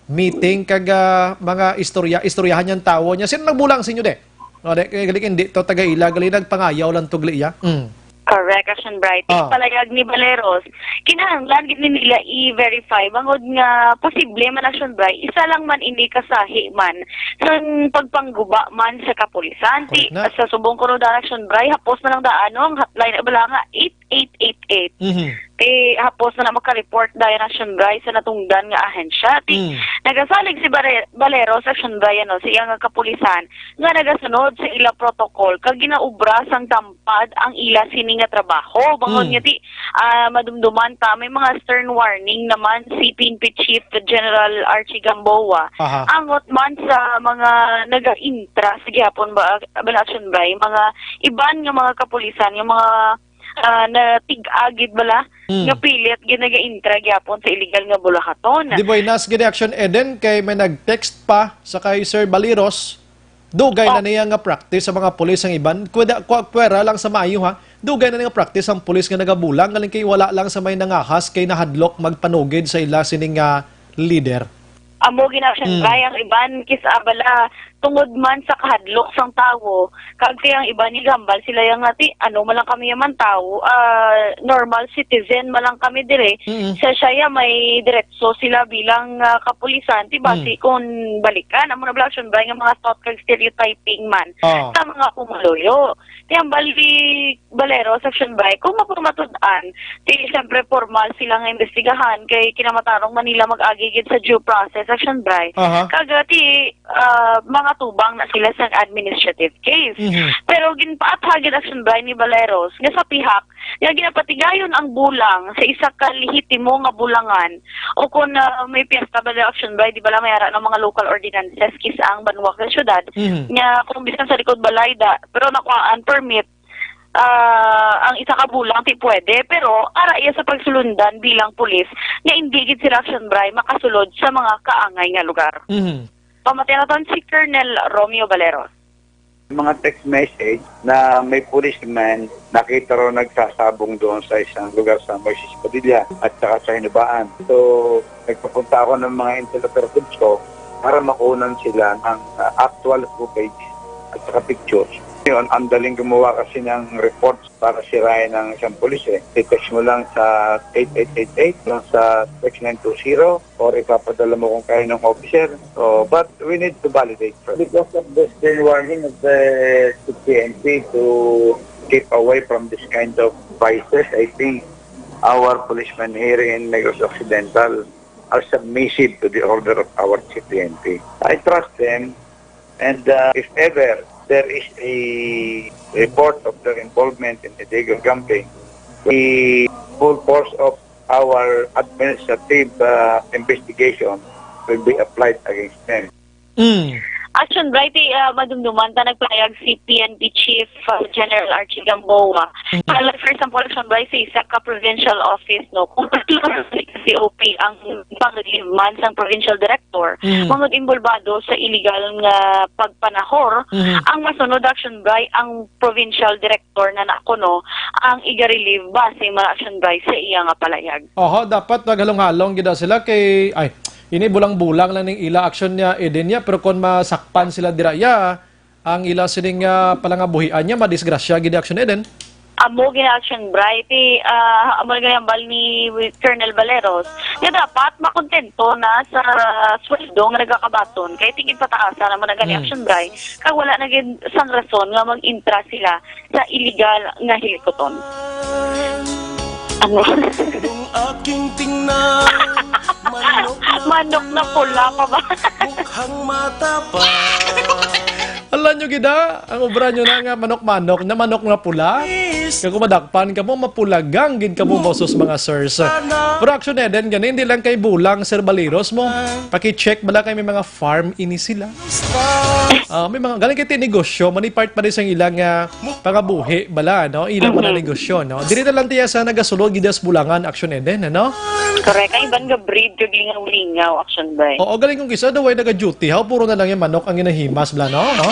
meeting kag, ah, mga istorya, istoryahan niyang tawo niya. Sino nagbulang sa inyo, de? O, de, kay gali, hindi to taga ila, gali nagpangayaw lang to, gali iya. Mm. Correct, Action Bri. Ah. Palayag ni Baleros, kinahanglan gid ni nila i-verify bangod nga posible man, Action Bri, isa lang man ini kasahi man sang pagpangguba man sa kapulisan. Ti, Correct na. sa subong kuno da, Action Bri, hapos na lang daan, no, ang hotline bala nga eight eight eight eight. Mhm. Ti, hapos na lang maka-report dayon, Action Bri, sa natungdan nga ahensya. Ti, Mm. nagasalig si Bare-, Baleros, Action Bri, ano, sa iya nga kapulisan nga nagasunod sa ila protocol kag ginaubra sang tampad ang ila sini nga trabaho. Bangod Mm. nga ti, ah, madumduman ta, may mga stern warning naman si P N P Chief General Archie Gamboa. Aha. Angot man sa mga naga-intra sa gihapon ba, bala, Action Bri, mga iban nga mga kapulisan nga mga, ah, natig-a gid bala Mm. nga pilit gid naga-intra gihapon sa illegal nga bulahaton. Di ba, inas gid, Action Eden, kay may nag-text pa sa kay Sir Baleros, dugay Oh. na niya nga practice sa mga pulis ang iban. Kweda, kwa-, kwera lang sa maayo, ha. Dugay na niya nga practice ang pulis nga nagabulang, galing kay wala lang sa may nangahas kay nahadlok magpanugid sa ila sining, ah, leader. Amo gid, Action Mm. Bri, ang iban kis-a bala tungod man sa kahadlok sang tawo, kag kay ang iban nagahambal sila ya nga ti, ano man lang kami ya man tawo, ah, normal citizen man lang kami dire. Mm. Sa siya ya may diretso sila bilang, ah, kapulisan, ti basi Mm. kung balikan, amo na bala, Action Bri, nga mga thought kag stereotyping man Ah. sa mga pumuluyo. Ti hambal ni Baleros, Action Bri, kung mapamatud-an, ti siyempre formal sila nga imbestigahan kay kinamatarong man nila mag-agi gid sa due process, Action Bri. Aha. Kag, ah, ti, ah, mga tubang na sila sa administrative case. Mhm. Pero ginpaathag gid, Action Bri, ni Baleros nga sa pihak nga ginapatigayon ang bulang sa isa ka lehitimo nga bulangan o kung, ah, may piyesta bala, Action Bri, di bala may ara ng mga local ordinances kis-a ang banwa kag syudad Mhm. nga kung bisan sa likod balay da, pero nakuhaan permit, ah, ang isa ka bulang ti pwede, pero ara iya sa pagsulundan bilang pulis nga indi gid sila, Action Bri, makasulod sa mga kaangay nga lugar. Mhm. Pamatian naton si Colonel Romeo Baleros. Mga text message na may policeman nakita raw nagsasabong doon sa isang lugar sa Moises Padilla at saka sa Hinubaan. So, nagpapunta ako ng mga intel operatives ko para makunan sila ng, ah, actual footage at saka pictures. Yun, ang daling gumawa kasi ng reports para sirain ng isang pulis eh. I-text mo lang sa eight eight eight eight, lang sa text nine two zero, or ipapadala mo kung kaninong officer. So, but we need to validate first. Because of the stern warning of the C P N P to keep away from this kind of vices, I think our policemen here in Negros Occidental are submissive to the order of our C P N P. I trust them, and, uh, if ever there is a report of their involvement in illegal gambling, the full force of our administrative, uh, investigation will be applied against them. Mm. Action Bri, ti, ah, madumduman ta nagpahayag si P N P Chief, ah, General Archie Gamboa. Mm. Ah, like, for example, Action Bri, sa isa ka provincial office, no, kung particular sa C O P ang pang-relieve man sang provincial director, Mm. bangod involbado sa illegal nga pagpanahor, Mm. ang masunod, Action Bri, ang provincial director na na kuno ang iga-relieve base man, Action Bri, sa iya nga palayag. Oho, dapat naghalong-halong gid sila kay, ay, ini bulang-bulang lang ning ila, Action, niya, Eden, niya, pero kung masakpan sila dira, ya, ang ila sining, ah, palangabuhian niya, madisgrasya gid, Action Eden. Amo gina Action Bri, ti, ah, amo na gani ang hambal ni Colonel Valeros, nga dapat makontento na sa sweldo nga nagakabaton, kay tingin pataasa naman na gani Mm. Action Bri, kag wala na gid sang rason nga mag-intra sila sa illegal nga hilikuton. Ano? Nung aking tingnan, manok na Manok na pula pa ba? Mukhang matapang. Ala nyo gid, ah, ang obra nyo na nga manok-manok, na manok nga pula. Kag kung madakpan kamo, mapulagang gid kamo, boses mga sirs. Pero Action Eden, gani, hindi lang kay bulang, Sir Baliros mo. Paki-check bala kay may mga farm ini sila. Ah, may mga, galing kay ti negosyo, mani part pa rin sa ilang, ah, pangabuhi bala, no? Ilang mga Mhm. negosyo, no? Diri na lang tiya sa nagasulod gid sa bulangan, Action Eden, ano? Correct. Ang iban nga breed, kag lingaw-lingaw, Action Bri. Oo, galing kong kisa, daw ay naga-duty, ha? Puro na lang yung manok ang ginahimas, bla, no? No?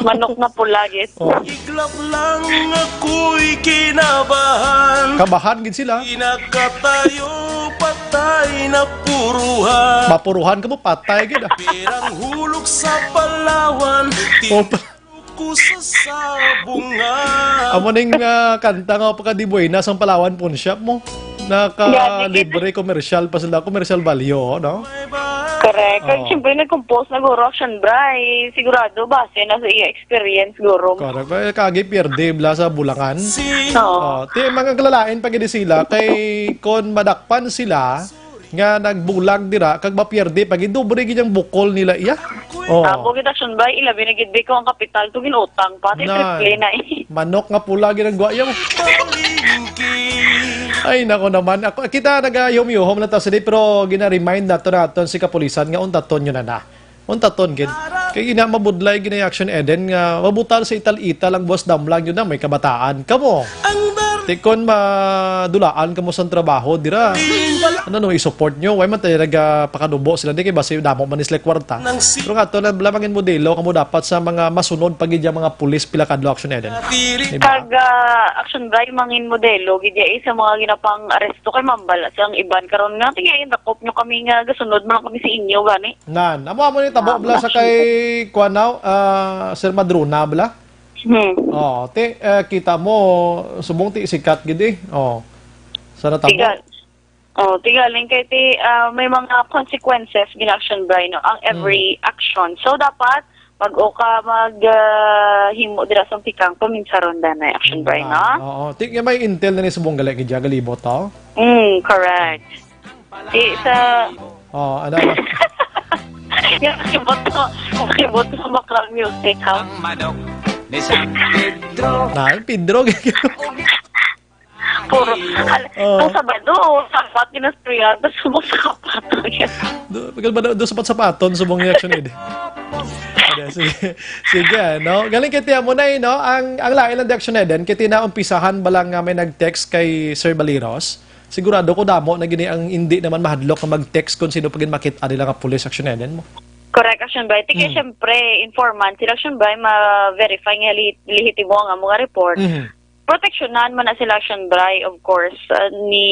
Manok na pula, yes. Oh. Iglap lang ako'y kinabahan. Kabahan gid sila. Pinagkatayo, patay na puruhan. Mapuruhan ka mo, patay gid, ah. Pirang hulog sa Palawan, Oh, pa- tinulog ko sa sabungan. Amo ning, ah, kanta nga pagka di buenas ang Palawan Pawn Shop mo. Gani, Naka-libre commercial pa sila, commercial value, no? Correct. Kag Oo. siyempre, nag-compose na guro Action Bri. Sigurado, base na sa iya experience, guro. Correct. Kaya kagi pierde bla sa bulangan. Oo. Oh, ti mga kalalain pa gid sila kay kon madakpan sila nga nagbulag dira kag mapierde pa gid, dobre gid ang bukol nila iya. Oh. Amo gid Action Bri, ilabi na gid, Biko, ang kapital to ginutang pa, ti Na, triple na eh. Manok nga pula gid ang gwa iya mo. Ay, nako naman. Ako, kita nagayom-yuhom na ta sa di, pero gina-remind nato naton si kapulisan nga untaton nyo na na. Untaton gid. Kay ina mabudlay gid ang Action Eden nga mabutal sa ital-ital ang boss damlag yun na may kabataan. Kamo. Ang dar- Tikon madulaan kamo sa trabaho dira. Ano no i-support nyo? Why man tayo nagpakadubo sila di kay basi damo man sila kwarta. Pero nga to na lamangin modelo kamo dapat sa mga masunod pa gid yang mga pulis pila kadlo Action Eden. Diba? Kag ah, Action Bri mangin modelo gid ya eh, sa mga ginapang aresto kay mambal sa ang iban karon nga tingay dakop nyo kami nga gasunod man kami sa inyo gani. Nan, amo amo ni tabo Ah, bla sa wala kay kuan now, ah, Sir Madrona bla. Hmm. Oh, ti eh, kita mo subong ti sikat gid eh. Oh. Sana tabo. Tigal. Oh, tigaling kay ti ah, may mga consequences gina Action Bri no ang every Hmm. action. So dapat pag o ka mag ah, himo dira sa tikang paminsaron danay Action Bri no. Oo, ti nga may intel na ni subong gali gid ya galibot to. Mm, correct. Di sa Oh, ano, ano? Yung kibot ko, kibot ko baklang music, ha? Ang manok ni San Pedro. Na, Pedro. Puro, hal, Oh. Sa Sabado, sapat kinastorya, tapos subok sa kapaton. Do, pagkal ba do, do sapat sapaton, subong reaction eh. Sige, sige, sige, no? Galing kay Tia Munay, no? Ang, ang lain lang di Action Eden, kay tinaumpisahan ba lang nga may nag-text kay Sir Baliros? Sigurado ko damo na gini ang hindi naman mahadlok nga mag-text kung sino pa gid makit-a nila nga pulis Action Eden mo. Correct, Action Bri. Ti kay Mm. siyempre, informant sila, Action Bri, ma-verify nga li-, lehitimo ang amo nga report. Mhm. Proteksyonan man na sila, Action Bri, of course, ah, ni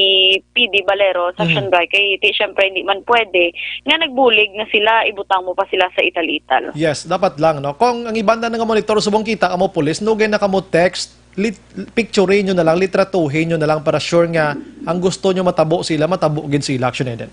P D Valero sa Mhm. Action Bri. Kay ti, siyempre, hindi man pwede nga nagbulig na sila, ibutang mo pa sila sa ital-ital. Yes, dapat lang, no? Kung ang iban na nga monitor, subong kita, amo pulis, nugay na kamo text, lit-, picture nyo na lang, litratuhin nyo na lang para sure nga ang gusto nyo matabo sila, matabo gid sila, Action Eden.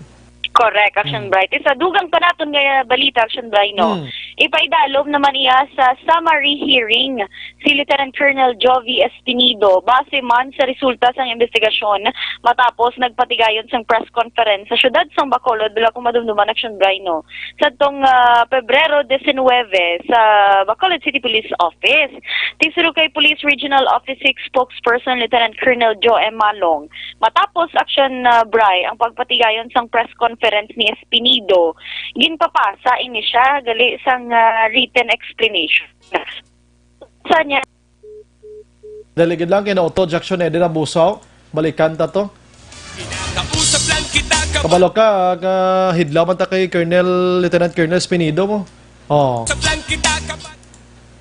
Correct, Action Mm. Bright. Sa dugang pa naton nga balita, Action Bright, no? Mm. Ipaidalom naman iya sa summary hearing si Lieutenant Colonel Jovi Espinido base man sa resulta sang investigasyon matapos nagpatigayon sang press conference sa siyudad sang Bacolod, bala kung madumduman, Action Bright, no? Sa tong, ah, Pebrero diecinuebe sa Bacolod City Police Office. Ti suno kay Police Regional Office six Spokesperson Lieutenant Colonel Joe M. Malong, matapos Action, ah, Bri, ang pagpatigayon sang press conference ni Espinido, ginpapasa ini siya gali sang, ah, written explanation. Sa niya, Dali gid lang kay nautod si Action Eden Abuso. Balikan ta to. Kabalo ka, ka hidlaw man ta kay Colonel, Lieutenant Colonel Espinido mo. Oh.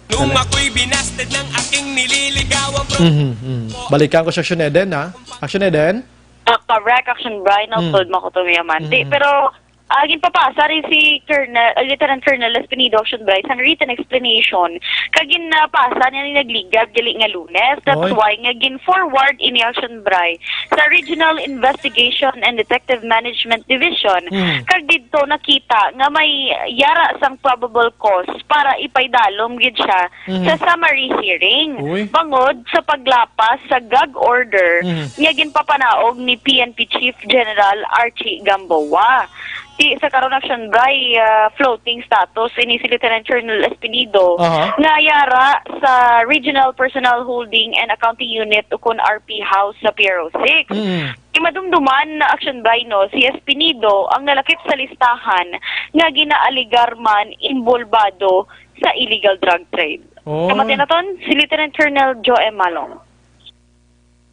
Nung ako'y binasted ng aking nililigawan. Mhm, mhm. Balikan ko si Action Eden, ha? Action Eden? Ah, correct, Action Bright. Mm. Nautod mo ko to, Mia Manti. Mm. Pero, Ah, ginpapasa rin si Colonel, ah, Lieutenant Colonel Espinido Action Bryce ang written explanation. Kag ginpasa niya ni nagligad gali nga Lunes. That's Oy. why nga gin-forward ini Action Bryce sa Regional Investigation and Detective Management Division. Hmm. Kag didto nakita nga may yara sang probable cause para ipaidalom gid siya Mhm. sa summary hearing Uy. bangod sa paglapas sa gag order Mhm. nga ginpapanaog ni P N P Chief General Archie Gamboa. Ti sa karon, Action Bry, ah, floating status ini si Lieutenant Colonel Espinido Aha. nga yara sa Regional Personnel Holding and Accounting Unit ukon R P House sa P R O six. Mm. Ti madumduman na, Action Bry, no, si Espinido ang nalakip sa listahan nga ginaaligar man inbolbado sa illegal drug trade. Oh. Kamati naton si Lieutenant Colonel Joe M. Malong.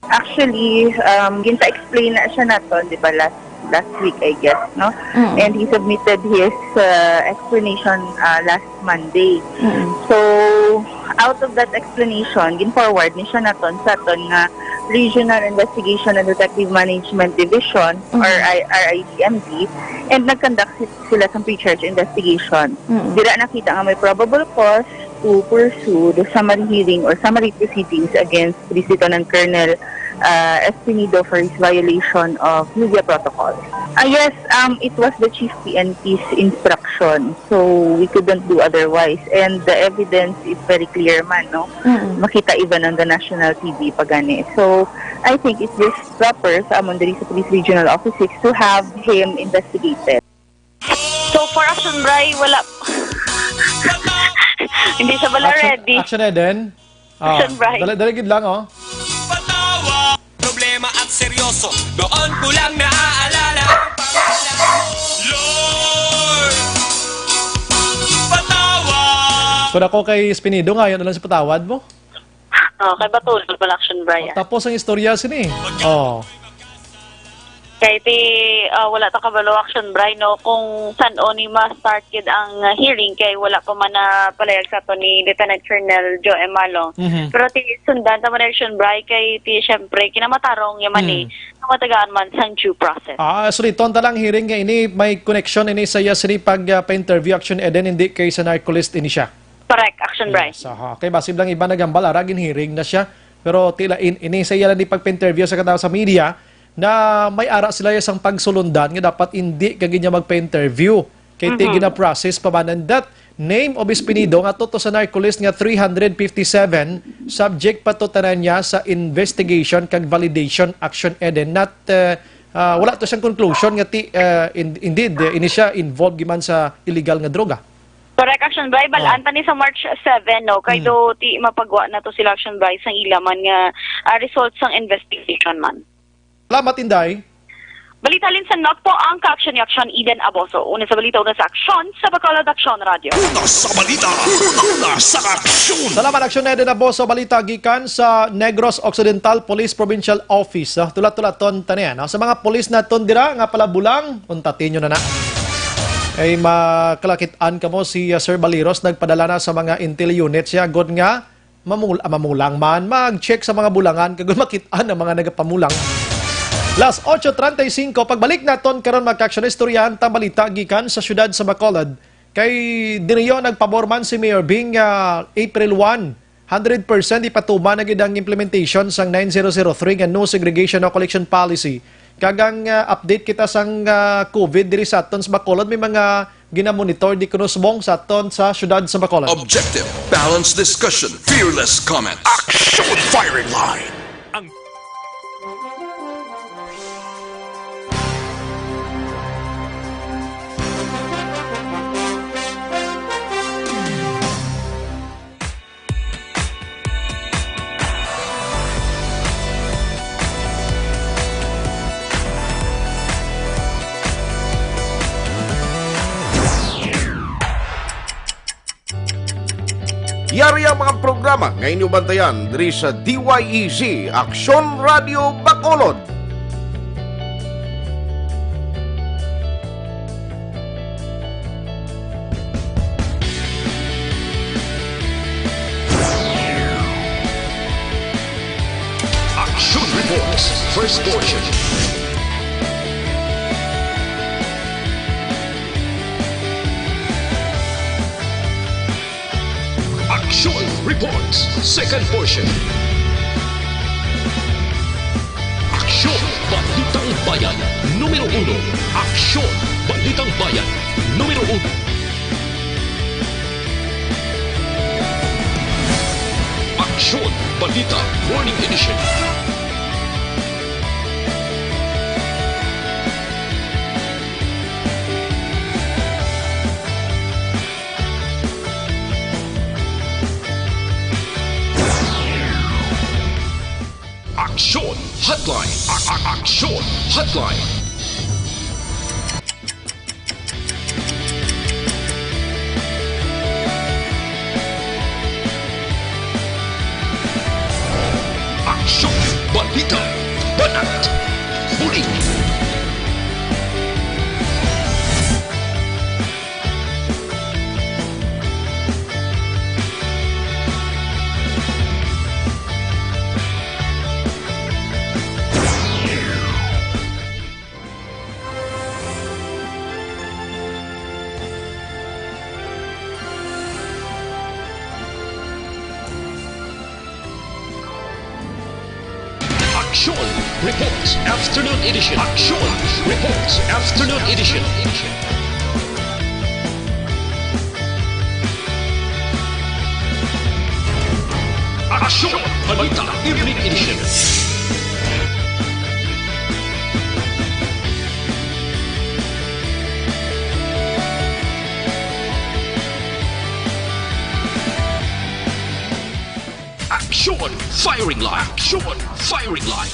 Actually, um, ginpa-explain na siya naton, di ba, last last week, I guess, no? Mm. And he submitted his uh, explanation uh, last Monday. Mm. So, out of that explanation, gin-forward ni siya naton sa aton nga Regional Investigation and Detective Management Division, Mm. or I- R I D M D, and nag-conduct si- sila sa pre-charge investigation. Mm. Dira nakita nga may probable cause to pursue the summary hearing or summary proceedings against Police Lieutenant Colonel uh, Espinido for his violation of media protocol. Ah, yes, um, it was the Chief P N P's instruction, so we couldn't do otherwise. And the evidence is very clear man, no? Mm-mm. Makita even on the national T V pa gani. So, I think it's just proper sa amon diri sa Police Regional Office six to have him investigated. So far, Action Bry, wala. Hindi siya wala Action, ready. Action Eden. Ah, Action Bry. Dali, dali gid lang, oh. Patawa, problema at seryoso. Doon ko lang naaalala ang pangalan mo. Lord, patawa. Kung ako kay Espinido, nga, yun na lang si patawad mo. Oh, kay Batulog pala, Action Bry, ah. Tapos ang istorya sini. Oh. Kay ti, ah, wala ta kabalo, Action Bry, no, kung san-o ni ma-start gid ang, ah, hearing, kay wala pa man na palayag sa ato ni Lieutenant Colonel Joe M. Malong. Mhm. Pero ti sundan ta man, Action Bry, kay ti, syempre, kinamatarong niya man, Mm. eh, nga matagaan man sang due process. Ah, so dito, ang talang hearing nga ini may connection ini sa iya sini pag, ah, pa-interview, Action Eden, hindi kay sa narco list ini siya. Correct, Action Bry. Yes, aha. Kay basig lang iba naghambal, ara, gin-hearing na siya. Pero tila in, ini sa iya lang di pagpa-interview sa katawo sa media na may ara sila sang pagsulundan nga dapat hindi ka gid niya magpa-interview. Kay ti Mhm. gina-process pa man, and that name of Espinido nga tuto sa narco list nga three hundred fifty-seven, subject pa to tanan niya sa investigation kag validation, Action Eden. Not, uh, uh, wala to siyang conclusion nga ti, uh, in- indeed, uh, ini siya involved giman sa illegal nga droga. Correct, Action Bry. Balaan Oh. ta ni sa March seven, no? Kay Mm. do ti mapagwa na to sila, Action Bry, sang ila man nga, ah, result sang investigation man. Salamat, Inday. Balita, Linsan Nagpo, ang ka-action ni Action Eden Aboso. Una sa balita, una sa aksyon, sa Bacolod Action Radio. Una sa balita, una sa aksyon. Salamat, Action Eden Aboso. Balita gikan sa Negros Occidental Police Provincial Office. Ah, tulat-tulaton ta niya, no? Sa mga pulis naton dira nga palabulang, untatin nyo na na. Ay, makalakit-an kamo si, uh, Sir Baliros nagpadala na sa mga intel unit siya, agod nga mamul-, ah, mamulang man, mag-check sa mga bulangan kag makit-an ang mga nagapamulang. Las ocho treinta y cinco, pagbalik naton karon, mga ka-aksyon, istoryahan tang balita gikan sa siyudad sa Bacolod. Kay diriyo nagpabor man si Mayor Bing, ah, April one, hundred percent ipatuman na gid ang implementation sang nine zero zero three nga no segregation, no collection policy. Kag ang, ah, update kita sang, ah, COVID diri sa aton sa Bacolod, may mga ginamonitor di kuno subong sa aton sa siyudad sa Bacolod. Objective, balanced discussion, fearless comment. Action firing line. Ang Yari ang mga programa nga inyo bantayan diri sa D Y E Z Aksyon Radio Bacolod. Action Reports, first portion. Reports, second portion. Aksyon, Balitang Bayan, numero uno. Aksyon, Balitang Bayan, numero uno. Aksyon, Balita, Morning Edition. Aksyon Hotline. A- a- Aksyon Hotline. Aksyon, balita, banat, buli. Aksyon Reports Afternoon Edition. Aksyon Reports Afternoon Edition. Aksyon Balita Evening Edition. Aksyon Firing Line. Aksyon Firing Line.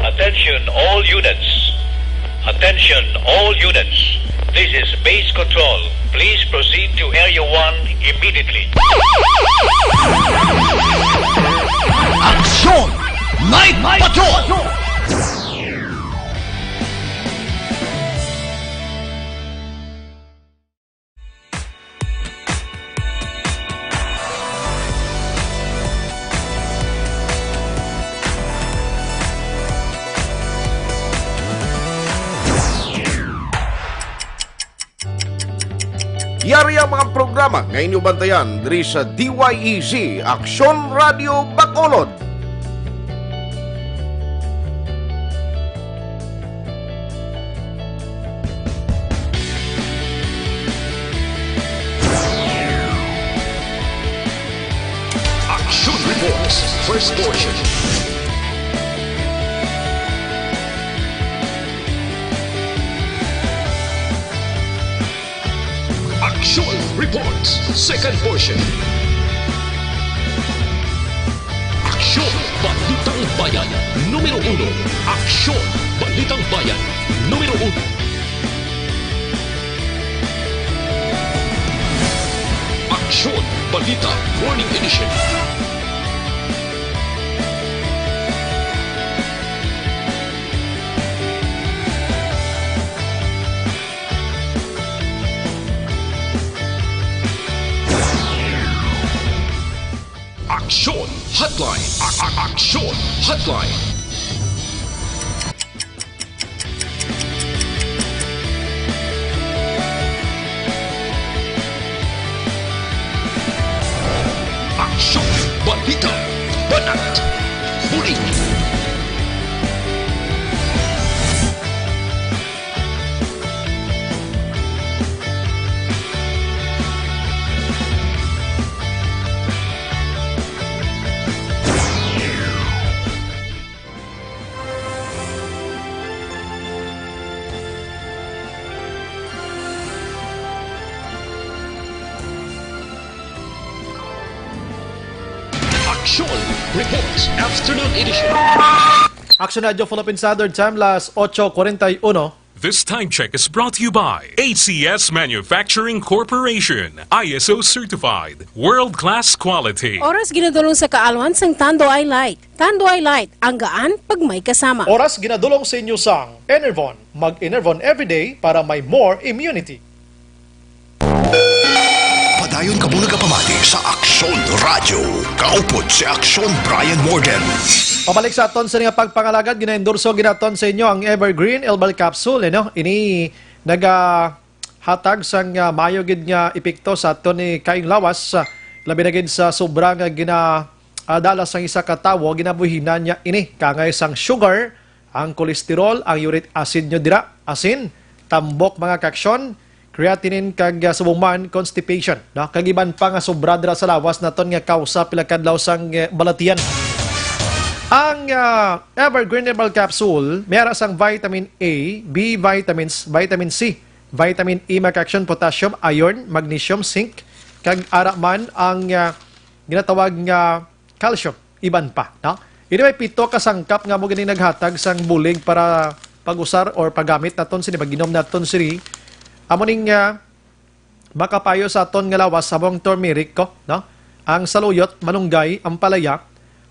Attention all units. Attention all units. This is base control. Please proceed to Area one immediately. Aksyon! Night Patrol! Yari ang mga programa nga inyo bantayan diri sa D Y E Z Aksyon Radio Bacolod. Action Reports, first portion. Action Reports, second portion. Aksyon, Balitang Bayan, numero uno. Aksyon, Balitang Bayan, numero uno. Aksyon, Balita, Morning Edition. Aksyon Hotline. A- a- Aksyon Hotline. Aksyon, balita, banat, buli. Aksyon Reports Afternoon Edition. Action Radio Philippine Standard Time, las ocho cuarenta y uno. This time check is brought to you by A C S Manufacturing Corporation, I S O certified, world-class quality. Oras ginadulong sa kaalwan sang Tanduay Light. Tanduay Light, ang gaan pag may kasama. Oras ginadulong sa inyo sang Enervon. Mag-Enervon everyday para may more immunity. Padayon kamo nagapamati sa Aksyon Radyo. Kaupod si Aksyon Brian Morgan. Pabalik sa aton sa nga pagpangalagad, ginaendorso ginaton sa inyo ang Evergreen Herbal Capsule, ano? Ini nagahatag sang, ah, maayo gid nga epekto sa aton ni kaayong lawas, ah, labi na gid sa sobra nga gina-, ah, dala sang isa ka tawo, ginabuhinan niya ini kangay sang sugar, ang cholesterol, ang uric acid nyo dira, asin, tambok, mga kaaksyon, creatinine kag, ah, subong man constipation, no? Kag iban pa nga sobra dira sa lawas naton nga kawsa pila kadlaw sang, eh, balatian. Ang, ah, Evergreen Herbal Capsule may ara sang vitamin A, B vitamins, vitamin C, vitamin E, mga kaaksyon, potassium, iron, magnesium, zinc, kag ara man ang, ah, ginatawag nga calcium, iban pa, no? Ini may pito ka sangkap nga mo gani naghatag sang bulig para pag-usar or paggamit naton sini, pag-inom naton sini. Amo ning, ah, makapayo sa aton nga lawas, samong turmeric ko, no? Ang saluyot, malunggay, ampalaya,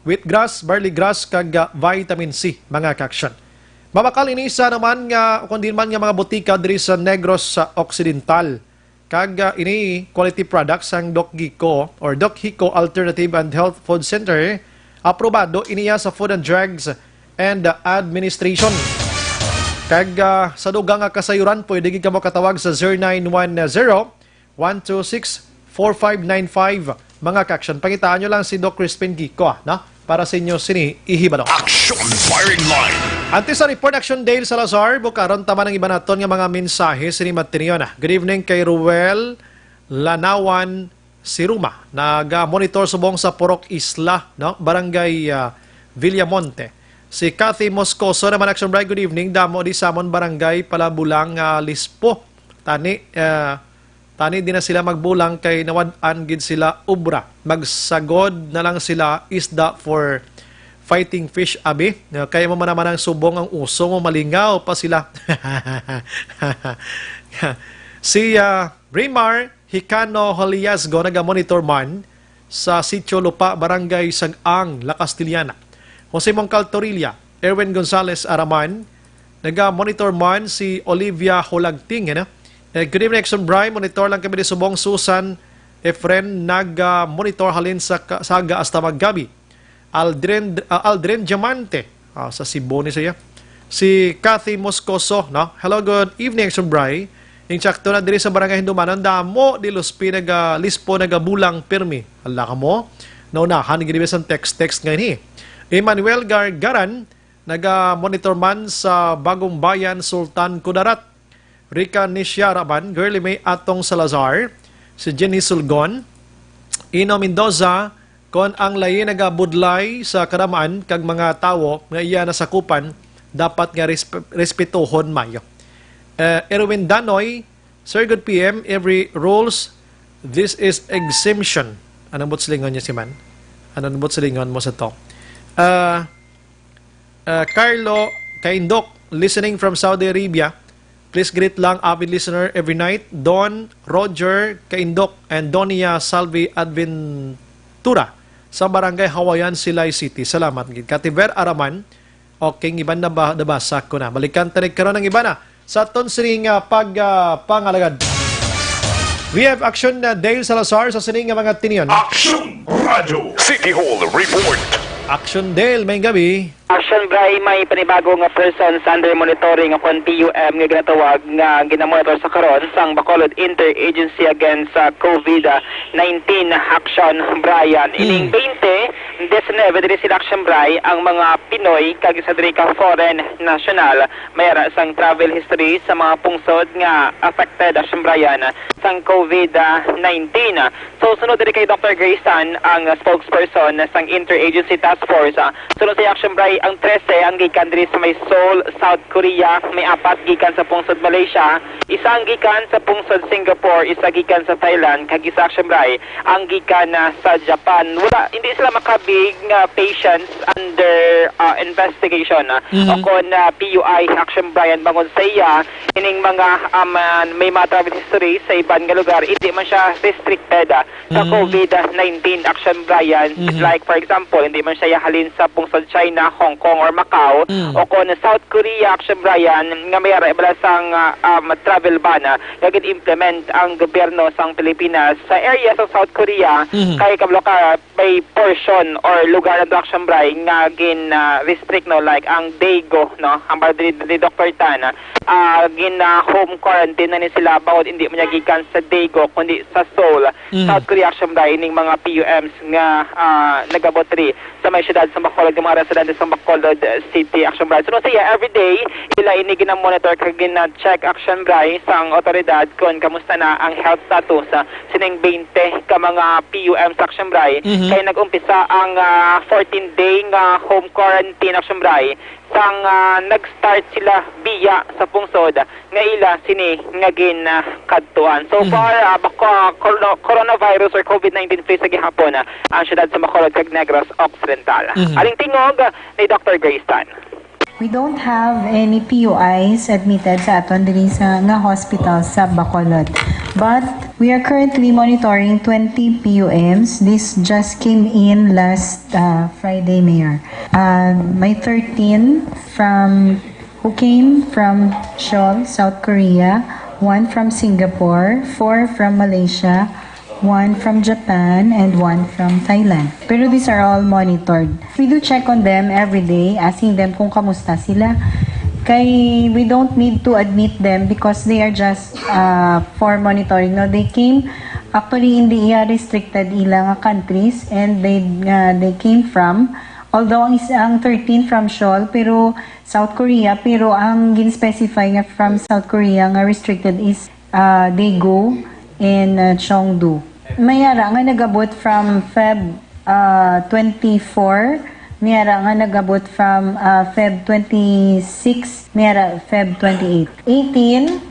wheatgrass, barley grass, kag, ah, vitamin C, mga kaaksyon. Mabakal ini sa naman nga, kung di man nga mga botika diri sa Negros sa Occidental. Kag, ah, ini quality products sang Doc Gico or Doc Hico Alternative and Health Food Center. Aprobado iniya sa Food and Drugs and, ah, Administration. Kag, ah, sa dugang nga kasayuran, pwede gid kamo katawag sa zero nine one zero, one two six, four five nine five. Mga kaaksyon, pangitaan nyo lang si Doc Crispin Gico, ah, no? Para sa inyo sini ihibalo. Action Firing Line. Antes sa report, Action Dale Salazar, bukaron ta man ang iban naton nga mga mensahe sini matinion, ah. Good evening kay Ruel Lanawan Siruma. Naga-monitor subong sa Purok Isla, no? Barangay, ah, Villamonte. Si Cathy Moscoso naman, Action Bright, good evening. Damo di sa amon barangay pala bulang, ah, lispo. Tani, ah, Tani di na sila magbulang kay nawad-an gid sila obra. Magsagod na lang sila isda for fighting fish, abi. Kay mo man naman ang subong ang uso mo, malingaw pa sila. Si, ah, Rimar Hicano Holiasgo naga-monitor man sa Sitio Lupa, Barangay Sag-ang, La Castellana. Jose Mongcal Torilla, Erwin Gonzalez Araman, naga-monitor man si Olivia Hulagting, ano? Eh, good evening, Action Bry. Monitor lang kami ni subong. Susan Efren, naga-monitor halin sa ka-, Saga hasta Magabi. Aldrin, ah, Aldrin Diamante, ah, sa Cebu ni siya. Si Cathy Moscoso, no? Hello, good evening, Action Bry. Insakto na diri sa Barangay Hindumanan, damo di luspi naga-, lispo, nagabulang pirmi. Hala ka mo? Naunahan gid sang text-text nga ini. Emmanuel Gargaran, naga-monitor man sa Bagong Bayan, Sultan Kudarat. Rica Nishia Raban, Girly May Atong Salazar, si Jenny Sulgon, Ino Mendoza, kon ang lain nagabudlay sa kadamaan kag mga tawo nga iya nasakupan, dapat nga resp-, respetohon mayo. Eh, Erwin Danoy, Sir, good P M, every rules, this is exemption. Anong buot silingon niya si man? Anong buot silingon mo sa to? Ah, ah, Carlo Kaindok, listening from Saudi Arabia. Please greet lang, avid listener every night, Don Roger Kaindok and Donia Salvi Adventura sa Barangay Hawaiian, Silay City. Salamat gid. Kativer Araman, okay, ang iban na ba, nabasa ko na. Balikan ta ni karon ang iban na sa aton sining, ah, pag, ah, pangalagad. We have Action, ah, Dale Salazar sa sining nga mga tinion. Action Radio City Hall Report. Action Dale, may gabi. Action Bry, may panibago nga persons under monitoring o kon P U M nga ginatawag nga ginamonitor sa karon sang Bacolod Interagency Against sa COVID nineteen. Action Brian. Ining Mm. twenty, diecinuebe diri sila, Action Bry, ang mga Pinoy kag isa diri ka foreign national. May ara sang travel history sa mga pungsod nga affected, Action Brian, sang COVID nineteen. So, sunod diri kay Doctor Grayson, ang spokesperson sang Interagency Task Force. Ah, sunod sa Action Bry, ang trese ang gikan diri sa may Seoul, South Korea, may apat gikan sa pungsod Malaysia, isa ang gikan sa pungsod Singapore, isa gikan sa Thailand, kag isa, Action Bry, ang gikan na sa Japan. Wala, hindi sila makabig nga patients under, ah, investigation, ah, Mhm. o kon, ah, P U I, Action Bry, ang bangon sa iya, ining mga, um, ah, may mga travel history sa iban nga lugar, hindi man siya restricted, ah, sa Mhm. COVID nineteen, Action Brian. Mhm. Like, for example, hindi man siya halin sa pungsod China, Hong Kong or Macau, Mm. o kon South Korea, Action Brian, nga may ara bala sang, ah, um, travel ban, ah, nga gin-implement ang gobyerno sang Pilipinas sa area sa South Korea, Mhm. kay kabalo ka may portion or lugar ang Action Brian nga gin, ah, restrict, no, like ang Daegu, no, ang ba ni, ni Doktor Tan, ah, gin, ah, home quarantine na ni sila bangod hindi man niya gikan sa Daegu kundi sa Seoul, Mhm. South Korea, Action Brian, ning mga P U Ms nga, ah, nagabot diri sa may siyudad sa Bacolod, nga mga residente sa Bacolod City, Action Brian. So, siya, every day, ila ini ginamonitor kag gina-check, Action Brian, sang otoridad kon kamusta na ang health status, ah, sining twenty ka mga P U M sa, Action Brian. Mhm. Kay nag-umpisa ang, ah, fourteen day nga home quarantine, Action Brian, sang, ah, nag-start sila biya sa pungsod nga ila sini nga gin, ah, kadtuan. So Mhm. far, ah, bako-, corona-, coronavirus or COVID nineteen free sa gihapon, ah, ang siyudad sa Bacolod kag Negros Occidental. Mhm. Aring tingog ni Doktor Grace Tan. We don't have any P U Is admitted sa aton diri sa nga hospital sa Bacolod. But we are currently monitoring twenty P U Ms. This just came in last, uh, Friday, Mayor. Uh, may thirteen from who came from Seoul, South Korea, one from Singapore, four from Malaysia, one from Japan, and one from Thailand. Pero these are all monitored. We do check on them every day, asking them kung kamusta sila. Kay we don't need to admit them because they are just, uh, for monitoring. No, they came, actually, hindi iya restricted ila nga countries, and they, uh, they came from, although ang is-, ang thirteen from Seoul, pero South Korea, pero ang gin-specify nga from South Korea nga restricted is, uh, Daegu and, uh, Chengdu. May ara nga nagabot from Feb, uh, twenty-four, may ara nga nagabot from, uh, Feb twenty-six, may ara Feb twenty-eight. Eighteen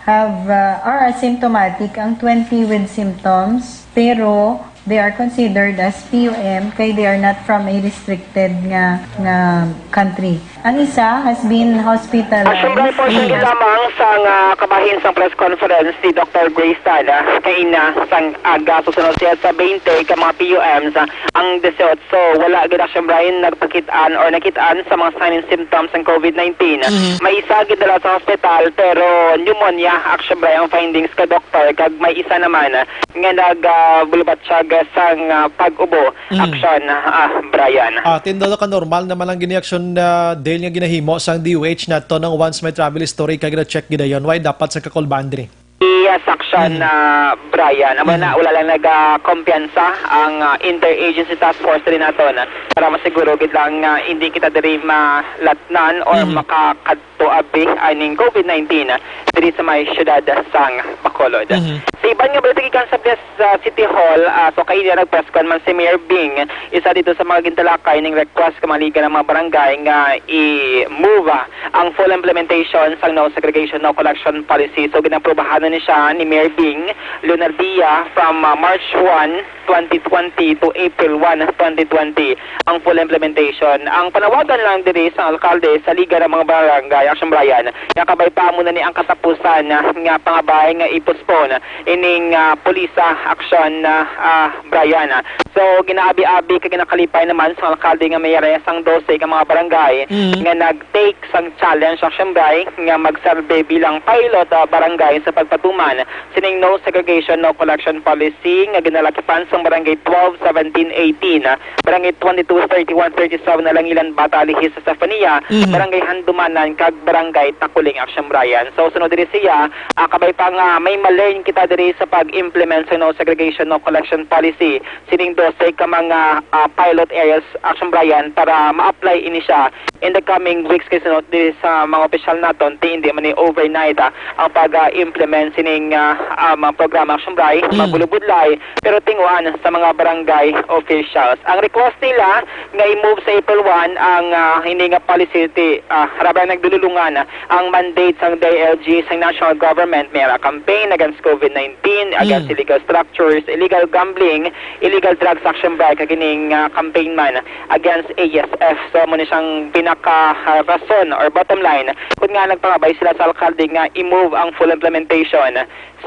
have, uh, are asymptomatic, ang twenty with symptoms, pero they are considered as P U M kay they are not from a restricted nga, nga country. Ang isa has been hospitalized. Action Brian, portion Mm. gid lamang sang, ah, kabahin sang press conference ni Doktor Grace Tan, ah, kaina sang aga. So, sunod siya sa twenty ka mga P U Ms, ah, ang disiotso, wala gid, Action Brian, nagpakit-an or nakit-an sa mga sign and symptoms sang COVID nineteen. Mhm. May isa gid dala sa hospital, pero pneumonia, Action Brian, ang findings ka doktor, kag may isa naman, ah, nga nag, ah, bulubatyag sang, ah, pag-ubo. Mm. Action, ah, Brian. Ah, tindog ka, normal naman ang gini action, ah, Dale, nga ginahimo sang D O H nato nang once may travel history ka gina-check gid dayon. Why dapat sa kakulbaan diri? Yes, action, Mm. ah, Brian. Amo na, Mm. wala lang nagakumpiyansa ang, ah, Interagency Task Force diri naton para masiguro gid lang nga hindi kita diri malatnan or Mm. makakad- to abi aning COVID nineteen, ah, diri sa may siyudad sang Bacolod. Mhm. Sa iban nga balita gikan sa Pias, ah, City Hall, ah, so kaina nag-press con man si Mayor Bing, isa dito sa mga gintalakay ning request ka mga liga ng mga barangay nga i-move, ah, ang full implementation sang no segregation, no collection policy. So ginaprubahan na ni siya ni Mayor Bing Leonardia from, ah, March one, twenty twenty to April one, twenty twenty ang full implementation. Ang panawagan lang diri sa alkalde sa Liga ng mga Barangay, Action Brian, nga kabay pa mo na ni ang katapusan, ah, nga pangabay nga i-postpone ining, ah, pulisa action, ah, ah, Brian. So, ginaabi-abi kag ginakalipay naman sa alkalde nga may area sang dose ka mga barangay Mm. nga nag-take sang challenge, Action Brian, nga mag-serve bilang pilot, ah, barangay sa pagpatuman sining no segregation, no collection policy nga ginalakipan sang Barangay twelve, seventeen, eighteen, ah, Barangay twenty-two, thirty-one, thirty-seven, Alangilan, Bata, Lihis, Safania, Mhm. Barangay Handumanan, kag Barangay Takuling, Action Brian. So, sunod diri siya, ah, kabay pa nga may ma-learn kita diri sa pag-implement sa no segregation, no collection policy sining dose ka mga, ah, pilot areas, Action Brian, para ma-apply ini siya in the coming weeks, kay sunod diri sa mga opisyal naton, ti hindi man ni overnight, ah, ang pag-implement sining, ah, ah, mga programa, Action Brian, Mm. mabulubudlay, pero tinguan sa mga barangay officials. Ang request nila nga i-move sa April one ang, ah, hindi nga policy ti, ah, harap lang nagdululungan ang mandate sang D I L G, sang national government, may ara campaign against COVID nineteen, against Mm. illegal structures, illegal gambling, illegal drugs, Action Brian, kag ining, ah, campaign man against A S F. So, amo ni siyang pinaka, ah, rason or bottom line kung nga nagpangabay sila sa alkalde nga i-move ang full implementation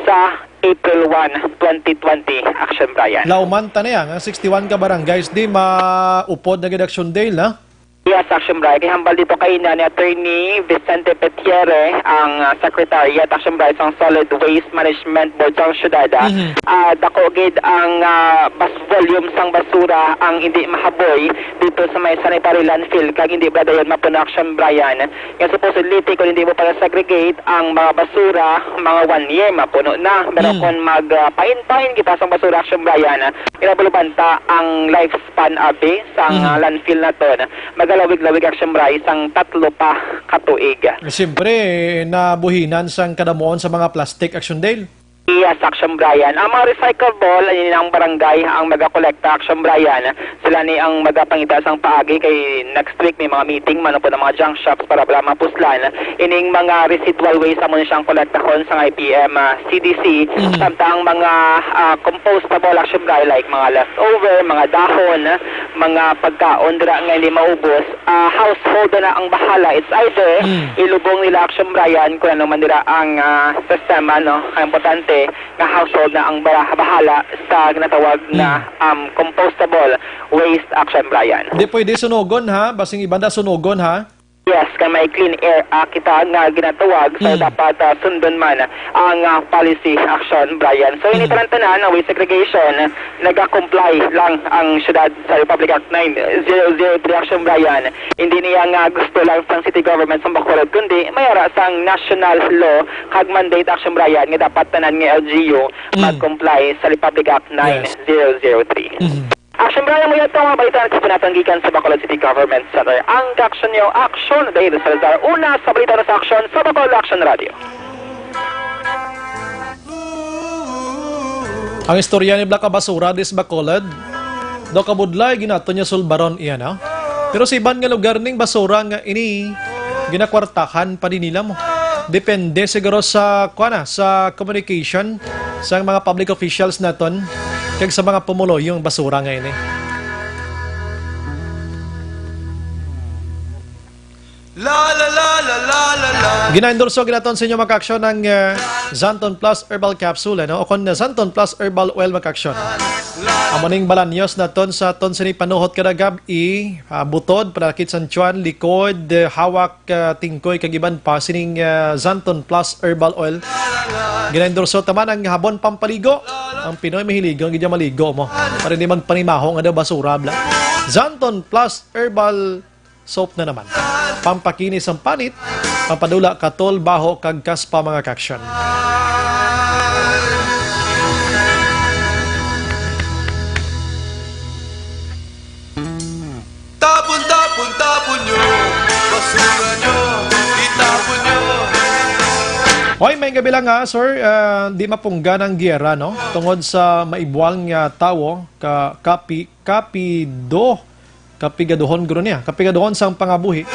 sa April one, twenty twenty, Action Brian. Lauman ta na yan, ang sixty-one ka barangays di maupod na gid, Action Dale, ha? Yes, Action Bri. Kay hambal dito kay na ni Attorney Vicente Petiere, ang, ah, Secretariat, Action Bri, sang Solid Waste Management Board sang syudad, ah. Mhm. Ah, dako gid ang, ah, bas volume sang basura ang hindi mahaboy dito sa may sanitary landfill, kag hindi bala dayon mapuno, Action Brian. Nga supposedly, kung hindi mo pa segregate ang mga basura, mga one year, mapuno na. Pero Mm. kung mag, ah, pain-pain kita sang basura, Action Brian, ah, kinabalubanta ang lifespan, abi, sang, Mm. ah, landfill naton, magalawig-lawig, Action Bri, sang tatlo pa ka tuig. Siyempre, nabuhinan sang kadamuon sa mga plastic, Action Dale. Yes, Action Brian. Ang mga recyclable, ini ang barangay ang magakolekta, Action Brian. Sila ni ang magapangita sang paagi kay next week may mga meeting man upod ang mga junk shops para bala mapuslan ining mga residual waste amo ni siyang kolektahon sang I P M, ah, C D C. Mhm. Samtang mga, ah, compostable, Action Brian, like mga leftover, mga dahon, mga pagkaon dira nga hindi maubos, ah, household na ang bahala. It's either Mm. ilubong nila, Action Brian, kung ano man nila ang, ah, sistema, no? Ang importante nga household na ang bara-, bahala sa ginatawag na, Mm. um, compostable waste, Action Brian. Di pwede sunugon, ha? Basing iban da sunugon, ha? Yes, kay may Clean Air Act kita nga ginatawag, so Mm. dapat, ah, sundon man ang, ah, policy, Action Brian. So, ini Mm. tanan-tanan, ang waste segregation, naga-comply lang ang syudad sa Republic Act nine zero zero three, Action Brian. Hindi niya nga gusto lang sang city government sang Bacolod, kundi may ara sang national law kag mandate, Action Brian, nga dapat tanan nga L G U Mm. mag-comply sa Republic Act Yes. nine zero zero three. Mhm. Action Brian, mo yato nga balita nga kapunatan gikan sa Bacolod City Government Center. Ang kaaksyon niyo, Action Dale Salazar, una sa balita na sa Action sa Bacolod Action Radio. Ang istorya ni Black Basura dis Bacolod, daw kabudlay ginato niya sulbaron iya na. Pero sa iban nga lugar ning basura nga ini ginakwartahan pa din nila mo. Depende siguro sa, kuwan na, sa communication sa mga public officials naton kag sa mga pumuluyong basura nga ini. La, la, la, la, la, la, la. Ginaendorso ginaton sa inyo, mga kaaksyon, ang, eh, Xanthone Plus Herbal Capsule, ano? O kon, eh, Xanthone Plus Herbal Oil, mga kaaksyon. Amo ning balanyos naton sa aton sini panuhot kada gab-i, ah, butod, panakit sang tiyan, likod, eh, hawak, ah, tingkoy, kag iban pa sining, ah, Xanthone Plus Herbal Oil. Ginaendorso ta man ang habon pampaligo. Ang Pinoy mahiligon gid maligo mo. Para hindi magpanimaho nga daw basura, bla. Xanthone Plus Herbal Soap na naman. Pampakinis ang panit, papadula, katol, baho, kag kaspa, mga kaaksyon. Tapon, tapon, tapon nyo. Basura nyo, itapon nyo. Oy, may gabi lang, ha, sir. Ah, di mapunggan ang giyera, no? Tungod sa maibwal nga tawo, ka, kapi, kapido, kapigaduhon guro niya. Kapigaduhon sang pangabuhi.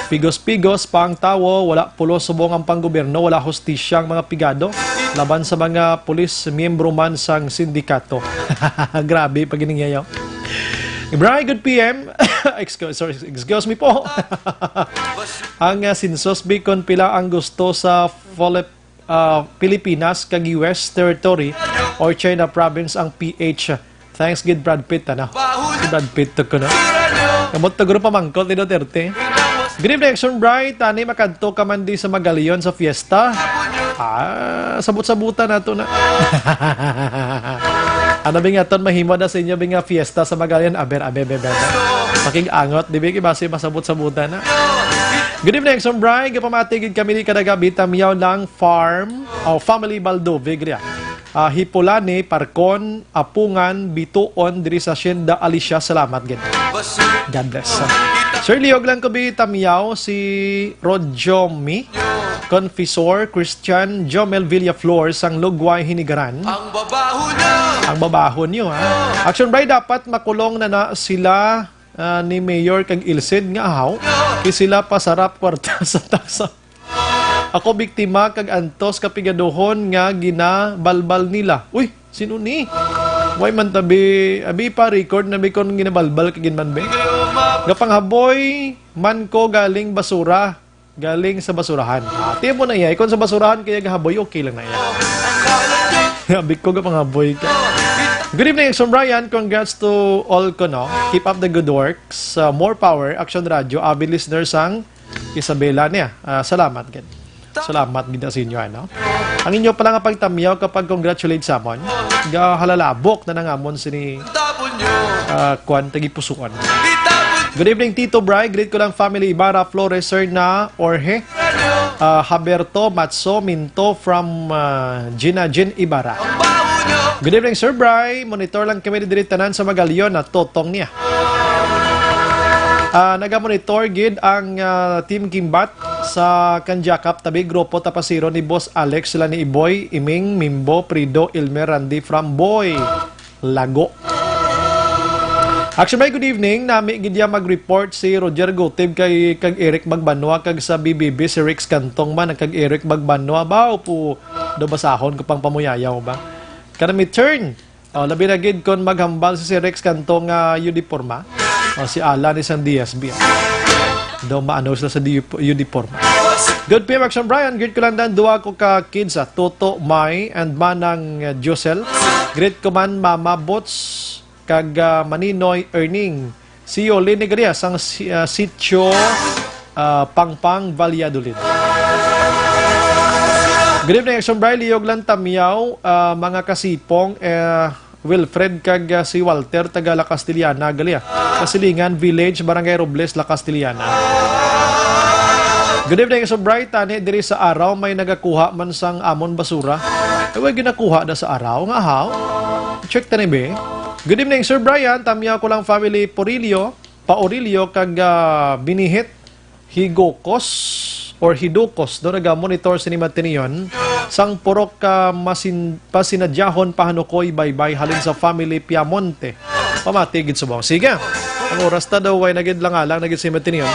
Pigos-pigos pa ang tawo, wala pulos subong ang panggobyerno, wala hustisya ang mga pigado laban sa mga pulis, miyembro man sang sindikato. Grabe, pag iningyayaw. Bri, good P M. Excuse, sorry, excuse me po. Ang, ah, census, bi, kon pila ang gusto sa Philip-, ah, Pilipinas kag U S territory or China province ang P H. Thanks gid, Brad Pitt, ano? Si Brad Pitt to ko, no? Kamot to, guro, pamangkot ni Duterte. Good evening, Action Bright. Tani, makadto ka man di sa Magallaon sa fiesta? Ah, sabot-sabutan nato na. Ano, bi, nga ton mahimo na sa inyo, bi, nga fiesta sa Magallaon? Aber, aber, aber, aber. Pakig-angot, di, bi, basi masabot-sabutan na. Good evening, Action Bright. Gapamati gid kami ni kada gabi, Tamyaw lang Farm, o Family Baldo Vigria. Ah, Hipulani, Parcon, Apungan, Bituon, diri sa Hacienda Alicia. Salamat gid. God bless. Sir, lihog lang ko, bi, Tamyaw, si Rojomi, Confessor, Christian, Jomel Villaflor, sang Lugway, Hinigaran. Ang babaho niya. Ang babaho niyo, ha? Action Bright, dapat makulong na na sila, ah, ni Mayor kag Ilcid nga ahaw. Kay sila pasarap kwarta sa tasa. Ako biktima kag antos kapigaduhon nga ginabalbal nila. Uy, sino ni? Way man tabi, abi pa record na bi kon ginabalbal ka gid man, be. Gapanghaboy man ko galing basura, galing sa basurahan. Ati mo na iya, ikon sa basurahan kaya gahaboy, okay lang na iya. Abi ko gapanghaboy ka. Good evening, Exon Brian. Congrats to all ko, no? Keep up the good works. Uh, more power, Action Radio, avid listener sang Isabela niya. Ah, salamat gid. Salamat gid sa inyo, ano? Ang inyo pala nga pagtamyaw kapag congratulate sa amon, gahalalabok na nangamon sini, ah, kwan, tagipusuan. Good evening, Tito Bry. Greet ko lang family Ibarra, Flores, Serna, Orhe, ah, Haberto, Matso, Minto from, ah, Gina Jean Ibarra. Good evening, Sir Bry. Monitor lang kami diri tanan sa Magalion na totong niya. Ah, nagamonitor gid ang, ah, Team Kimbat sa Kanjakap tabi grupo tapasiro ni Boss Alex, sila ni Iboy, Iming, Mimbo, Prido, Ilmer, Randy from Boy Lago. Actually, may good evening. Nami gid ya mag-report si Roger Gutib kay kag Eric Magbanwa kag sa B B B si Rex Cantong man kag Eric Magbanwa. Baw po, do basahon ko pang pamuyayaw ba? Kana mi turn. Oh, labi na gid kon maghambal si, si Rex Cantong nga uniporma. Oh, si Alan isang D S B. Do maano sila sa di-, uniporma. Good P M Action Brian, greet ko lang dan duwa ko ka kids, ah, Toto, Mai, and Manang, ah, Josel. Greet ko man Mama Bots kag, ah, Maninoy Erning. Si Yoli ni Garias ang si-, ah, sitio, ah, Pangpang, Valladolid. Good evening, Action Brian. Liog lang tamyaw, ah, mga kasipong, eh, Wilfred kag, ah, si Walter, taga La Castellana, gali, ah. Kasilingan Village, Barangay Robles, La Castellana. Good evening, Action Brian. Tani diri sa Araw may nagakuha man sang amon basura. Ay, way ginakuha na sa Araw nga haw. Check tani, be. Good evening, Sir Brian. Tamyaw ko lang family Porillo, Paorillo, kag, ah, Binihit, Higokos or Hidukos. Do naga-monitor sini matiniyon sang purok ka masin-, pasinadyahon pahanukoy baybay halin sa family Piamonte. Pamati gid subong. Sige. Ang oras ta daw way na gid lang alang na gid si matiniyon.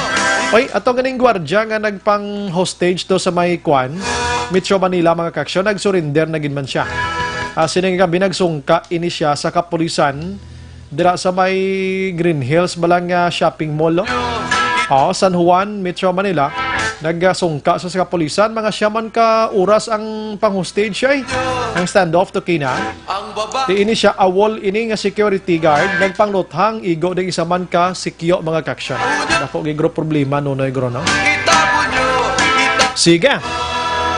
Oy, ato ganing gwardya nga nagpang hostage to sa may kwan, Metro Manila, mga kaksyon, nag-surrender na gid man siya. Ah, sini nga gabi nagsungka ini siya sa kapulisan dira sa may Green Hills, balang, ah, shopping mall, no? Oh, San Juan, Metro Manila. Nagasungka sa, sa kapulisan, mga siya man ka oras ang pang-hostage siya, eh. Ang standoff to kina. Ti ini siya awol ini nga security guard, nagpangluthang igo ding isa man ka sikyo, mga kaksyon. Dako gid gro problema, Nonoy, gro, no? Sige.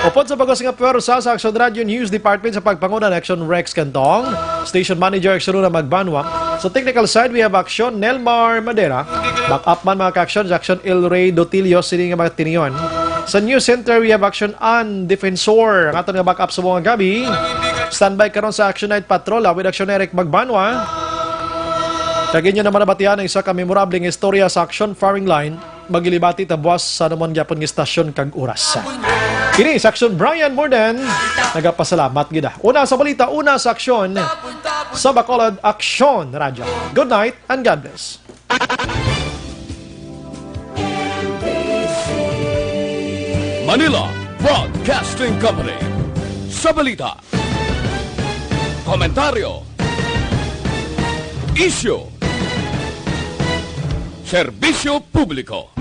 Upod sa bagos nga pwersa sa Action Radio News Department sa pagpanguna ni Action Rex Cantong, Station Manager Action Luna Magbanwa. Sa technical side, we have Action Nelmar Madera. Back up man, mga ka-action, Action El Rey Dotilio, sini nga mga tinion. Sa News Center, we have Action Ann Defensor, ang aton nga back up sa mga gabi. Standby karon sa Action Night Patrol, ah, with Action Eric Magbanwa. Kag inyo naman nabatian ang isa ka memorable nga istorya sa Action Firing Line. Magilibati ta buwas sa naman gyapon nga istasyon kag oras. Kini si Action Brian Morden. Nagapasalamat gid, ah. Una sa balita, una sa aksyon sa Bacolod Aksyon Radyo. Good night and God bless. Manila Broadcasting Company. Sa balita, komentaryo, isyu, serbisyo publiko.